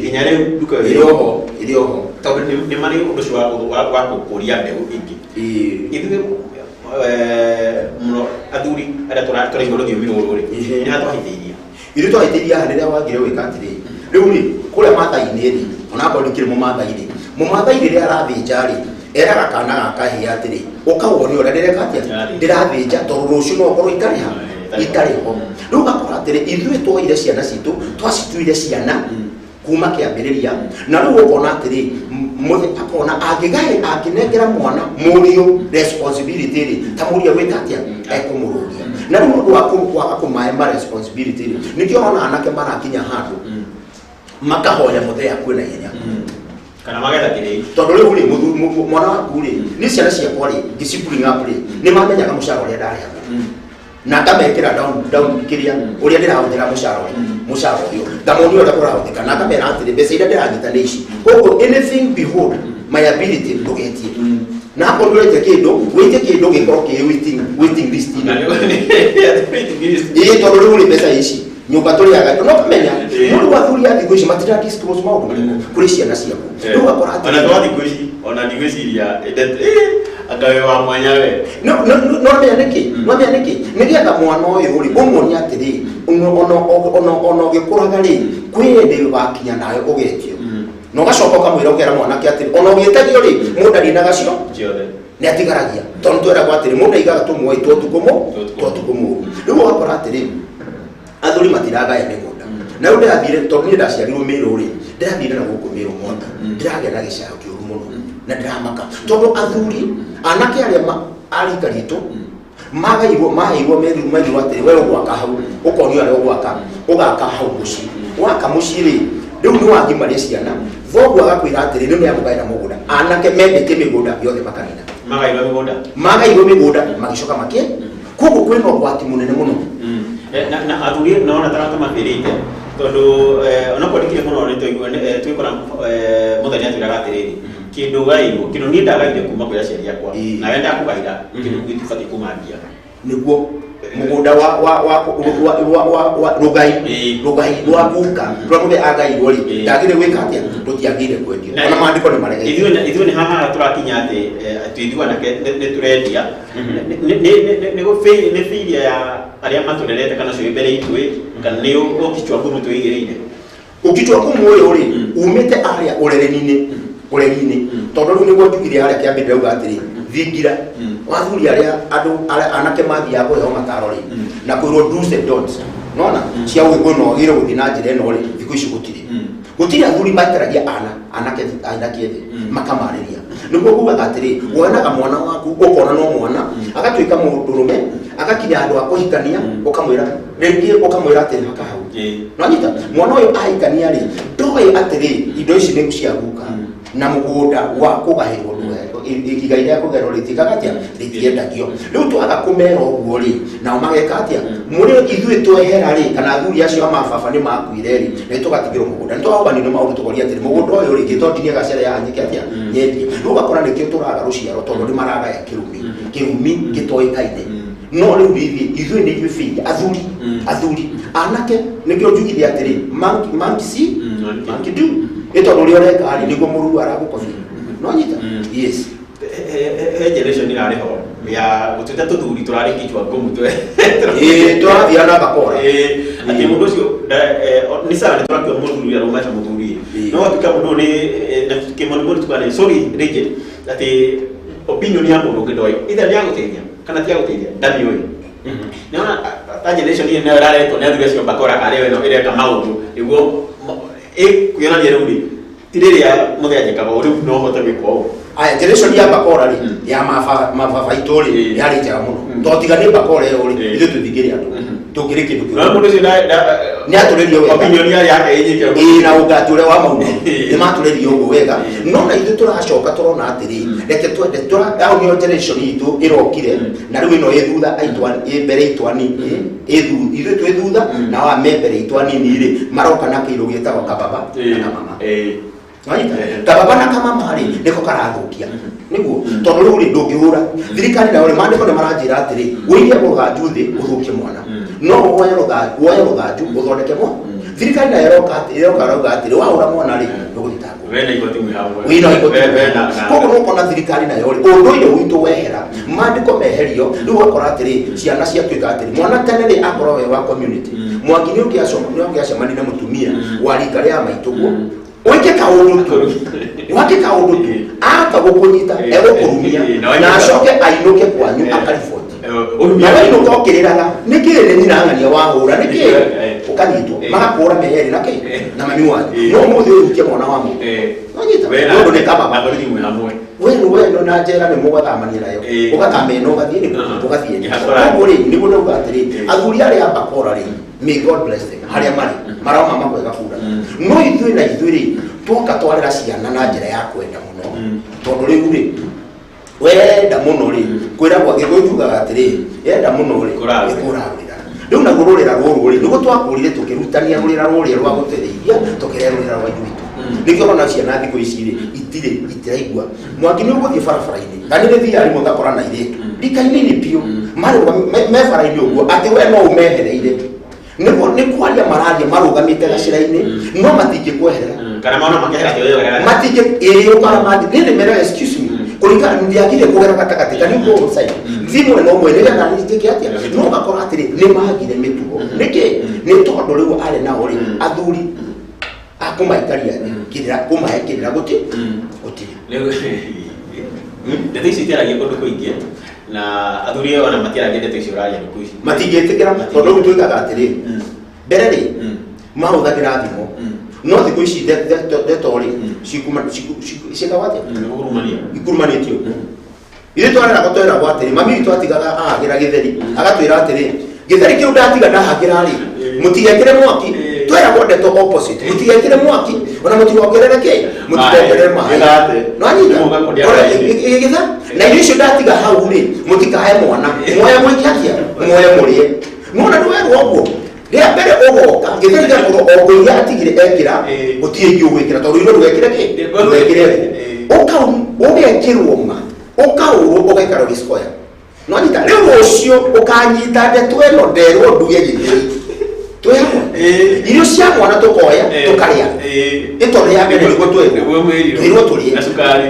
nginya rĩu nduka ĩyo Ĩrĩ oho, ĩrĩ oho. Tondũ nĩ marĩ ũndũ ũcio wa gũkũria mbeũ ĩngĩ. Ithuĩ mũno athuri arĩa tũraigua rũthiomi rũrũ rĩ, nĩ hatwahĩtĩirie. Ithuĩ twahĩtĩirie haha rĩrĩa wagire gwĩka atĩrĩ, rĩu rĩ, kũrĩa mathai-inĩ rĩ, onakorwo ndikĩrĩ mũmathai rĩ, mũmathai rĩrĩa arathĩnja rĩ, eraga kana gaka kahĩĩ atĩrĩ, ũka wone ũrĩa ndĩreka atĩa, ndĩrathĩnja, tondũ rũciũ no ũkorwo itarĩ ha, itarĩ ho. Rĩu ũgakora atĩrĩ, ithuĩ twoire ciana citũ, twacituire ciana kuma kĩambĩrĩria, na rĩu ũkona atĩrĩ, mũthĩ akona angĩgaĩ angĩnengera mwana mũriũ responsibility rĩ, ta mũriũ agwĩka atĩa, ekũmũrũgia. Na rĩu ũndũ wa kwaga kũmae ma responsibility rĩ, nĩkĩo ũrona anake marakinya handũ makahoya mũthee akue na ihenya. Kana magetha kĩrĩi. Tondũ rĩu rĩ, mwana waku rĩ, nĩ ciana ciakwa rĩ, ngĩci bring up rĩ, nĩ mamenyaga mũcara ũrĩa ndarĩhagwo, na ngamekĩra down down kĩrĩa ũrĩa ndĩrahũthĩra mũcara ũyũ, mũcara ũyũ ngamonia ũrĩa ũrahũthĩka, na ngamera atĩrĩ, mbeca iria ndĩranyita nĩ ici, koguo anything behold my ability ndũgetie, na akorwo ndũretia kĩndũ, wĩtie kĩndũ gĩkorwo kĩ waiting list inĩ. Ĩĩ, tondũ rĩu rĩ, mbeca ici nyũmba tũrĩaga, no kamenya no rĩu athuri a thikũ ici matira disclose maũndũ marĩkũ kũrĩ ciana ciaku. Rĩu ũgakora atĩrĩ, Ona twa thikũ ici, ona ndigwĩciria anga wĩ wa mwanya we. No menya nĩkĩ, no menya nĩkĩ, nĩgetha mwana ũyũ rĩ, ũmuonie atĩrĩ, ona ũgĩkũraga rĩ, kwĩ hĩndĩ ũgakinya nawe ũgetio, na ũgacoka ũkamwĩra, ũkera mwanake atĩrĩ, ona ũgĩtagio rĩ, mũndũ arinaga cio ciothe. Nĩ atigaragia, tondũ tweragwo atĩrĩ, mũndũ aigaga tũmwe twa tukũ mũru. Rĩu ũgakora atĩrĩ, athuri matiragaya mĩgũnda. Na rĩu ndĩrathire, tondũ niĩ ndaciarirwo Mĩrũ rĩ, ndĩrathire na gũkũ Mĩrũ mwaka ndĩragĩa na gĩcayo kĩũru mũno, na ndĩramaka tondũ athuri anake arĩa a rika ritũ magairwo maheirwo merirwo atĩrĩ, we ũgwaka hau, ũkonio harĩa ũgwaka, ũgaka hau mũciĩ. Waka mũciĩ rĩ, rĩu nĩ wagimaria ciana, thoguo agakwĩra atĩrĩ, rĩu nĩamũgaĩra mũgũnda, anake mendete mĩgũnda yothe makanina, magairwo mĩgũnda, magairwo mĩgũnda magĩcoka makĩ, koguo kwĩna ũgwati mũnene mũno. Na athuri nona ta mabĩrĩte tondũ onokorwo ndikĩrĩ mũno nĩ twaigua twĩkora mũthenya atwĩraga atĩrĩrĩ, kĩndũ gairwo, kĩndũ niĩ ndagaire kuma kwĩ aciari akwa, nawe ndakũgaira kĩndũ gĩtibatiĩ kũmambia. Nĩguo mũgũnda wa wa wa wa wa wa wa rũgai rũgai rwa guka rũrĩa mũndũ agairwo rĩ, ndagĩrĩire gwĩka atĩa? Rũtiagĩrĩire kwendio, ona maandĩko nĩ maregete. Ithuĩ nĩ haha tũrakinya atĩ atĩ ithuĩ anake nĩ tũrendia, nĩ failure ya arĩa matũrerete kana ũcio wĩ mbere itũ ĩ, kana nĩ ũkichwa ngumu twĩigĩrĩire? Ũkichwa ngumu ũyũ rĩ, umĩte arĩa ũrereni-inĩ, ũreri-inĩ, tondũ rĩu nĩguo njugire harĩa kĩambĩrĩria uga atĩrĩ, thingira wathuri arĩa andũ arĩa anake mathiaga kũheo mataro rĩ, na kwĩrwo do's and don'ts, nona cia ũgĩkũyũ no wagĩrĩire gũthiĩ na njĩra ĩno rĩ, thikũ ici gũtirĩ athuri maikaragia anake anake thĩ makamarĩria. Nĩguo kugaga atĩrĩ, wonaga mwana waku ũkona no mwana agatuĩka mũndũrũme, agakinya handũ ha kũhikania, ũkamwĩra rĩngĩ, ũkamwĩra atĩrĩ, haka hau nonyita mwana ũyũ ahikania rĩ, ndoĩ atĩrĩ indo ici nĩ cia guka na mũgũnda wa kũgaĩrwo, igai rĩa kũgaĩrwo rĩtikaga atĩa? Rĩtiendagio. Rĩu twaga kũmera ũguo rĩ, nao mageka atĩa? Mũrĩ ithuĩ twehera rĩ, kana athuri acio a mababa nĩ makuire rĩ, na tũgatigĩrwo mũgũnda, nĩ twahobanio nĩ maũndũ, tũkoria atĩrĩ, mũgũnda ũyũ rĩ, gĩto ndinie gacere ya nyike atĩa nyendie? Rĩu ũgakora nĩkĩo tũraga rũciaro, tondũ nĩ maragaya kĩrumi, kĩrumi gĩtoĩkaine. No rĩu ithuĩ ithuĩ nĩ ithuĩ failure, athuri anake. Nĩkĩo njugire atĩrĩ, monkey see, monkey do, nĩ tondũ ũrĩa ũreka rĩ, nĩguo mũruru aragũkobia, no nyita, yes. He generation ĩrarĩ ho ya gũtuĩka tũthuri tũrarĩ kichwa ngumu. Ĩĩ, tũrathiaga na bakora. Atĩ mũndũ ũcio nĩ sawa, nĩ tũrakua mũthuri arũma ta mũthuri, no gatuĩka mũndũ ũyũ nĩ na kĩmonimoni tukane, sorry rigid, atĩ opinion ya mũndũ ũngĩ ndoĩ either nĩ agũteithia kana ti agũteithia, ndamĩũĩ. Nĩona ta generation ĩyo nayo ĩraretwo nĩ athuri acio bakora karĩa ĩno ĩreka maũndũ nĩguo ĩkwĩonania rĩu rĩ, ti rĩrĩa mũthenya njĩkaga ũũ, rĩu no hote gwĩka ũũ. Aya, generation ya bakora rĩ, ya mababa itũ rĩ, yarĩ njega mũno, tondũ tiga nĩ bakora ĩyo rĩ, ithuĩ tũtingĩrĩ andũ tũngĩrĩ kĩndũ No mũndũ ũcio nĩ atũrĩrio wega. Opinion ya yake ĩnyite. Ĩĩ, na ũgati ũrĩa wa maũndũ nĩ matũrĩrio ũguo wega, no na ithuĩ tũracoka tũrona atĩrĩ, reke twende hau nĩyo generation itũ ĩrokire, na rĩu ĩno ĩ thutha aitũ, ĩ mbere itũ anini, ithuĩ twĩ thutha na aya me mbere itũ anini rĩ, maroka na kĩndũ gĩtagwo kababa na kamama. Wanyita? Kababa na kamama rĩ, nĩko karathũkia, nĩguo tondũ rĩu rĩ, ndũngĩhũra thirikari nayo rĩ, maandĩko nĩ maranjĩra atĩrĩ, ũige rũthanju thĩ ũthũkie mwana, no woe rũthanju ũthondeke mwana. Thirikari nayo ĩroka ĩroka rauga atĩrĩ, wahũra mwana rĩ, ndũgũthitangwo. Wena igoti mwĩ hamwe. Wĩna igoti. We- na Koguo nĩ ũkona thirikari nayo rĩ, ũndũire witũ wehera, maandĩko meherio, rĩu ũgakora atĩrĩ, ciana ciatuĩka atĩrĩ, mwana tene rĩ, akorwo we wa community, Mwangi, nĩ ũngĩacemania na mũtumia wa rika rĩa maitũguo, wĩke kaũndũ tu, wake kaũndũ tu, aka gũkũnyita, egũkũrumia na acoke ainũke kwanyu akariboti, na wainũka ũkĩrĩraga, nĩkĩ nĩ nyina ng'ania wahũra, nĩkĩ ũkanyitwo, magakũra meherĩ na kĩ na mami wanyu. No ũmũthĩ ũhutie mwana wa mũndũ, wanyita, mũndũ nĩ kababa. Na borithi mwĩ hamwe. We na njera nĩ mũgathamania nayo, ũgatama ĩno, ũgathiĩ nĩ ũgathiĩ ĩno. Koguo rĩ, nĩguo ndauga atĩrĩ, athuri arĩa a bakora rĩ, may God bless them, harĩa marĩ maroma makwega kura, no ithuĩ na ithuĩ rĩ, twoka twarera ciana na njĩra ya kwenda mũno, tondũ rĩu rĩ, wenda mũno rĩ, kwĩragwo Gĩkũyũ tugaga atĩrĩ, yenda mũno rĩ, ĩkũrarũrĩra. Rĩu naguo rũrĩra rũrũ rĩ, nĩguo twakũrire tũkĩrutania rũrĩra rũrĩa rwa gũtũrĩithia, tũkĩrehe rũrĩra rwa ithuitũ. Nĩkĩo ũrona ciana thikũ ici rĩ, itirĩ itiraigua. Mwangi, nĩ ũgũthiĩ barabara-inĩ, na nĩ thiaga rĩmwe ngakora na airĩtu rika inini biũ marũga me bara-inĩ ũguo, atĩ we no ũmehereire, nĩguo nĩ kwaria mararia marũgamĩte gacĩra-inĩ, no matingĩkweherera. Kana maona makĩhera kĩoyo. Matingĩ ĩĩ, ũkara mathi nĩ ndĩmera, excuse me, kũringana ndiagire kũgera gatagatĩ kana go outside, thiĩ mwena ũmwe nĩgetha njĩke atĩa? No ũgakora atĩrĩ, nĩ magire mĩtugo. Nĩkĩ? Nĩ tondũ rĩu arĩ nao rĩ, athuri akũmaikaria thĩ kĩrĩra, kũmahe kĩrĩra gũtirĩ. Rĩu ndeto ici itiaragia kũndũ kũingĩ, na athuri aya ona matiaragia ndeto icio ũraria thikũ ici. Matingĩtĩkĩra, tondũ rĩu twĩkaga atĩrĩ, mbere rĩ, mahũthagĩra thimũ, no thikũ ici ndeto rĩ, ciĩkagwo atĩa? Kũrumania. Ikurumanĩtio. Ithuĩ twareragwo tweragwo atĩrĩ, mami witũ atigaga ahagĩra gĩtheri, agatwĩra atĩrĩ, gĩtheri kĩu ndatiga ndahagĩra rĩ, mũtigekĩre mwaki. Tweragwo ndeto opposite. Mũtigekĩre mwaki ona mũtigongerere kĩ? Mũtigongerere maĩ. No anyita. Gĩtha. Na irio icio ndatiga hau rĩ, mũtikahe mwana. Muoye mwĩke atĩa? Muoye mũrĩe. Nona ndwerwo ũguo. Rĩa mbere ũgoka gĩtheri gĩakorwo o ngũ iria atigire ekĩra gũtirĩ ingĩ ũgwĩkĩra tondũ irio ndwekĩre kĩ? Ndwekĩre ngũ. Ũgekĩrwo ma ũkaũrwo ũgaikara ũgĩcoya. No nyita rĩu rũciũ ũkanyita ndeto ĩno nderwo nduge gĩtheri. Twĩ hamwe. Irio cia mwana tũkoya tũkarĩa. Nĩ tondũ rĩa mbere nĩguo twĩrwo. Twĩrwo tũrĩe.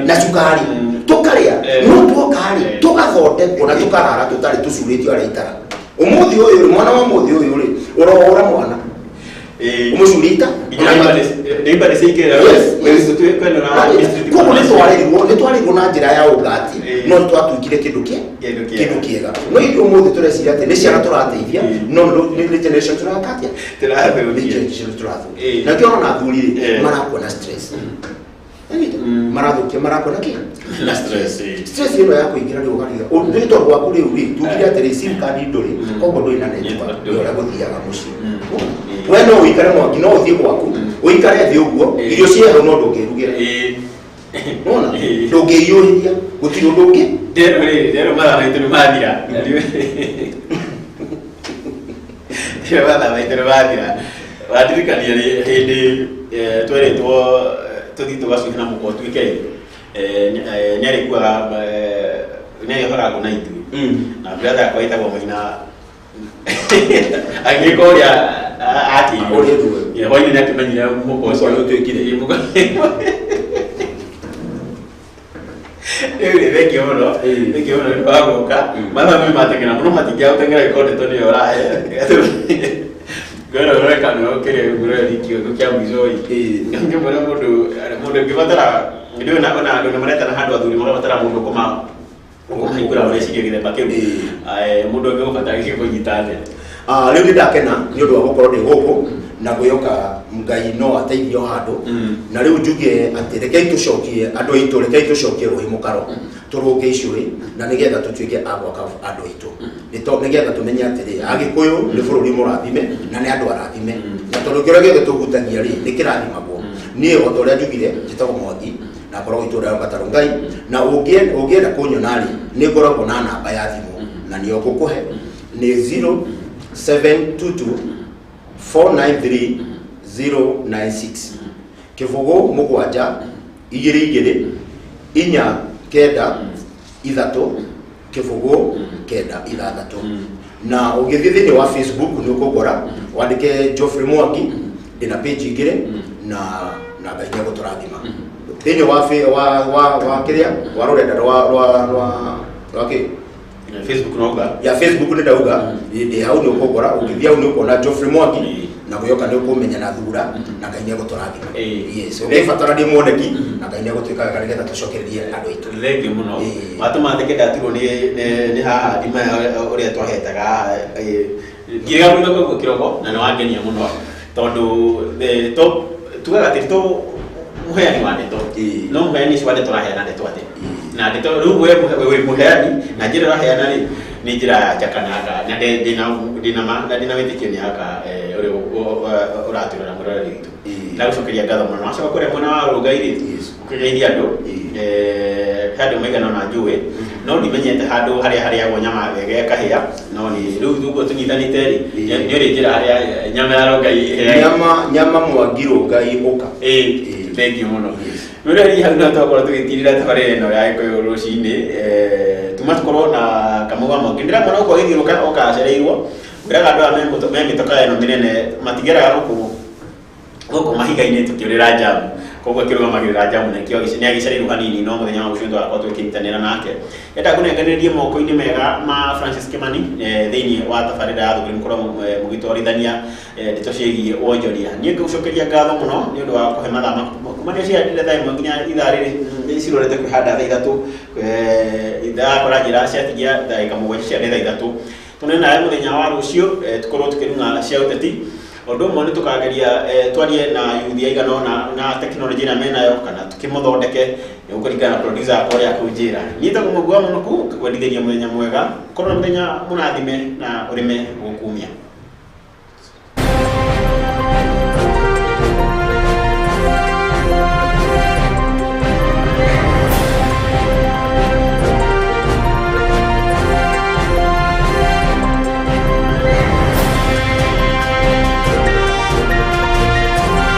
Na cukari. Tũkarĩa. No tuoka rĩ tũgathondekwo na tũkarara tũtarĩ tũcurĩtio arĩa itara. Ũmũthĩ ũyũ rĩ mwana wa ũmũthĩ ũyũ rĩ ũrohũra mwana. Ũmũcurĩte. Koguo nĩ twarĩirwo na njĩra ya ũgati no nĩ twatuĩkire kĩndũ kĩndũ kĩega. No ithuĩ ũmũthĩ tũreciria atĩ nĩ ciana tũrateithia no nĩ generation tũraka atĩa? Nĩ generation tũrathũkia. Na kĩo ũrona athuri rĩ marakua na stress. Marathũkia marakua na kĩ? Na stress. Stress ĩno ya kũingĩra rĩu ũkariga nĩ tondũ gwaku rĩu rĩ tugire atĩrĩ sim card ndũrĩ koguo ndũrĩ na network nĩ ũrĩa gũthiaga mũciĩ. We no ũikare mwaki no ũthiĩ gwaku ũikare thĩ ũguo irio ciĩ hau no ndũngĩrugĩra. Nona ndũngĩiyũrĩria gũtirĩ ũndũ ũngĩ. Ndero mathaa maitũ nĩ mathira. Ndero mathaa maitũ nĩ mathira. Wandirikania hĩndĩ twerĩtwo tũthiĩ tũgacuhe na mũkwa ũtuĩke nĩ arĩkuaga nĩ arĩhoraga ngũ na ithuĩ na brother yakwa ĩtagwo Maina agĩka ũrĩa akĩirwo hwainĩ nĩ akĩmenyire mũkwa ũcio ũtuĩkire. Rĩu rĩ thengio mũno, thengio mũno nĩ ũndũ wa gũka. Mathaa nĩ mateng'era mũno matingĩaga gũteng'era gĩkorwo ndeto nĩyo ũrahe. Ngwĩra ũrore kana kĩrĩa ngũrore kĩongo kĩa mũico ĩ. Ngĩmwĩra mũndũ ũngĩbatara ndũĩ na ona andũ nĩ maretana handũ athuri magabatara mũndũ ũkũmahingũra mareciria gĩthemba kĩu. Mũndũ ũngĩgũbatara gĩkũnyita atĩa? Rĩu nĩ ndakena nĩ ũndũ wa gũkorwo ndĩ gũkũ na gwĩhoka Ngai no ateithie o handũ na rĩu njuge atĩ rekei tũcokie andũ aitũ, rekei tũcokie rũhĩ mũkaro tũrũnge icũrĩ na nĩgetha tũtuĩke a gwaka andũ aitũ, nĩgetha tũmenye atĩrĩ Agĩkũyũ nĩ bũrũri mũrathime na nĩ andũ arathime na tondũ kĩrĩa gĩothe tũhutagia rĩ nĩ kĩrathimagwo. Niĩ o ta ũrĩa njugire njĩtagwo Mwangi na ngoragwo itũũra rĩa Gatarũ Ngai na ũngĩenda kũnyona rĩ nĩ ngoragwo na namba ya thimũ na nĩyo ngũkũhe nĩ 0722 493 096 kĩbũgũ 7 2 2 4 9 3 0 9 6. Na ũgĩthiĩ thĩinĩ wa Facebook nĩ ũkũngora wandĩke Geoffrey Mwangi, ndĩna page igĩrĩ na Ngai nĩ egũtũrathima thĩinĩ wa wa wa kĩrĩa wa rũrenda rwa kĩ Facebook noga ya Facebook nĩ ndauga ndĩ hau nĩ ũkũngora ũngĩthiĩ hau nĩ ũkuona Geoffrey Mwangi na gwĩoka nĩ ũkũmenya na thura na Ngai nĩ egũtũrathima. Yes, ũngĩbatara ndĩ mwoneki na Ngai nĩ egũtuĩka wega nĩgetha tũcokererie andũ aitũ. Thengio mũno. Watũma theke ndatirwo nĩ haha ndima ũrĩa twahetaga ngĩrega mũno koguo kĩroko na nĩ wangenia mũno tondũ to tugaga atĩ to mũheani wa ndeto no mũheani ũcio wa ndeto ũraheana ndeto atĩa na ndeto rĩu we wĩ mũheani na njĩra ũraheana rĩ nĩ njĩra ya njakananga na ndĩna ma na ndĩna wĩtĩkio nĩ aka ũrĩa ũratwĩrora mũroreri witũ. Ndagũcokeria ngatho mũno. Wacoka kũrĩa mwena wa Rũngai rĩ ũkĩgeithia andũ he andũ maigana ũna njũĩ no ndimenyete handũ harĩa harĩagwo nyama wega ĩkahĩa no nĩ rĩu ũguo tũnyitanĩte rĩ nĩ ũrĩ njĩra harĩa nyama ya Rũngai ĩhĩaga. Nyama Mwangi Rũngai ũka. Thengiũ mũno mwĩrori. Hau no twakorwo tũgĩtirĩra tabarĩra ĩno ya Gĩkũyũ rũcinĩ tuma tũkorwo na Kamau wa Mwangi ndĩramwona gũkũ agĩthiũrũka oka acereirwo ngwĩraga andũ aya me mĩtoka ĩno mĩnene matigeraga gũkũ mahiga-inĩ tũkĩũrĩra njamu koguo akĩrũgamagĩrĩra njamu na nĩkĩo nĩ agĩcereirwo hanini no mũthenya wa rũciũ tũgakorwo tũkĩnyitanĩra nake. Enda kũnenganĩrie moko-inĩ mega ma Francis Kimani thĩinĩ wa tabarĩra ya thũgũrĩ mũkorwo mũgĩtwarithania ndeto ciĩgiĩ wonjoria. Niĩ ngũcokeria ngatho mũno nĩ ũndũ wa kũhe mathaa maku kuma nĩ ciandire thaa 1 nginya ithaa rĩrĩ cirorete kwĩhanda thaa 3 ithaa kora njĩra ciatigia ndagĩka 7 cia thaa 3 tũnene nawe mũthenya wa rũciũ tũkorwo tũkĩrung'a cia ũteti. Ũndũ ũmwe nĩ tũkageria twarie na yuthi aigana ũna na tekinoronjĩ ĩrĩa menayo kana tũkĩmũthondeke nĩ gũkũringana na producer akwa ũrĩa akũnjĩra. Niĩ njĩtagwo Mũgua Mũnũku, ngwendithĩria mũthenya mwega, korwo na mũthenya mũrathime na ũrĩme gũkumia.